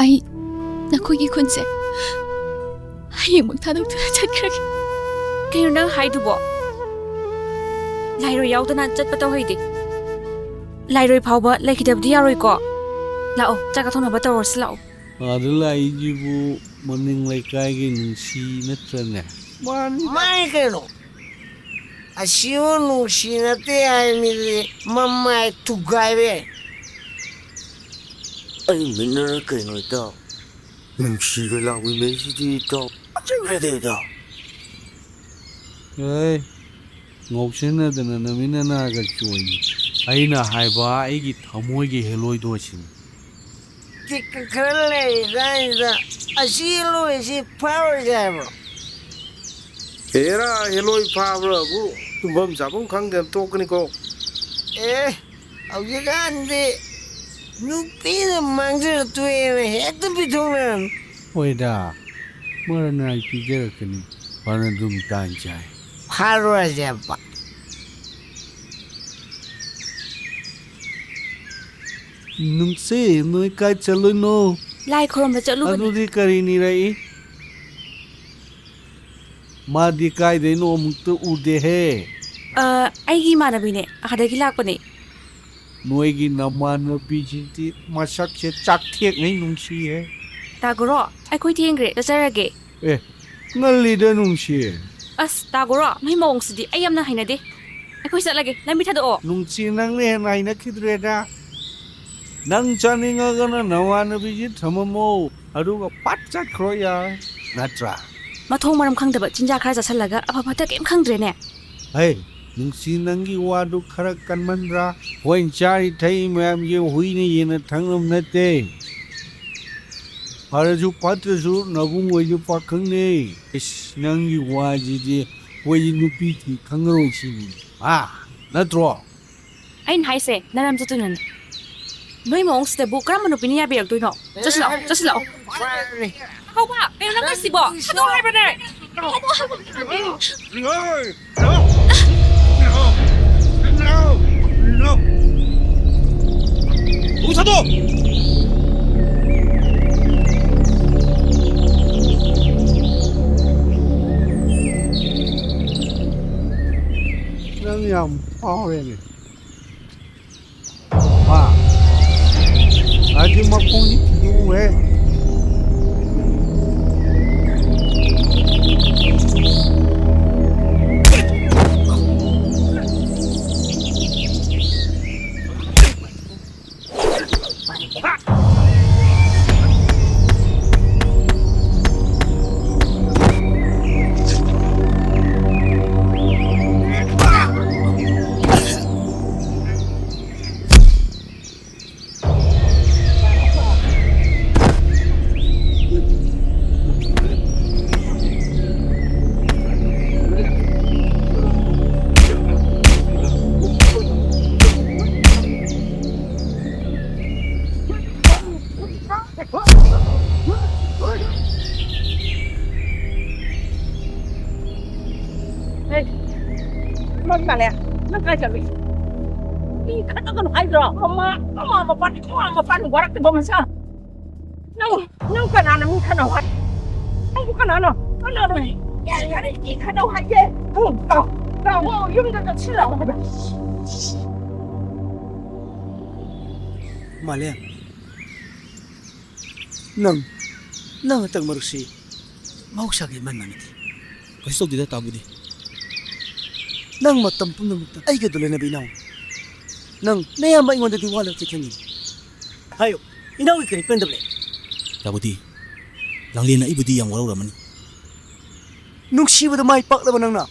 ꯑꯩ ꯅꯈꯣꯏꯒꯤ ꯈꯨꯟꯁꯦ ꯍꯌꯦꯡꯃꯛ ꯊꯥꯗꯣꯛꯇꯨꯅ ꯆꯠꯈ꯭ꯔꯒꯦ꯫ ꯀꯩꯅꯣ ꯅꯪ ꯍꯥꯏꯗꯨꯕꯣ? ꯂꯥꯏꯔꯣꯏ ꯌꯥꯎꯗꯅ ꯆꯠꯄ ꯇꯧꯍꯩꯗꯦ꯫ ꯂꯥꯏꯔꯣꯏ ꯐꯥꯎꯕ ꯂꯩꯈꯤꯗꯕꯗꯤ ꯌꯥꯔꯣꯏꯀꯣ꯫ ꯂꯥꯛꯑꯣ, ꯆꯥꯛ ꯆꯥꯊꯣꯛꯅꯕ ꯇꯧꯔꯁꯤ ꯂꯥꯛꯑꯣ꯫ ꯑꯥꯗ ꯂꯥꯛꯏꯁꯤꯕꯨ ꯃꯅꯤꯡ ꯂꯩꯀꯥꯏꯒꯤ ꯅꯨꯡꯁꯤ ꯅꯠꯇ꯭ꯔꯅꯦ? ꯃꯥꯅꯤ꯫ ꯃꯥꯅꯤ ꯀꯩꯅꯣ꯫ ꯑꯁꯤꯕꯨ ꯅꯨꯡꯁꯤ ꯅꯠꯇꯦ ꯍꯥꯏ ꯃꯤꯗꯤ ꯃꯃꯥꯏ ꯊꯨꯒꯥꯏꯕ ꯌꯥꯏ꯫ ꯑꯩ ꯃꯤꯠꯅꯔ ꯀꯩꯅꯣ ꯏꯇꯥꯎ? ꯅꯨꯡꯁꯤꯒ ꯂꯥꯎꯃꯤꯟꯅꯩꯁꯤꯗꯤ ꯏꯇꯥꯎ꯫ ꯑꯆꯨꯝꯕꯗꯤ ꯏꯇꯥꯎ꯫ ꯑꯦ, ꯉꯥꯎꯁꯤꯟꯅꯗꯅ ꯅꯃꯤꯠ ꯅꯅꯥꯒ ꯆꯣꯏꯃꯤ꯫ ꯑꯩꯅ ꯍꯥꯏꯕ ꯑꯩꯒꯤ ꯊꯃꯣꯏꯒꯤ ꯍꯦꯂꯣꯏꯗꯣ ꯁꯤꯅꯤ꯫ ꯇꯤꯛ ꯈꯔ ꯂꯩꯔꯤꯀꯥꯟꯁꯤꯗ ꯑꯁꯤ ꯂꯣꯏꯁꯤ ꯐꯥꯔꯣꯏꯁꯦ ꯍꯥꯏꯕ꯭ꯔꯣ? ꯍꯦꯔꯥ, ꯍꯦꯂꯣꯏ ꯐꯥꯕ꯭ꯔꯕꯨ ꯇꯨꯝꯐꯝ ꯆꯥꯐꯝ ꯈꯪꯗꯅ ꯇꯣꯛꯀꯅꯤꯀꯣ꯫ ꯑꯦ, ꯍꯧꯖꯤꯛꯀꯥꯟꯗꯤ ꯅꯨꯄꯤꯅ ꯃꯥꯡꯖꯔ ꯇꯣꯛꯑꯦꯅ ꯍꯦꯛꯇ ꯄꯤꯊꯣꯛꯅꯔꯝꯃꯤ꯫ ꯍꯣꯏꯗ, ꯃꯔꯟ ꯅꯥꯏ ꯄꯤꯖꯔꯛꯀꯅꯤ꯫ ꯐꯅ ꯑꯗꯨꯝ ꯇꯥꯟ ꯆꯥꯏ꯫ ꯐꯥꯔꯣꯏꯁꯦ ꯍꯥꯏꯕ꯫ ꯅꯨꯡꯁꯤ, ꯅꯣꯏ ꯀꯥꯏ ꯆꯠꯂꯨꯏꯅꯣ? ꯂꯥꯏ ꯈꯨꯔꯨꯝꯕ ꯆꯠꯂꯨꯕꯅꯤ꯫ ꯑꯗꯨꯗꯤ ꯀꯔꯤ ꯅꯤꯔꯛꯏ? ꯃꯥꯗꯤ ꯀꯥꯏꯗꯩꯅꯣ, ꯑꯃꯨꯛꯇ ꯎꯗꯦꯍꯦ꯫ ꯑ, ꯑꯩꯒꯤ ꯏꯃꯥꯟꯅꯕꯤꯅꯦ, ꯑꯥꯗꯒꯤ ꯂꯥꯛꯄꯅꯦ꯫ ꯅꯣꯏꯒꯤ ꯅꯃꯥꯟꯅꯕꯤꯁꯤꯗꯤ ꯃꯁꯛꯁꯦ ꯆꯥꯛꯊꯦꯛꯉꯩ ꯅꯨꯡꯁꯤꯍꯦ꯫ ꯇꯥꯒꯨꯔꯣ, ꯑꯩꯈꯣꯏ ꯊꯦꯡꯈ꯭ꯔꯦ, ꯆꯠꯆꯔꯒꯦ꯫ ꯑꯦ, ꯉꯜꯂꯤꯗ ꯅꯨꯡꯁꯤ꯫ ꯑꯁ, ꯇꯥꯒꯨꯔꯣ, ꯃꯩ ꯃꯑꯣꯡꯁꯤꯗꯤ ꯑꯩ ꯌꯥꯝꯅ ꯍꯩꯅꯗꯦ꯫ ꯑꯩꯈꯣꯏ ꯆꯠꯂꯒꯦ, ꯂꯝꯕꯤ ꯊꯥꯗꯣꯛꯑꯣ꯫ ꯅꯨꯡꯁꯤ, ꯅꯪꯅ ꯍꯦꯟꯅ ꯍꯩꯅꯈꯤꯗ꯭ꯔꯦꯗ꯫ ꯅꯪ ꯆꯥꯅꯤꯡꯉꯒꯅ ꯅꯃꯥꯟꯅꯕꯤꯁꯤ ꯊꯝꯃꯝꯃꯣ, ꯑꯗꯨꯒ ꯐꯠ ꯆꯠꯈ꯭ꯔꯣ ꯌꯥꯔꯦ, ꯅꯠꯇ꯭ꯔꯥ? ꯃꯊꯣꯡ ꯃꯔꯝ ꯈꯪꯗꯕ ꯆꯤꯟꯖꯥꯛ ꯈꯔ ꯆꯥꯁꯤꯜꯂꯒ ꯑꯐ ꯐꯠꯇ ꯀꯩꯝ ꯈꯪꯗ꯭ꯔꯦꯅꯦ꯫ ꯍꯩ, ꯅꯨꯡꯁꯤ, ꯅꯪꯒꯤ ꯋꯥꯗꯨ ꯈꯔ ꯀꯟꯃꯟꯗ꯭ꯔꯥ? ꯍꯣꯏ, ꯆꯥꯔꯤ ꯊꯛꯏ ꯃꯌꯥꯝꯁꯦ ꯍꯨꯏꯅ ꯌꯦꯟꯅ ꯊꯛꯅꯕ ꯅꯠꯇꯦ꯫ ꯐꯔꯁꯨ ꯐꯠꯇ꯭ꯔꯁꯨ ꯅꯕꯨꯡ ꯑꯣꯏꯁꯨ ꯄꯥꯈꯪꯅꯦ꯫ ꯏꯁ, ꯅꯪꯒꯤ ꯋꯥꯁꯤꯗꯤ ꯑꯩꯈꯣꯏꯗꯤ ꯅꯨꯄꯤ ꯊꯤ ꯈꯪꯉꯔꯣꯏ ꯁꯤꯅꯤ꯫ ꯍꯥ? ꯅꯠꯇ꯭ꯔꯣ? ꯑꯩꯅ ꯍꯥꯏꯁꯦ ꯅꯔꯝ ꯆꯠꯇꯨꯅꯅꯦ꯫ ꯅꯣꯏ ꯃꯑꯣꯡꯁꯤꯗꯕꯨ ꯀꯔꯝꯕ ꯅꯨꯄꯤꯅ ꯌꯥꯕꯤꯔꯛꯇꯣꯏꯅꯣ? ꯆꯠꯁꯤꯜꯂꯛꯑꯣ, ꯆꯠꯁꯤꯜꯂꯛꯑꯣ꯫ ꯀꯧꯕ, ꯀꯩꯅꯣ ꯅꯪ ꯍꯥꯏꯁꯤꯕꯣ? ꯊꯥꯗꯣꯛꯑꯣ ꯍꯥꯏꯕꯅꯦ꯫ ꯅꯪ ꯌꯥꯝ ꯐꯥꯎꯔꯦꯅꯦ꯫ ꯍꯥ? ꯑꯗꯨ ꯃꯈꯣꯡꯗꯤ ꯊꯨꯗꯦꯛꯎꯍꯦ꯫ ꯍꯦ, ꯃꯪ ꯇꯥꯂꯦ꯫ ꯅꯪ ꯀꯥꯏ ꯆꯠꯂꯨꯏ? ꯃꯤ ꯈꯠꯅꯒꯅꯨ ꯍꯥꯏꯗ꯭ꯔꯣ? ꯃꯃꯥ, ꯃꯃꯥ ꯃꯄꯥꯟ, ꯃꯃꯥ ꯃꯄꯥꯟ ꯋꯥꯔꯛꯇꯕ ꯃꯆꯥ꯫ ꯅꯪ, ꯅꯪ ꯀꯅꯥꯅ ꯃꯤ ꯈꯠꯅꯧ ꯍꯥꯏ? ꯅꯪꯕꯨ ꯀꯅꯥꯅꯣ? ꯀꯅꯥꯅꯣ? ꯌꯥꯔꯦ, ꯌꯥꯔꯦ, ꯃꯤ ꯈꯠꯅꯧ ꯍꯥꯏꯒꯦ꯫ ꯂꯥꯛꯑꯣ, ꯂꯥꯛꯑꯣ, ꯌꯨꯝꯗ ꯆꯠꯁꯤꯜꯂꯛꯑꯣ ꯍꯥꯏꯕ꯫ ꯃꯥꯂꯦꯝ, ꯅꯪ, ꯅꯪ ꯍꯟꯇꯛ ꯃꯔꯛꯁꯤ ꯃꯍꯧꯁꯥꯒ ꯏꯃꯥꯟ ꯃꯥꯟꯅꯗꯦ꯫ ꯀꯩꯁꯨ ꯇꯧꯗꯦꯗ, ꯇꯥꯕꯨꯗꯤ꯫ ꯅꯪ ꯃꯇꯝ ꯄꯨꯝꯅꯃꯛꯇ ꯑꯩꯒ ꯑꯗꯨꯝ ꯂꯣꯏꯅꯕ ꯏꯅꯥꯎ꯫ ꯅꯪ ꯅꯌꯥꯝꯕ ꯑꯩꯉꯣꯟꯗꯗꯤ ꯋꯥ ꯂꯧꯁꯤ ꯈꯪꯉꯤ꯫ ꯍꯥꯏꯌꯨ, ꯏꯅꯥꯎꯒꯤ ꯀꯔꯤ ꯄꯦꯟꯗꯕ ꯂꯩ? ꯇꯥꯕꯨꯗꯤ, ꯂꯥꯡꯂꯦꯟꯅ ꯑꯩꯕꯨꯗꯤ ꯌꯥꯝ ꯋꯥꯔꯧꯔꯝꯃꯅꯤ꯫ ꯅꯨꯡꯁꯤꯕꯗ ꯃꯥꯏ ꯄꯥꯛꯂꯕ ꯅꯪꯅ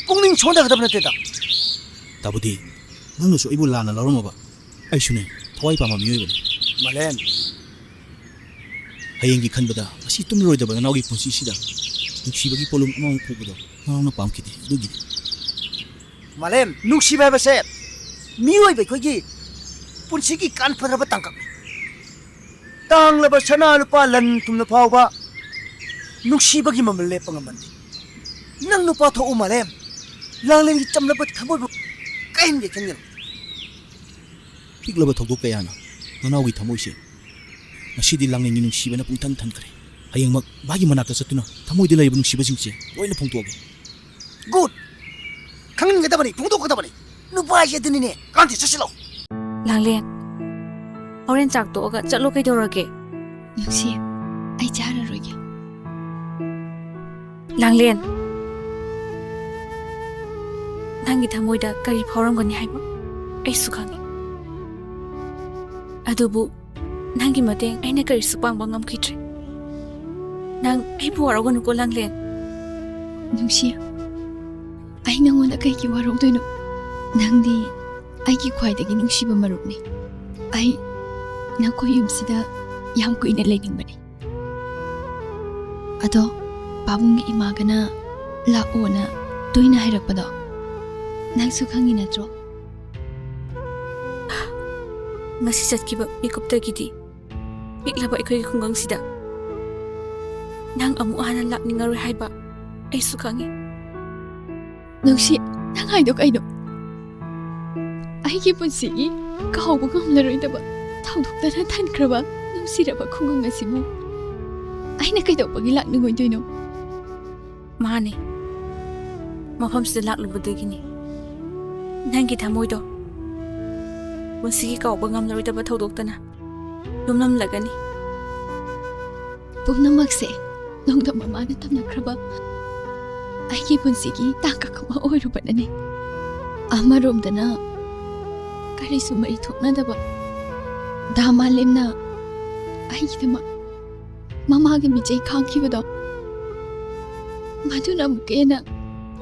ꯄꯨꯛꯅꯤꯡ ꯁꯣꯟꯊꯒꯗꯕ ꯅꯠꯇꯦꯗ꯫ ꯇꯥꯕꯨꯗꯤ, ꯅꯪꯅꯁꯨ ꯑꯩꯕꯨ ꯂꯥꯟꯅ ꯂꯧꯔꯝꯃꯕ? ꯑꯩꯁꯨꯅꯦ, ꯊꯋꯥꯏ ꯄꯥꯟꯕ ꯃꯤꯑꯣꯏꯕꯅꯤ꯫ ꯃꯥꯂꯦꯝ꯫ ꯍꯌꯦꯡꯒꯤ ꯈꯟꯕꯗ ꯉꯁꯤ ꯇꯨꯝꯂꯔꯣꯏꯗꯕ ꯅꯅꯥꯎꯒꯤ ꯄꯨꯟꯁꯤꯁꯤꯗ ꯅꯨꯡꯁꯤꯕꯒꯤ ꯄꯣꯠꯂꯨꯝ ꯑꯃꯃꯨꯛ ꯄꯨꯕꯗꯣ ꯅꯅꯥꯎꯅ ꯄꯥꯝꯈꯤꯗꯦ, ꯑꯗꯨꯒꯤꯅꯤ꯫ ꯃꯥꯂꯦꯝ, ꯅꯨꯡꯁꯤꯕ ꯍꯥꯏꯕꯁꯦ ꯃꯤꯑꯣꯏꯕ ꯑꯩꯈꯣꯏꯒꯤ ꯄꯨꯟꯁꯤꯒꯤ ꯀꯥꯟ ꯐꯗ꯭ꯔꯕ ꯇꯥꯡꯀꯛꯅꯤ꯫ ꯇꯥꯡꯂꯕ ꯁꯅꯥ ꯂꯨꯄꯥ ꯂꯟ ꯊꯨꯝꯅ ꯐꯥꯎꯕ ꯅꯨꯡꯁꯤꯕꯒꯤ ꯃꯃꯜ ꯂꯦꯞꯄ ꯉꯝꯍꯟꯗꯦ꯫ ꯅꯪ ꯅꯨꯄꯥ ꯊꯣꯛꯎ ꯃꯥꯂꯦꯝ, ꯂꯥꯡꯂꯦꯟꯒꯤ ꯆꯝꯂꯕ ꯊꯃꯣꯏꯕꯨ ꯀꯥꯏꯍꯟꯒꯦ ꯈꯟꯒꯅꯨ꯫ ꯄꯤꯛꯂꯕ ꯊꯧꯗꯣꯛ ꯀꯌꯥꯅ ꯅꯅꯥꯎꯒꯤ ꯊꯃꯣꯏꯁꯦ ꯉꯁꯤꯗꯤ ꯂꯥꯡꯂꯦꯟꯒꯤ ꯅꯨꯡꯁꯤꯕꯅ ꯄꯨꯡꯊꯟ ꯊꯟꯈ꯭ꯔꯦ꯫ ꯍꯌꯦꯡꯃꯛ ꯃꯥꯒꯤ ꯃꯅꯥꯛꯇ ꯆꯠꯇꯨꯅ ꯊꯃꯣꯏꯗ ꯂꯩꯔꯤꯕ ꯅꯨꯡꯁꯤꯕꯁꯤꯡꯁꯦ ꯂꯣꯏꯅ ꯐꯣꯡꯗꯣꯛꯑꯒꯦ꯫ ꯒꯨꯗ! ꯈꯪꯍꯟꯒꯗꯕꯅꯤ, ꯐꯣꯡꯗꯣꯛꯀꯗꯕꯅꯤ꯫ ꯅꯨꯄꯥ ꯍꯥꯏꯁꯦ ꯑꯗꯨꯅꯤꯅꯦ꯫ ꯀꯥꯟꯗꯦ, ꯆꯠꯁꯤꯜꯂꯣ꯫ ꯂꯥꯡꯂꯦꯟ, ꯍꯣꯔꯦꯟ ꯆꯥꯛ ꯇꯣꯛꯑꯒ ꯆꯠꯂꯣ, ꯀꯩꯗꯧꯔꯒꯦ? ꯅꯨꯡꯁꯤ, ꯑꯩ ꯆꯥꯔꯔꯣꯏꯒꯦ꯫ ꯂꯥꯡꯂꯦꯟ, ꯅꯪꯒꯤ ꯊꯃꯣꯏꯗ ꯀꯔꯤ ꯐꯥꯎꯔꯝꯒꯅꯤ ꯍꯥꯏꯕ ꯑꯩꯁꯨ ꯈꯪꯏ꯫ ꯑꯗꯨꯕꯨ ꯅꯪꯒꯤ ꯃꯇꯦꯡ ꯑꯩꯅ ꯀꯔꯤꯁꯨ ꯄꯥꯡꯕ ꯉꯝꯈꯤꯗ꯭ꯔꯦ꯫ ꯅꯪ ꯑꯩꯕꯨ ꯋꯥꯔꯧꯒꯅꯨꯀꯣ, ꯂꯥꯡꯂꯦꯟ꯫ ꯅꯨꯡꯁꯤ, ꯑꯩ ꯅꯉꯣꯟꯗ ꯀꯩꯒꯤ ꯋꯥꯔꯧꯗꯣꯏꯅꯣ? ꯅꯪꯗꯤ ꯑꯩꯒꯤ ꯈ꯭ꯋꯥꯏꯗꯒꯤ ꯅꯨꯡꯁꯤꯕ ꯃꯔꯨꯞꯅꯤ꯫ ꯑꯩ ꯅꯈꯣꯏ ꯌꯨꯝꯁꯤꯗ ꯌꯥꯝ ꯀꯨꯏꯅ ꯂꯩꯅꯤꯡꯕꯅꯤ꯫ ꯑꯗꯣ ꯄꯥꯕꯨꯡꯒꯤ ꯏꯃꯥꯒꯅ ꯂꯥꯛꯑꯣꯅ ꯇꯣꯏꯅ ꯍꯥꯏꯔꯛꯄꯗꯣ ꯅꯪꯁꯨ ꯈꯪꯉꯤ ꯅꯠꯇ꯭ꯔꯣ? ꯉꯁꯤ ꯆꯠꯈꯤꯕ ꯃꯤꯀꯨꯞꯇꯒꯤꯗꯤ ꯄꯤꯛꯂꯕ ꯑꯩꯈꯣꯏꯒꯤ ꯈꯨꯡꯒꯪꯁꯤꯗ ꯅꯪ ꯑꯃꯨꯛ ꯍꯟꯅ ꯂꯥꯛꯅꯤꯡꯉꯔꯣꯏ ꯍꯥꯏꯕ ꯑꯩꯁꯨ ꯈꯪꯉꯤ꯫ ꯅꯨꯡꯁꯤ, ꯅꯪ ꯍꯥꯏꯗꯣ ꯀꯩꯅꯣ? ꯑꯩꯒꯤ ꯄꯨꯟꯁꯤꯒꯤ ꯀꯥꯎꯕ ꯉꯝꯂꯔꯣꯏꯗꯕ ꯊꯧꯗꯣꯛꯇꯅ ꯊꯟꯈ꯭ꯔꯕ ꯅꯨꯡꯁꯤꯔꯕ ꯈꯨꯡꯒꯪ ꯑꯁꯤꯕꯨ ꯑꯩꯅ ꯀꯩꯗꯧꯕꯒꯤ ꯂꯥꯛꯅꯤꯡꯉꯣꯏꯗꯣꯏꯅꯣ? ꯃꯥꯅꯦ, ꯃꯐꯝꯁꯤꯗ ꯂꯥꯛꯂꯨꯕꯗꯒꯤꯅꯤ ꯅꯪꯒꯤ ꯊꯃꯣꯏꯗꯣ ꯄꯨꯟꯁꯤꯒꯤ ꯀꯥꯎꯕ ꯉꯝꯂꯔꯣꯏꯗꯕ ꯊꯧꯗꯣꯛꯇꯅ ꯂꯨꯝꯂꯝꯂꯒꯅꯤ꯫ ꯄꯨꯝꯅꯃꯛꯁꯦ ꯅꯣꯡꯗꯝ ꯃꯃꯥꯅ ꯇꯝꯅꯈ꯭ꯔꯕ ꯑꯩꯒꯤ ꯄꯨꯟꯁꯤꯒꯤ ꯇꯥꯡꯀꯛ ꯑꯃ ꯑꯣꯏꯔꯨꯕꯅꯅꯦ꯫ ꯑꯃꯔꯣꯝꯗꯅ ꯀꯔꯤꯁꯨ ꯃꯔꯤ ꯊꯣꯛꯅꯗꯕ ꯗꯥ ꯃꯥꯂꯦꯝꯅ ꯑꯩꯒꯤꯗꯃꯛ ꯃꯃꯥꯒꯤ ꯃꯤꯆꯩ ꯈꯥꯡꯈꯤꯕꯗꯣ, ꯃꯗꯨꯅ ꯑꯃꯨꯛꯀ ꯍꯦꯟꯅ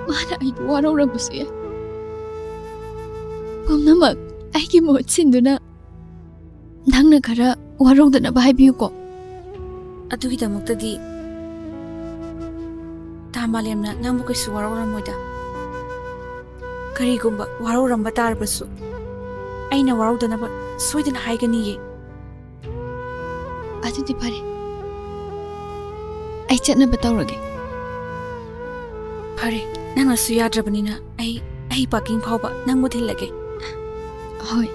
ꯃꯥꯅ ꯑꯩꯕꯨ ꯋꯥꯔꯧꯔꯝꯕꯁꯨ ꯌꯥꯏ꯫ ꯄꯨꯝꯅꯃꯛ ꯑꯩꯒꯤ ꯃꯍꯨꯠ ꯁꯤꯟꯗꯨꯅ ꯅꯪꯅ ꯈꯔ ꯋꯥꯔꯧꯗꯅꯕ ꯍꯥꯏꯕꯤꯌꯨꯀꯣ꯫ ꯑꯗꯨꯒꯤꯗꯃꯛꯇꯗꯤ ꯗꯥ ꯃꯥꯂꯦꯝꯅ ꯅꯪꯕꯨ ꯀꯩꯁꯨ ꯋꯥꯔꯧꯔꯝꯃꯣꯏꯗ꯫ ꯀꯔꯤꯒꯨꯝꯕ ꯋꯥꯔꯧꯔꯝꯕ ꯇꯥꯔꯕꯁꯨ, ꯑꯩꯅ ꯋꯥꯔꯧꯗꯅꯕ ꯁꯣꯏꯗꯅ ꯍꯥꯏꯒꯅꯤꯌꯦ꯫ ꯑꯗꯨꯗꯤ ꯐꯔꯦ, ꯑꯩ ꯆꯠꯅꯕ ꯇꯧꯔꯒꯦ꯫ ꯐꯔꯦ, ꯅꯪꯅꯁꯨ ꯌꯥꯗ꯭ꯔꯕꯅꯤꯅ ꯑꯩ, ꯑꯩ ꯄꯥꯔꯀꯤꯡ ꯐꯥꯎꯕ ꯅꯪꯕꯨ ꯊꯤꯜꯂꯒꯦ꯫ ꯍꯣꯏ꯫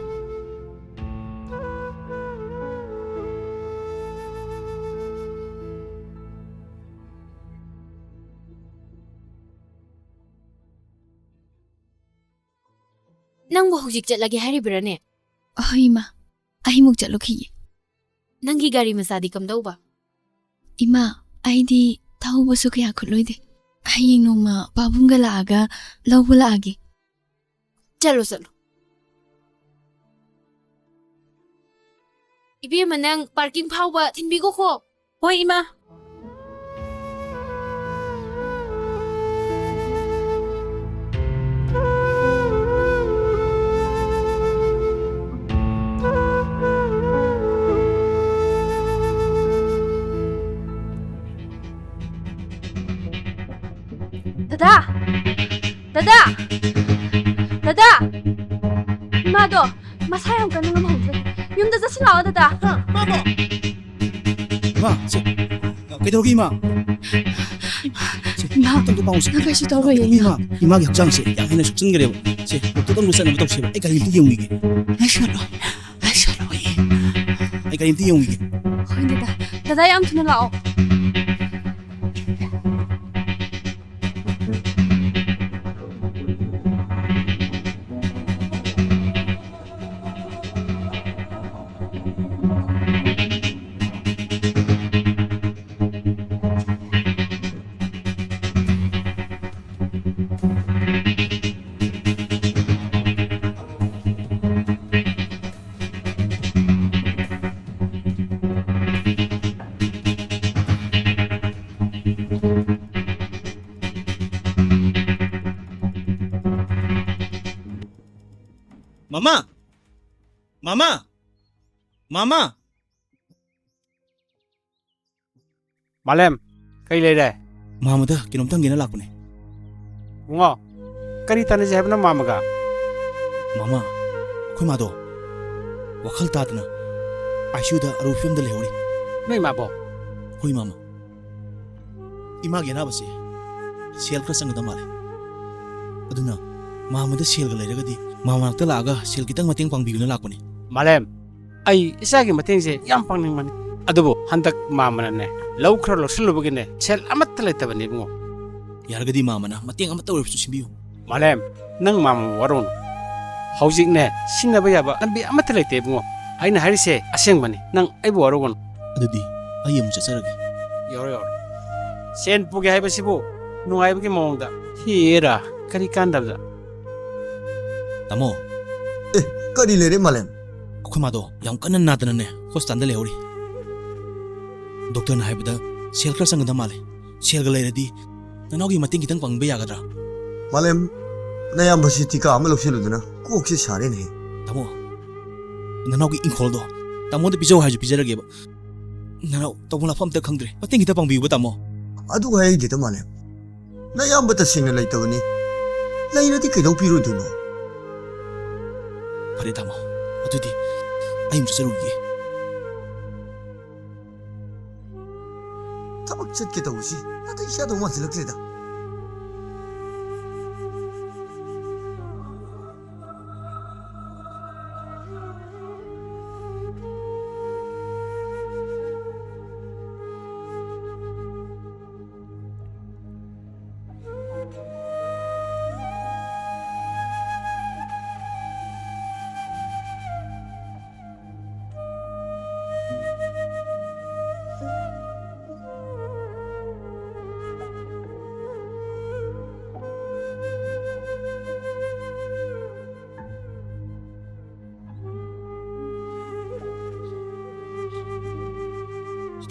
ꯅꯪꯕꯨ ꯍꯧꯖꯤꯛ ꯆꯠꯂꯒꯦ ꯍꯥꯏꯔꯤꯕ꯭ꯔꯥꯅꯦ? ꯑꯍꯣꯏ, ꯏꯃꯥ, ꯑꯩꯃꯨꯛ ꯆꯠꯂꯨꯈꯤꯒꯦ꯫ ꯅꯪꯒꯤ ꯒꯥꯔꯤ ꯃꯆꯥꯗꯤ ꯀꯝꯗꯧꯕ? ꯏꯃꯥ, ꯑꯩꯗꯤ ꯊꯧꯕꯁꯨ ꯀꯌꯥ ꯈꯨꯠꯂꯣꯏꯗꯦ꯫ ꯍꯌꯦꯡ ꯅꯣꯡꯃ ꯄꯥꯕꯨꯡꯒ ꯂꯥꯛꯑꯒ ꯂꯧꯕ ꯂꯥꯛꯑꯒꯦ꯫ ꯆꯠꯂꯣ, ꯆꯠꯂꯣ꯫ ꯏꯕꯦꯝꯃ, ꯅꯪ ꯄꯥꯔꯀꯤꯡ ꯐꯥꯎꯕ ꯊꯤꯟꯕꯤꯈꯣꯀꯣ꯫ ꯍꯣꯏ, ꯏꯃꯥ꯫ ꯗꯗꯥ! ꯗꯗꯥ! ꯗꯗꯥ! ꯏꯃꯥꯗꯣ ꯃꯁꯥ ꯌꯥꯝ ꯀꯟꯅ ꯉꯝꯍꯧꯗ꯭ꯔꯦ꯫ ꯌꯨꯝꯗ ꯆꯠꯁꯤ ꯂꯥꯛꯑꯣ, ꯗꯗꯥ꯫ ꯍꯥ, ꯃꯥꯃꯣ! ꯏꯃꯥ, ꯁꯦ, ꯀꯩꯗꯧꯔꯒꯦ, ꯏꯃꯥ? ꯁꯦ, ꯏꯃꯥ, ꯑꯝꯇ ꯄꯥꯎꯁꯦ꯫ ꯅꯪ ꯀꯩꯁꯨ ꯇꯧꯔꯣꯏꯌꯦ, ꯀꯩꯗꯧꯔꯒꯦ, ꯏꯃꯥ? ꯏꯃꯥ? ꯏꯃꯥꯒꯤ ꯍꯛꯆꯥꯡꯁꯦ ꯌꯥꯝ ꯍꯦꯟꯅ ꯁꯣꯛꯆꯟꯈ꯭ꯔꯦꯕ꯫ ꯆꯦ, ꯗꯣꯛꯇꯔꯗ ꯑꯃꯨꯛ ꯆꯠꯅꯕ ꯇꯧꯁꯦꯕ꯫ ꯑꯩ ꯒꯥꯔꯤ ꯑꯝꯇ ꯌꯦꯡꯉꯨꯈꯤꯒꯦ꯫ ꯂꯩꯁꯜꯂꯣ, ꯂꯩꯁꯜꯂꯣ, ꯑꯩ꯫ ꯑꯩ ꯒꯥꯔꯤ ꯑꯝꯇ ꯌꯦꯡꯉꯨꯈꯤꯒꯦ꯫ ꯍꯣꯏꯅꯦ ꯗꯥ꯫ ꯗꯥꯗꯥ, ꯌꯥꯝ ꯊꯨꯅ ꯂꯥꯛꯑꯣ꯫ ꯃꯃꯥ! ꯃꯃꯥ! ꯃꯃꯥ! ꯃꯥꯂꯦꯝ, ꯀꯩ ꯂꯩꯔꯦ? ꯃꯥꯃꯗ ꯀꯩꯅꯣꯝꯇ ꯍꯪꯒꯦꯅ ꯂꯥꯛꯄꯅꯦ꯫ ꯏꯕꯨꯡꯉꯣ, ꯀꯔꯤ ꯇꯥꯟꯅꯁꯦ ꯍꯥꯏꯕꯅꯣ ꯃꯥꯃꯒ? ꯃꯥꯃ, ꯑꯩꯈꯣꯏ ꯃꯥꯗꯣ ꯋꯥꯈꯜ ꯇꯥꯗꯅ ICUꯗ ꯑꯔꯨꯕ ꯐꯤꯕꯝꯗ ꯂꯩꯍꯧꯔꯤ꯫ ꯅꯣꯏ ꯃꯥꯕꯣ? ꯑꯩꯈꯣꯏ ꯃꯥꯃ꯫ ꯏꯃꯥꯒꯤ ꯑꯅꯥꯕꯁꯦ ꯁꯦꯜ ꯈꯔ ꯆꯪꯒꯗꯕ ꯃꯥꯜꯂꯦ꯫ ꯑꯗꯨꯅ ꯃꯥꯃꯗ ꯁꯦꯜꯒ ꯂꯩꯔꯒꯗꯤ ꯃꯥꯃ ꯃꯅꯥꯛꯇ ꯂꯥꯛꯑꯒ ꯁꯦꯜ ꯈꯤꯇꯪ ꯃꯇꯦꯡ ꯄꯥꯡꯕꯤꯌꯨꯅ ꯂꯥꯛꯄꯅꯦ꯫ ꯃꯥꯂꯦꯝ, ꯑꯩ ꯏꯆꯥꯒꯤ ꯃꯇꯦꯡꯁꯦ ꯌꯥꯝ ꯄꯥꯡꯅꯤꯡꯕꯅꯤ꯫ ꯑꯗꯨꯕꯨ ꯍꯟꯗꯛ ꯃꯥꯃꯅꯅꯦ, ꯂꯧ ꯈꯔ ꯂꯧꯁꯤꯜꯂꯨꯕꯒꯤꯅꯦ, ꯁꯦꯜ ꯑꯃꯠꯇ ꯂꯩꯇꯕꯅꯤ ꯏꯕꯨꯡꯉꯣ꯫ ꯌꯥꯔꯒꯗꯤ ꯃꯥꯃꯅ ꯃꯇꯦꯡ ꯑꯃꯠꯇ ꯑꯣꯏꯔꯕꯁꯨ ꯁꯤꯟꯕꯤꯌꯨ꯫ ꯃꯥꯂꯦꯝ, ꯅꯪ ꯃꯥꯃꯕꯨ ꯋꯥꯔꯧꯅꯨ꯫ ꯍꯧꯖꯤꯛꯅꯦ, ꯁꯤꯖꯤꯟꯅꯕ ꯌꯥꯕ ꯂꯝꯕꯤ ꯑꯃꯠꯇ ꯂꯩꯇꯦ ꯏꯕꯨꯡꯉꯣ꯫ ꯑꯩꯅ ꯍꯥꯏꯔꯤꯁꯦ ꯑꯁꯦꯡꯕꯅꯤ, ꯅꯪ ꯑꯩꯕꯨ ꯋꯥꯔꯧꯒꯅꯨ꯫ ꯑꯗꯨꯗꯤ ꯑꯩ ꯑꯃꯨꯛ ꯆꯠꯆꯔꯒꯦ꯫ ꯌꯧꯔꯣ, ꯌꯧꯔꯣ꯫ ꯁꯦꯟ ꯄꯨꯒꯦ ꯍꯥꯏꯕꯁꯤꯕꯨ ꯅꯨꯡꯉꯥꯏꯕꯒꯤ ꯃꯑꯣꯡꯗ꯫ ꯍꯦꯔꯥ, ꯀꯔꯤ ꯀꯥꯟꯗꯕꯗ꯫ ꯇꯥꯃꯣ꯫ ꯑꯦ, ꯀꯔꯤ ꯂꯩꯔꯦ, ꯃꯥꯂꯦꯝ? ꯑꯩꯈꯣꯏ ꯃꯥꯗꯣ ꯌꯥꯝ ꯀꯟꯅ ꯅꯥꯗꯅꯅꯦ, ꯍꯣꯁꯄꯤꯇꯥꯜꯗ ꯂꯩꯍꯧꯔꯤ꯫ ꯗꯣꯛꯇꯔꯅ ꯍꯥꯏꯕꯗ ꯁꯦꯜ ꯈꯔ ꯆꯪꯒꯗꯕ ꯃꯥꯜꯂꯦ꯫ ꯁꯦꯜꯒ ꯂꯩꯔꯗꯤ ꯅꯅꯥꯎꯒꯤ ꯃꯇꯦꯡ ꯈꯤꯇꯪ ꯄꯥꯡꯕꯤꯕ ꯌꯥꯒꯗ꯭ꯔꯥ? ꯃꯥꯂꯦꯝ, ꯅꯌꯥꯝꯕꯁꯤ ꯇꯤꯀꯥ ꯑꯃ ꯂꯧꯁꯤꯜꯂꯨꯗꯅ ꯀꯣꯛꯁꯤ ꯁꯥꯔꯦꯅꯦꯍꯦ꯫ ꯇꯥꯃꯣ, ꯅꯅꯥꯎꯒꯤ ꯏꯪꯈꯣꯜꯗꯣ ꯇꯥꯃꯣꯗ ꯄꯤꯖꯧ ꯍꯥꯏꯁꯨ ꯄꯤꯖꯔꯒꯦꯕ꯫ ꯅꯅꯥꯎ ꯇꯧꯐꯝ ꯂꯥꯛꯐꯝ ꯑꯝꯇ ꯈꯪꯗ꯭ꯔꯦ꯫ ꯃꯇꯦꯡ ꯈꯤꯇ ꯄꯥꯡꯕꯤꯌꯨꯕ, ꯇꯥꯃꯣ꯫ ꯑꯗꯨ ꯍꯥꯏꯗꯦꯗ, ꯃꯥꯂꯦꯝ꯫ ꯅꯌꯥꯝꯕ ꯇꯁꯦꯡꯅ ꯂꯩꯇꯕꯅꯤ꯫ ꯂꯩꯔꯗꯤ ꯀꯩꯗꯧ ꯄꯤꯔꯣꯏꯗꯣꯏꯅꯣ? ꯐꯔꯦ, ꯇꯥꯃꯣ꯫ ꯑꯗꯨꯗꯤ ꯑꯩ ꯑꯃꯨꯛ ꯆꯠꯆꯔꯨꯈꯤꯒꯦ꯫ ꯊꯕꯛ ꯆꯠꯀꯦ ꯇꯧꯕꯁꯤ ꯅꯥꯇꯩ ꯆꯥꯗꯧ ꯃꯥꯟꯁꯤꯜꯂꯛꯇ꯭ꯔꯦꯗ꯫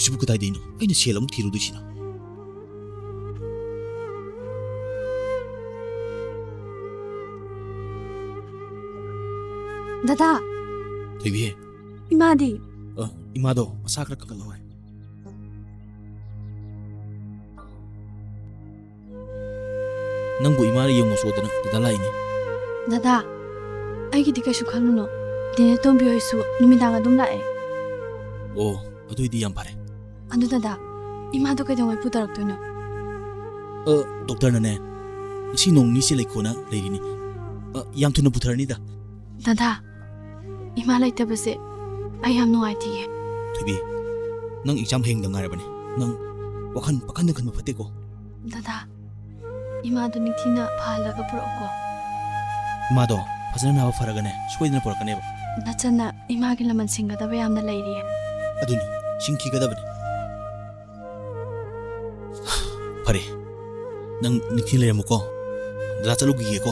ꯁꯤꯕꯨ ꯀꯗꯥꯏꯗꯩꯅꯣ? ꯑꯩꯅ ꯁꯦꯜ ꯑꯃꯨꯛ ꯊꯤꯔꯨꯗꯣꯏꯁꯤꯅ? ꯗꯗꯥ! ꯊꯣꯏꯕꯤ꯫ ꯏꯃꯥꯗꯤ? ꯑ, ꯏꯃꯥꯗꯣ ꯃꯁꯥ ꯈꯔ ꯀꯟꯈꯠꯍꯧꯔꯦ꯫ ꯅꯪꯕꯨ ꯏꯃꯥꯅ ꯌꯦꯡꯉꯨ ꯆꯣꯗꯅ ꯗꯗꯥ ꯂꯥꯛꯏꯅꯦ꯫ ꯗꯗꯥ, ꯑꯩꯒꯤꯗꯤ ꯀꯩꯁꯨ ꯈꯜꯂꯨꯅꯨ꯫ ꯅꯦꯅꯦ ꯇꯣꯝꯕꯤ ꯍꯣꯏꯁꯨ ꯅꯨꯃꯤꯗꯥꯡ ꯑꯗꯨꯝ ꯂꯥꯛꯑꯦ꯫ ꯑꯣ, ꯑꯗꯨꯏꯗꯤ ꯌꯥꯝ ꯐꯔꯦ꯫ ꯑꯗꯨ ꯗꯗꯥ, ꯏꯃꯥꯗꯣ ꯀꯩꯗꯧꯉꯩ ꯄꯨꯊꯔꯛꯇꯣꯏꯅꯣ? ꯑ, ꯗꯣꯛꯇꯔꯅꯅꯦ, ꯉꯁꯤ ꯅꯣꯡ ꯅꯤꯅꯤꯁꯦ ꯂꯩꯈꯣꯅ ꯂꯩꯔꯤꯅꯤ꯫ ꯑ, ꯌꯥꯝ ꯊꯨꯅ ꯄꯨꯊꯔꯅꯤꯗ꯫ ꯗꯗꯥ, ꯏꯃꯥ ꯂꯩꯇꯕꯁꯦ ꯑꯩ ꯌꯥꯝ ꯅꯨꯡꯉꯥꯏꯇꯤꯌꯦ꯫ ꯊꯣꯏꯕꯤ, ꯅꯪ ꯑꯦꯛꯖꯥꯝ ꯍꯌꯦꯡꯗ ꯉꯥꯏꯔꯕꯅꯦ꯫ ꯅꯪ ꯋꯥꯈꯜ ꯄꯥꯈꯟꯗ ꯈꯟꯕ ꯐꯠꯇꯦꯀꯣ꯫ ꯗꯗꯥ, ꯏꯃꯥꯗꯨ ꯅꯤꯡꯊꯤꯅ ꯐꯍꯜꯂꯒ ꯄꯨꯔꯛꯎꯀꯣ꯫ ꯏꯃꯥꯗꯣ ꯐꯖꯅ ꯅꯥꯕ ꯐꯔꯒꯅꯦ, ꯁꯣꯏꯗꯅ ꯄꯨꯔꯛꯀꯅꯦꯕ꯫ ꯅꯆꯟꯅ ꯏꯃꯥꯒꯤ ꯂꯃꯟ ꯁꯤꯡꯒꯗꯕ ꯌꯥꯝꯅ ꯂꯩꯔꯤꯌꯦ꯫ ꯑꯗꯨꯅꯤ, ꯁꯤꯡꯈꯤꯒꯗꯕꯅꯤ꯫ ꯐꯔꯦ, ꯅꯪ ꯅꯤꯡꯊꯤ ꯂꯩꯔꯝꯃꯨꯀꯣ꯫ ꯗꯗꯥ ꯆꯠꯂꯨꯈꯤꯒꯦꯀꯣ꯫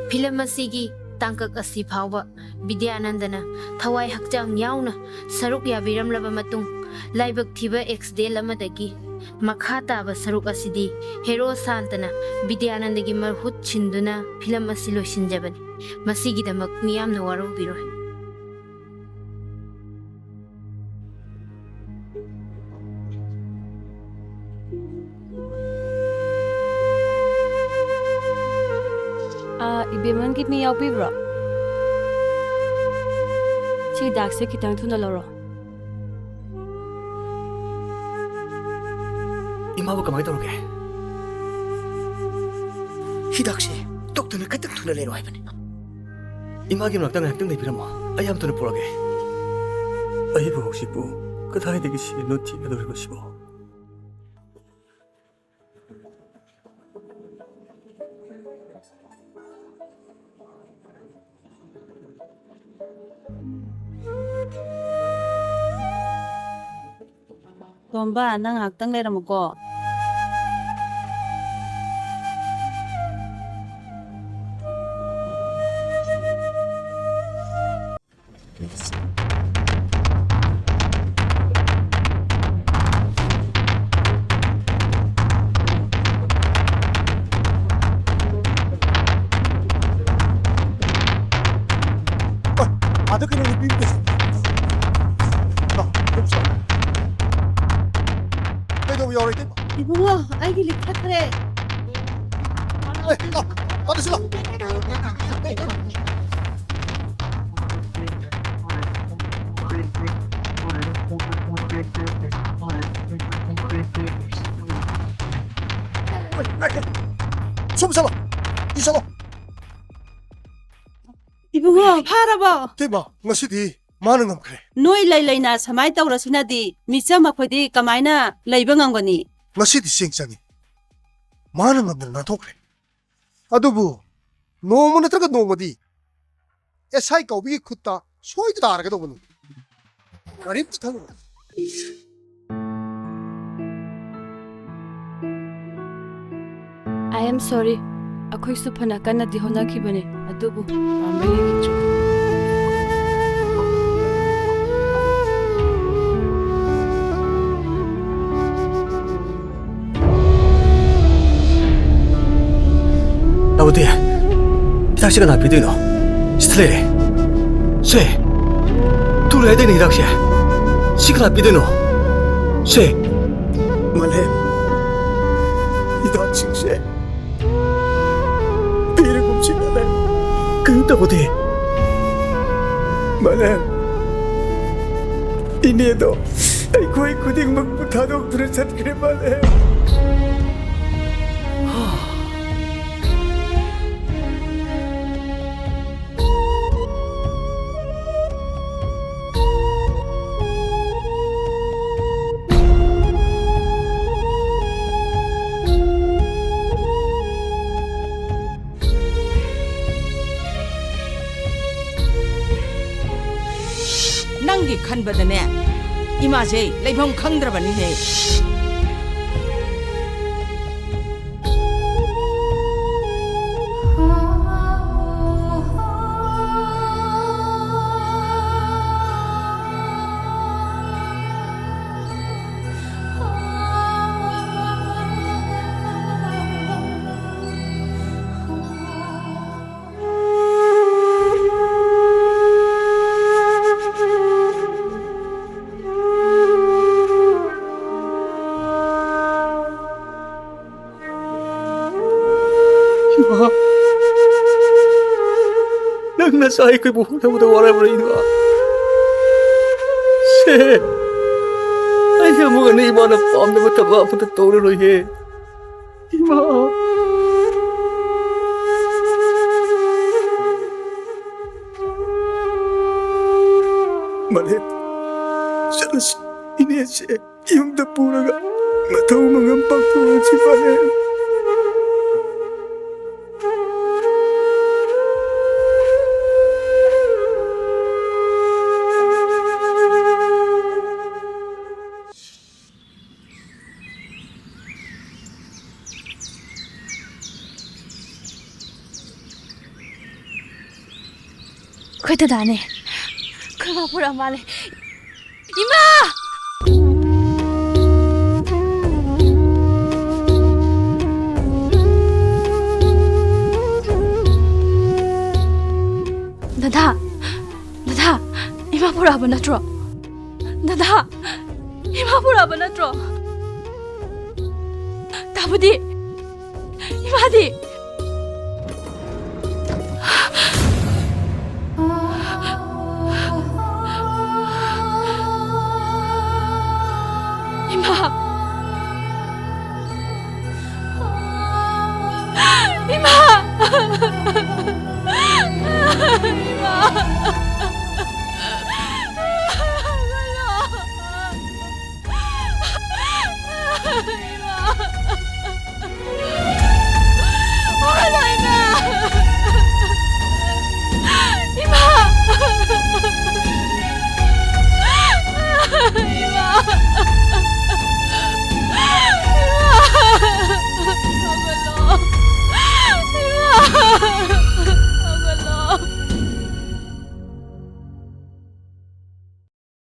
ꯐꯤꯂꯝ ꯑꯁꯤꯒꯤ ꯇꯥꯡꯀꯛ ꯑꯁꯤ ꯐꯥꯎꯕ ꯕꯤꯗ꯭ꯌꯥꯅꯟꯗꯅ ꯊꯋꯥꯏ ꯍꯛꯆꯥꯡ ꯌꯥꯎꯅ ꯁꯔꯨꯛ ꯌꯥꯕꯤꯔꯝꯂꯕ ꯃꯇꯨꯡ, ꯂꯥꯏꯕꯛ ꯊꯤꯕ ꯑꯦꯛꯁꯤꯗꯦꯟ ꯑꯃꯗꯒꯤ ꯃꯈꯥ ꯇꯥꯕ ꯁꯔꯨꯛ ꯑꯁꯤꯗꯤ ꯍꯦꯔꯣ ꯁꯥꯟꯇꯅ ꯕꯤꯗ꯭ꯌꯥꯅꯟꯗꯒꯤ ꯃꯍꯨꯠ ꯁꯤꯟꯗꯨꯅ ꯐꯤꯂꯝ ꯑꯁꯤ ꯂꯣꯏꯁꯤꯟꯖꯕꯅꯤ꯫ ꯃꯁꯤꯒꯤꯗꯃꯛ ꯃꯤꯌꯥꯝꯅ ꯋꯥꯔꯧꯕꯤꯔꯣꯏ꯫ ꯑꯥ, ꯏꯕꯦꯝꯃꯒꯤ ꯃꯤ ꯌꯥꯎꯕꯤꯕ꯭ꯔꯣ? ꯁꯤ ꯍꯤꯗꯥꯛꯁꯦ ꯈꯤꯇꯪ ꯊꯨꯅ ꯂꯧꯔꯣ꯫ ꯏꯃꯥꯕꯨ ꯀꯃꯥꯏꯅ ꯇꯧꯔꯒꯦ? ꯍꯤꯗꯥꯛꯁꯦ ꯗꯣꯛꯇꯔꯅ ꯈꯤꯇꯪ ꯊꯨꯅ ꯂꯩꯔꯣ ꯍꯥꯏꯕꯅꯤ꯫ ꯏꯃꯥꯒꯤ ꯃꯅꯥꯛꯇ ꯉꯥꯏꯍꯥꯛꯇꯪ ꯂꯩꯕꯤꯔꯝꯃꯣ, ꯑꯩ ꯌꯥꯝ ꯊꯨꯅ ꯄꯨꯔꯛꯑꯒꯦ꯫ ꯑꯩꯕꯨ ꯍꯧꯖꯤꯛꯄꯨ ꯀꯗꯥꯏꯗꯒꯤ ꯁꯦꯜꯅꯣ ꯊꯤꯒꯗꯧꯔꯤꯕꯁꯤꯕꯣ? ꯇꯣꯝꯕ, ꯅꯪ ꯉꯥꯏꯍꯥꯛꯇꯪ ꯂꯩꯔꯝꯃꯨꯀꯣ꯫ ꯌꯧ ꯌꯧꯔꯦ, ꯏꯇꯩꯃ꯫ ꯏꯕꯨꯡꯉꯣ, ꯑꯩꯒꯤ ꯂꯤꯛ ꯊꯛꯈ꯭ꯔꯦ꯫ ꯑꯦ, ꯂꯥꯎ, ꯂꯥꯎ, ꯁꯤ ꯂꯥꯎ꯫ ꯁꯨꯝ ꯆꯠꯂꯣ꯫ ꯁꯤ ꯆꯠꯂꯣ꯫ ꯏꯕꯨꯡꯉꯣ, ꯐꯥꯔꯕꯣ? ꯏꯇꯩꯃ, ꯉꯁꯤꯗꯤ ꯃꯥꯅ ꯉꯝꯈ꯭ꯔꯦ꯫ ꯅꯣꯏ ꯂꯩ ꯂꯩꯅ ꯁꯨꯃꯥꯏ ꯇꯧꯔꯁꯤꯅꯗꯤ ꯃꯤꯆꯝ ꯑꯩꯈꯣꯏꯗꯤ ꯀꯃꯥꯏꯅ ꯂꯩꯕ ꯉꯝꯒꯅꯤ? ꯉꯁꯤꯗꯤ ꯆꯦꯡ ꯆꯪꯉꯤ꯫ ꯃꯥꯅ ꯉꯝꯗꯅ ꯅꯥꯟꯊꯣꯛꯈ꯭ꯔꯦ꯫ ꯑꯗꯨꯕꯨ ꯅꯣꯡꯃ ꯅꯠꯇ꯭ꯔꯒ ꯅꯣꯡꯃꯗꯤ ꯑꯦꯁ ꯑꯥꯏ ꯀꯧꯕꯤꯒꯤ ꯈꯨꯠꯇ ꯁꯣꯏꯗꯅ ꯇꯥꯔꯒꯗꯧꯕꯅꯤ꯫ ꯀꯔꯤꯝꯇ ꯈꯜꯂꯨꯅꯨ꯫ I am sorry. ꯑꯩꯈꯣꯏꯁꯨ ꯐꯅ ꯀꯟꯅꯗꯤ ꯍꯣꯠꯅꯈꯤꯕꯅꯤ, ꯑꯗꯨꯕꯨ ꯄꯥꯝꯕꯩ ꯂꯩꯈꯤꯗ꯭ꯔꯦ꯫ ꯇꯧꯗꯦ꯫ ꯍꯤꯗꯥꯛꯁꯦ ꯀꯅꯥ ꯄꯤꯗꯣꯏꯅꯣ? ꯁꯤꯗ ꯂꯩꯔꯦ꯫ ꯁꯦ꯫ ꯊꯨꯔꯦ ꯍꯥꯏꯗꯥꯏꯅꯦ ꯍꯤꯗꯥꯛꯁꯦ꯫ ꯁꯤ ꯀꯅꯥ ꯄꯤꯗꯣꯏꯅꯣ? ꯁꯦ꯫ ꯃꯥꯂꯦꯝ꯫ ꯍꯤꯗꯥꯛꯁꯤꯡꯁꯦ ꯄꯤꯔꯒꯨꯝꯁꯤ, ꯃꯥꯂꯦꯝ꯫ ꯀꯔꯤꯝ ꯇꯧꯗꯦ꯫ ꯃꯥꯂꯦꯝ꯫ ꯏꯅꯦꯗꯣ ꯑꯩꯈꯣꯏ ꯈꯨꯗꯤꯡꯃꯛꯄꯨ ꯊꯥꯗꯣꯛꯇꯨꯅ ꯆꯠꯈ꯭ꯔꯦ, ꯃꯥꯂꯦꯝ꯫ ꯅꯪꯒꯤ ꯈꯟꯕꯗꯅꯦ, ꯏꯃꯥꯁꯦ ꯂꯩꯐꯝ ꯈꯪꯗ꯭ꯔꯕꯅꯤꯅꯦ꯫ ꯅꯪ ꯅꯆꯥ ꯑꯩꯈꯣꯏꯕꯨ ꯍꯣꯠꯅꯕꯗ ꯋꯥꯔꯕ꯭ꯔꯥ, ꯏꯃꯥ? ꯁꯦ, ꯑꯩ ꯑꯃꯨꯛ ꯍꯟꯅ ꯏꯃꯥꯅ ꯄꯥꯝꯗꯕ ꯊꯕꯛ ꯑꯃꯠꯇ ꯇꯧꯔꯔꯣꯏꯍꯦ, ꯏꯃꯥ꯫ ꯃꯥꯂꯦꯝ, ꯆꯠꯂꯁꯤ, ꯏꯅꯦꯁꯦ ꯌꯨꯝꯗ ꯄꯨꯔꯒ ꯃꯊꯧ ꯃꯉꯝ ꯄꯥꯡꯊꯣꯛꯑꯁꯤ, ꯃꯥꯂꯦꯝ꯫ ꯑꯩꯈꯣꯏ ꯗꯗꯥꯅꯦ꯫ ꯑꯩꯈꯣꯏ ꯃꯥ ꯄꯨꯔꯛꯑ ꯃꯥꯜꯂꯦ꯫ ꯏꯃꯥ! ꯗꯗꯥ! ꯗꯗꯥ! ꯏꯃꯥ ꯄꯨꯔꯛꯑꯕ ꯅꯠꯇ꯭ꯔꯣ? ꯗꯗꯥ! ꯏꯃꯥ ꯄꯨꯔꯛꯑꯕ ꯅꯠꯇ꯭ꯔꯣ? ꯇꯥꯕꯨꯗꯤ! ꯏꯃꯥꯗꯤ!